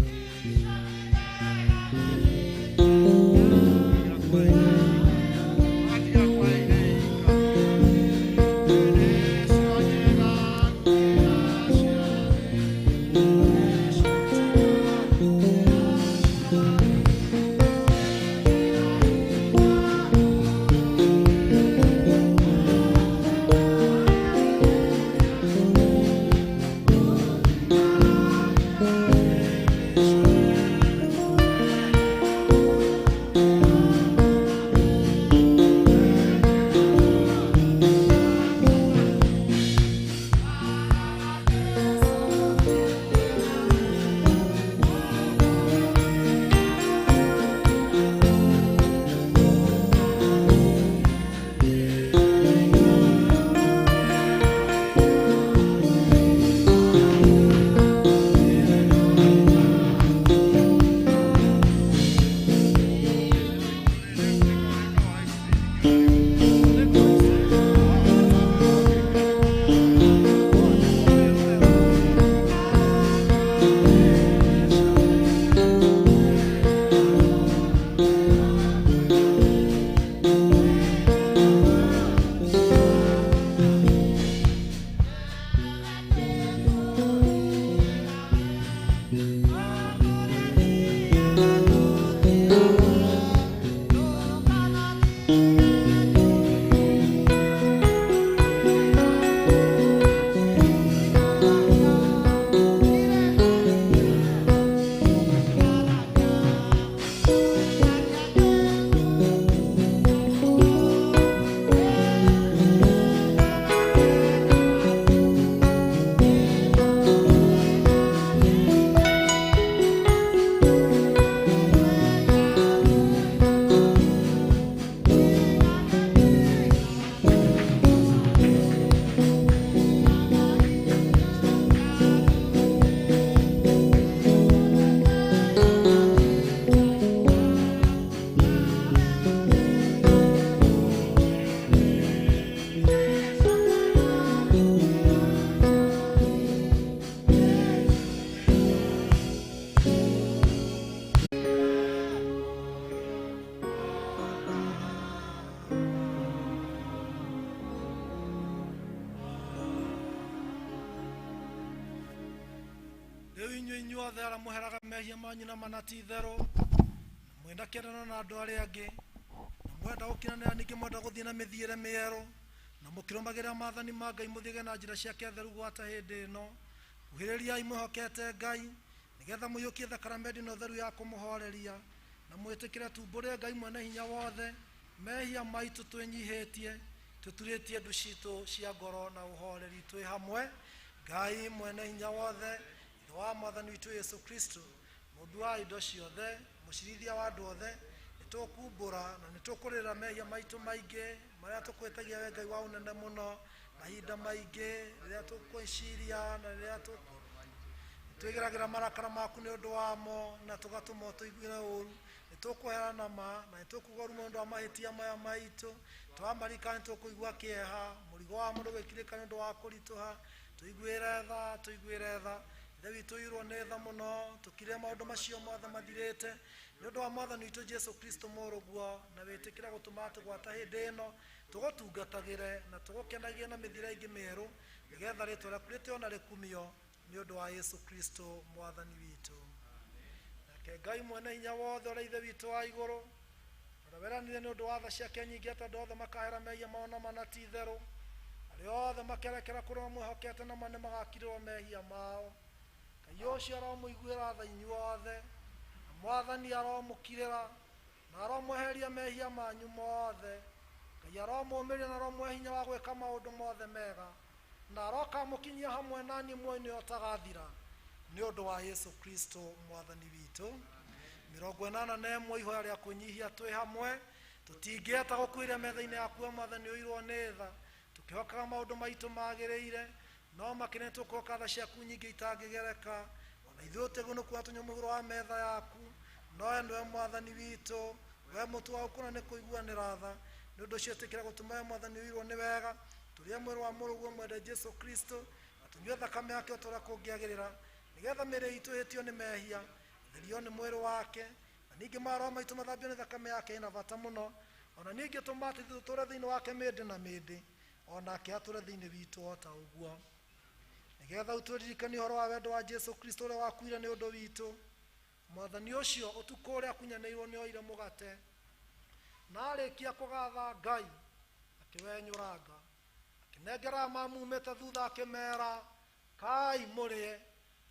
Rĩu inyuĩ inyuothe arĩa mũheraga mehia manyu na mana ti itherũ, na mwenda kĩendano na andũ arĩa angĩ, na mwenda gũkinanĩra, ningĩ mwenda gũthiĩ na mĩthiĩre mĩerũ, na mũkĩrũmagĩrĩra maathani ma Ngai mũthiage na njĩra ciake theru gwata hĩndĩ ĩno, kuhĩrĩriai mwĩhokete Ngai, nĩgetha mũiyũkie thakramenti na ũtheru ya kũmũhoreria, na mwĩtĩkĩre tumbũre Ngai mwene hinya wothe mehia maitũ twĩnyihĩtie, tũturĩtie ndu citũ cia ngoro na ũhoreri twĩ hamwe. Ngai mwene hinya wothe, Ithe wa Mwathani witũ Yesu Kristo, mũmbi wa indo ciothe, mũcirithia wa andũ othe, nĩtũkumbũra na nĩtũkũrĩra mehia maitũ maingĩ marĩa tũkwĩtagia we Ngai wa ũnene mũno, mahinda maingĩ rĩrĩa tũkwĩciria na rĩrĩa twĩgeragĩra marakara maku nĩ ũndũ wamo na tũgatũma tũigue ũru. Nĩtũkweherana ma na nĩtũkuga ũru nĩ ũndũ wa mahĩtia maya maitũ, twamarika nĩtũkũigua kĩeha, mũrigo wa mũndũ gwĩkirĩka nĩ ũndũ wa kũritũha. Tũiguĩre tha, tũiguĩre tha. Ithe witũ ũiyũrwo nĩ tha mũno, tũkire maũndũ macio mothe mathirĩte nĩ ũndũ wa Mwathani witũ Jesu Kristo mũrũguo, na wĩtĩkĩre gũtũma atĩ gwata hĩndĩ ĩno tũgũtungatagĩre na tũgũkenagie na mĩthiĩre ĩngĩ mĩerũ, nĩgetha rĩtwa rĩaku rĩtĩo na rĩkumio Nĩ ũndũ wa Yesu Kristo mwathani witũ. Nake Ngai mwene hinya wothe, ũrĩa Ithe witũ wa igũrũ, ũrĩa weranire nĩ ũndũ wa tha ciake nyingĩ atĩ andũ othe makahera mehia mao na mana ti itherũ, arĩa othe makerekera kũrĩ mamwĩhokete na ma nĩ magakirĩrwo mehia mao. Ngai ũcio aromũiguĩra tha inyuothe, na mwathani aromũkirĩra na aromweheria mehia manyu mothe. Ngai aromũũmĩria na aromũhe hinya wa gwĩka maũndũ mothe mega, na arokamũkinyia hamwe na niĩ muoyo-inĩ ũrĩa ũtagathira, nĩ ũndũ wa Yesu Kristo mwathani witũ. 81, ihoya rĩa kwĩnyihia twĩ hamwe. Tũtingĩhota gũkuĩria metha-inĩ yaku we mwathani ũirwo nĩ tha, tũkĩhokaga maũndũ maitũ magĩrĩire, no makĩria tũkũhoka tha ciaku nyingĩ itangĩgereka. Ona ithuĩ tũtĩgunũkua tũnyue mũhuro wa metha yaku, no we nĩwe mwathani witũ, we mũtu wa gũkũna nĩ kũiguanĩra tha. Nĩ ũndũ ũcio ĩtĩkĩra gũtũma we mwathani ũirwo nĩ wega tũrĩe mwĩrĩ wa mũrũguo mwende Jesu Kristo, na tũnyue thakame yake o ta ũrĩa kũngĩagĩrĩra, nĩgetha mĩĩrĩ itũ ĩhĩtio nĩ mehia ĩtherio nĩ mwĩrĩ wake, na ningĩ maroho maitũ mathambio nĩ thakame yake ĩna bata mũno. Ona ningĩ tũmatithie tũtũũre thĩinĩ wake mĩndĩ na mĩndĩ, onake atũũre thĩinĩ witũ o ta ũguo, nĩgetha ũtũririkanie ũhoro wa wendo wa Jesu Kristo ũrĩa wakuire nĩ ũndũ witũ. Mwathani ũcio ũtukũ ũrĩa akunyanĩirwo nĩ oire mũgate, na arĩkia kũgatha Ngai akĩwenyũranga, akĩnengera mamumĩte thutha, akĩmera, kai mũrĩe,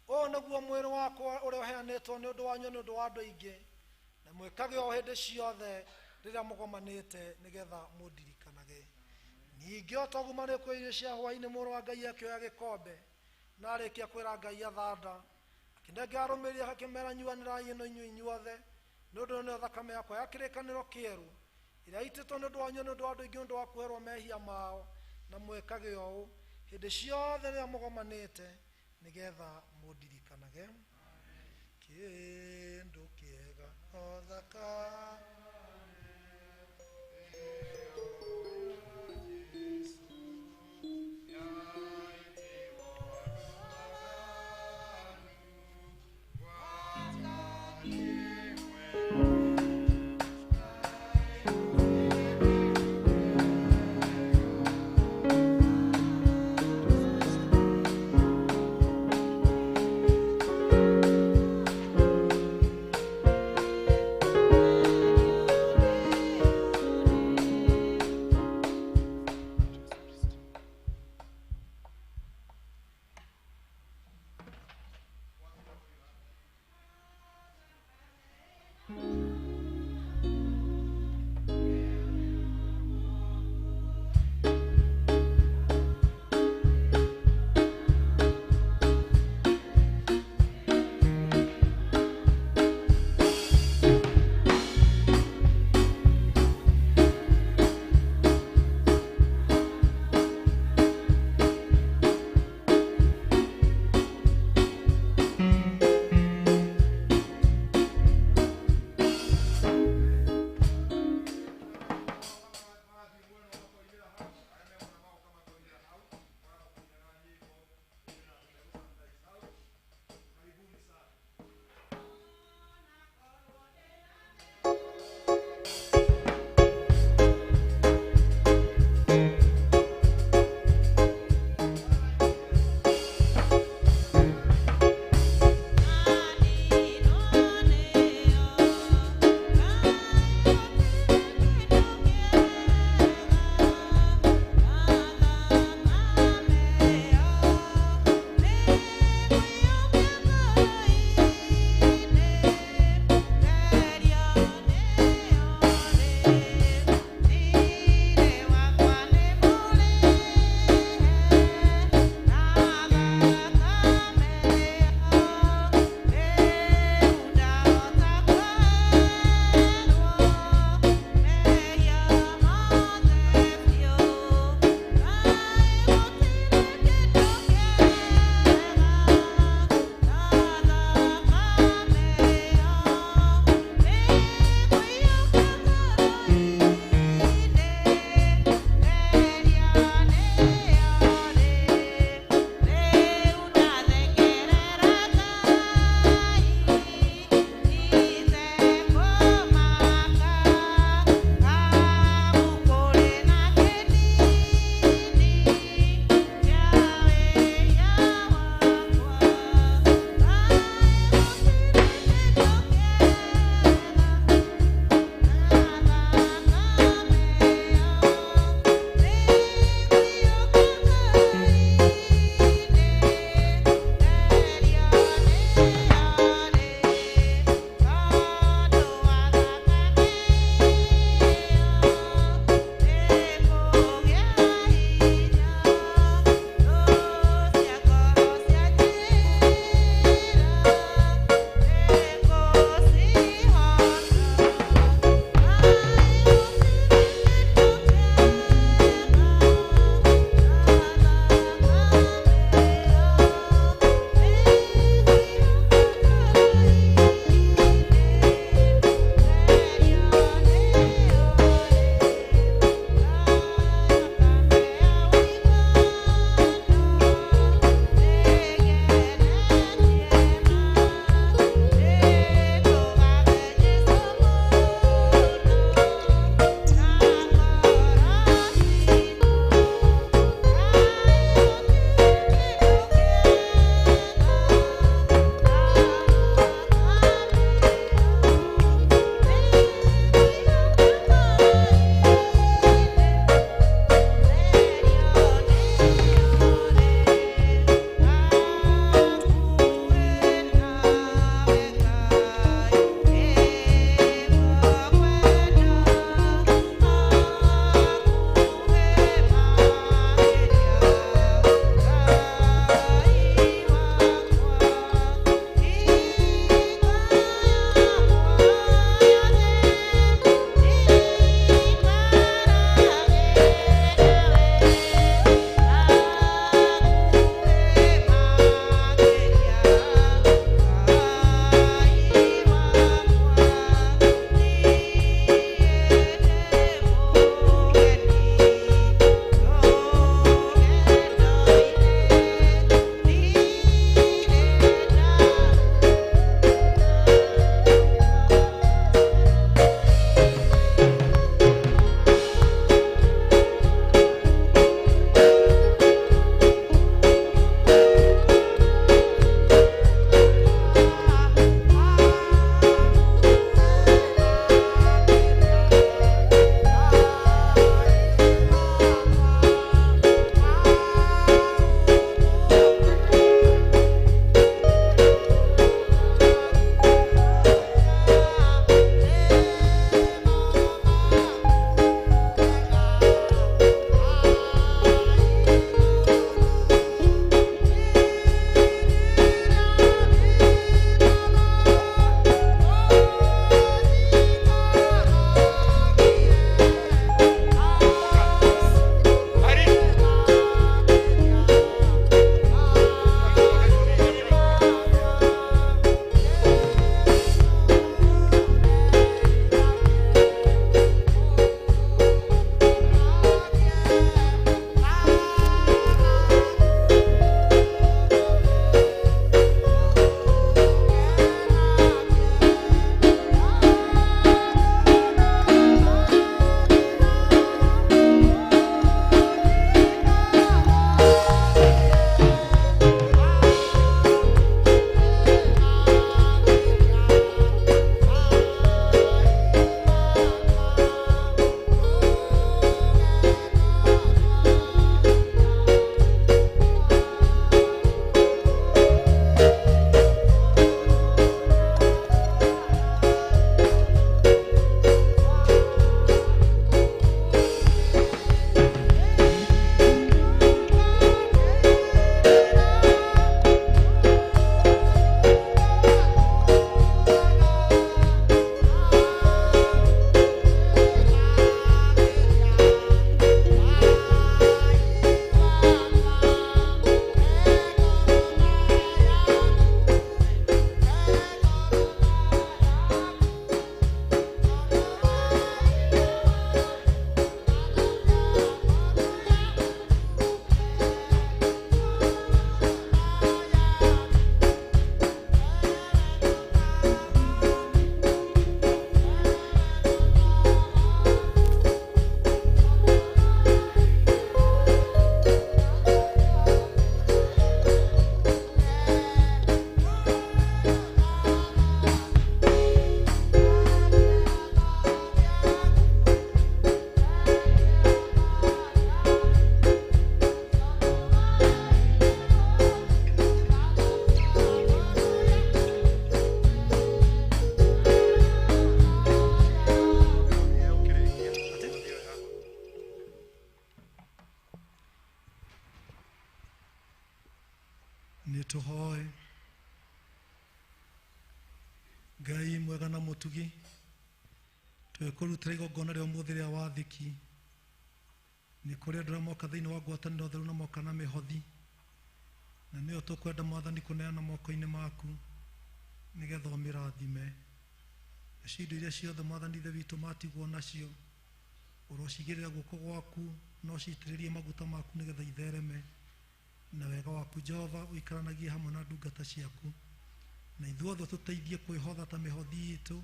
ũyũ nĩguo mwĩrĩ wakwa ũrĩa ũheanĩtwo nĩ ũndũ wanyu nĩ ũndũ wa andũ aingĩ, na mwĩkage o hĩndĩ ciothe rĩrĩa mũgomanĩte nĩgetha mũndirikanage. Ningĩ o ta ũguo marĩkwo irio cia hwaĩ-inĩ, mũrũ wa Ngai akĩoya gĩkombe, na arĩkia kwĩra Ngai athanda, akĩnengera arũmĩrĩri ake, akĩmera, nyuanĩrai ĩno inyuĩ inyuothe, nĩ ũndũ ĩno nĩyo thakame yakwa ya kĩrĩkanĩro kĩerũ, ĩrĩa ĩitĩtwo nĩ ũndũ wanyu nĩ ũndũ wa andũ aingĩ, nĩ ũndũ wa kuoherwo mehia mao. Na mwĩkage ũũ hĩndĩ ciothe rĩrĩa mũgomanĩte nĩgetha mũndirikanage. Kĩndũ kĩega o thaka. Nĩ tũhoe. Ngai mwega na mũtugi, twĩkũrutĩra igongona rĩa ũmũthĩ rĩa wathĩki. Nĩ kũrĩ andũ arĩa moka thĩinĩ wa ngwatanĩro theru na moka na mĩhothi, na nĩyo tũkwenda Mwathani kũneana moko-inĩ maku nĩgetha ũmĩrathime. Nacio indo iria ciothe Mwathani Ithe witũ matigwo nacio, ũrocigĩrĩra guoko gwaku na ũcitĩrĩrie maguta maku nĩgetha ithereme. Na wega waku Jehova ũikaranagie hamwe na ndungata ciaku, na ithuothe tũteithie kwĩhotha ta mĩhothi itũ,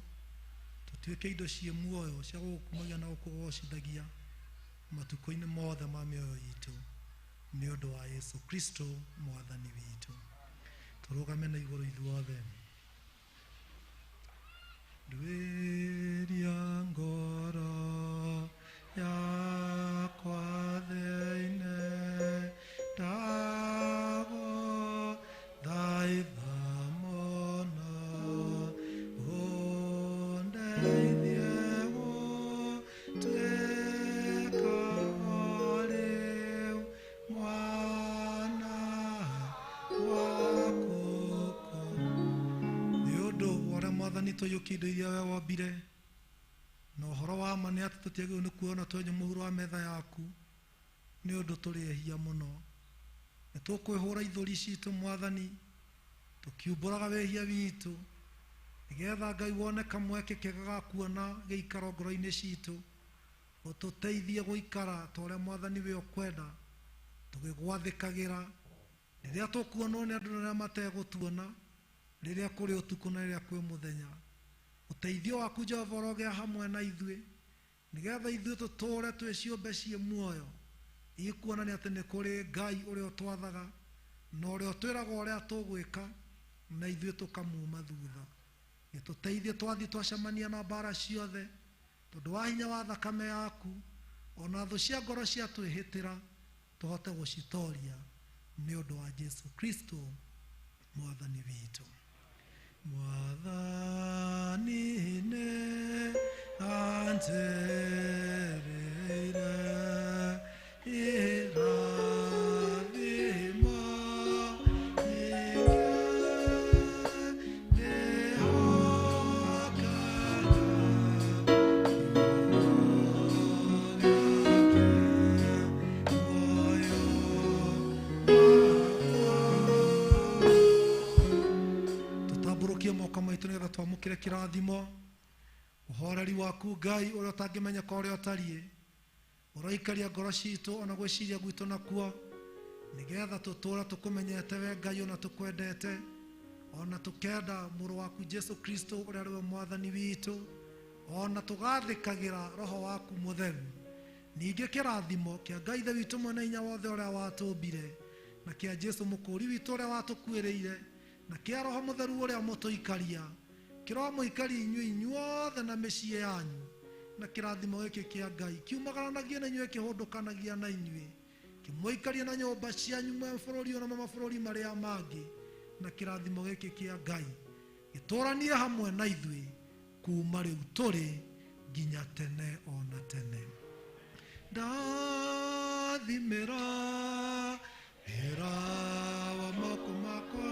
tũtuĩke indo ciĩ muoyo cia gũgũkumagia na gũkũgocithagia matukũ-inĩ mothe ma mĩoyo itũ, nĩ ũndũ wa Yesu Kristo Mwathani witũ. Tũrũgame na igũrũ ithuothe. Nduĩria ngoro yakwa thĩinĩ, ndagũthaitha mũno, ũndeithie gũtuĩka o rĩu mwana waku. Nĩ ũndũ wa ũrĩa Mwathani tũiyũkia indo iria we wombire, na ũhoro wa ma nĩ atĩ tũtiagĩrĩirwo nĩ kuona twenyũ mũhuro wa metha yaku, nĩ ũndũ tũrĩ ehia mũno. Nĩ tũkwĩhũra ithũri citũ Mwathani, tũkiumbũraga wĩhia witũ, nĩgetha Ngai wone kamweke kega ga kuona gĩikaro ngoro-inĩ citũ, ũtũteithie gũikara ta ũrĩa Mwathani we ũkwenda, tũgĩgwathĩkagĩra rĩrĩa tũkuonwo nĩ andũ na arĩa mategũtuona, rĩrĩa kũrĩ ũtukũ na rĩrĩa kwĩ mũthenya. Ũteithio waku Jehova ũrogĩa hamwe na ithuĩ, nĩgetha ithuĩ tũtũũre twĩ ciũmbe ciĩ muoyo, ikuonania atĩ nĩ kũrĩ Ngai ũrĩa ũtwathaga na ũrĩa ũtwĩraga ũrĩa tũgwĩka, na ithuĩ tũkamuma thutha. Gĩtũteithie twathiĩ twacemania na mbara ciothe, tondũ wa hinya wa thakame yaku, ona thũ cia ngoro ciatwĩhĩtĩra, tũhote gũcitoria nĩ ũndũ wa Jesu Kristo Mwathani witũ. Mwathani nĩ anjĩrĩire irathimo nyingĩ, ndĩhokaga muoyo wakwa. Tũtambũrũkie moko maitũ nĩgetha twamũkĩre kĩrathimo. Ũhoreri waku Ngai ũrĩa ũtangĩmenyeka ũrĩa ũtariĩ, ũroikaria ngoro citũ ona gwĩciria gwitũ nakuo, nĩgetha tũtũũre tũkũmenyete we Ngai ona tũkwendete, ona tũkenda mũrũ waku Jesu Kristo ũrĩa arĩ we Mwathani witũ, ona tũgathĩkagĩra Roho waku Mũtheru. Ningĩ kĩrathimo kĩa Ngai Ithe witũ mwene hinya wothe ũrĩa watũmbire, na kĩa Jesu mũkũũri witũ ũrĩa watũkuĩrĩire, na kĩa Roho Mũtheru ũrĩa mũtũikaria, kĩromũikaria inyuĩ inyuothe na mĩciĩ yanyu. Na kĩrathimo gĩkĩ kĩa Ngai kiumagaranagie na inyuĩ, kĩhũndũkanagia na inyuĩ, kĩmũikarie na nyũmba cianyu mwe bũrũri ũyũ na mabũrũri marĩa mangĩ. Na kĩrathimo gĩkĩ kĩa Ngai gĩtũũranie hamwe na ithuĩ kuma rĩu tũrĩ nginya tene ona tene. Ndathimĩra wĩra wa moko makwa,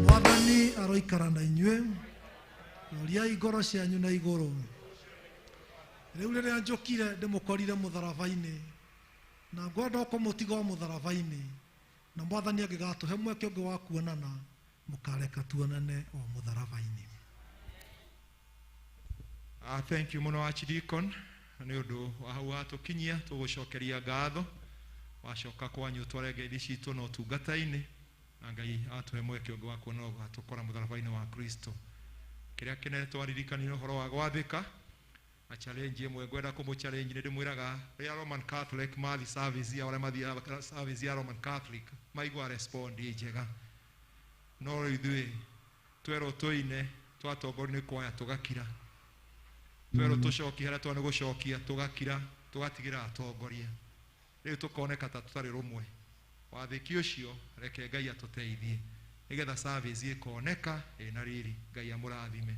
Mwathani aroikara na inyuĩ, roriai ngoro cianyu na igũrũ. Rĩu rĩrĩa njũkire ndĩmũkorire mũtharaba-inĩ, na ngwenda kũmũtiga o mũtharaba-inĩ, na Mwathani angĩgatũhe mweke ũngĩ wa kuonana, mũkareka tuonane o mũtharaba-inĩ. Thank you muno Archdeacon nĩ ũndũ wa hau watũkinyia, tũgũcokeria ngatho. Wacoka kwanyu tware ngeithi citũ na ũtungata-inĩ, na Ngai atũhe mweke ũngĩ wa kuona ũgatũkora mũtharaba-inĩ wa Kristo. Kĩrĩa kĩnene twaririkanire ũhoro wa gwathĩka na challenge ĩmwe ngwenda kũmũ challenge, nĩ ndĩmwĩraga rĩrĩa Roman Catholic mathi service ya arĩa mathiaga service ya Roman Catholic maigua respond njega, no rĩu ithuĩ twerwo tũine twatongorio nĩ kwaya tũgakira, twerwo tũcokie harĩa twana gũcokia tũgakira, tũgatigĩra atongoria, rĩu tũkoneka ta tũtarĩ rũmwe. Wathĩki ũcio reke Ngai atũteithie nĩgetha service ĩkoneka ĩna riri. Ngai amũrathime.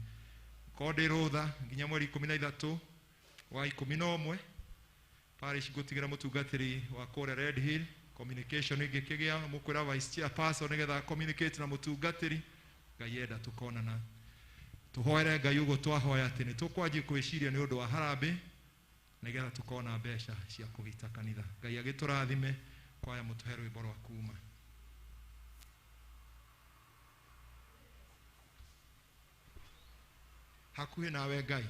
Korwo ndĩ rũtha nginya mweri 13 wa 11 parish ngũtigĩra mũtungatĩri wa kũrĩa Red Hill communication ĩngĩkĩgĩa mũkwĩra vice chairperson nĩgetha communicate na mũtungatĩri. Ngai enda tũkonana, tũhoere Ngai ũguo twahoya atĩ nĩ tũkwanjia kwĩciria nĩ ũndũ wa harambĩ nĩgetha tũkona mbeca cia kũgita kanitha. Ngai agĩtũrathime. Kwaya mũtũhe rwĩmbo rwa kuma. Hakuhĩ nawe Ngai.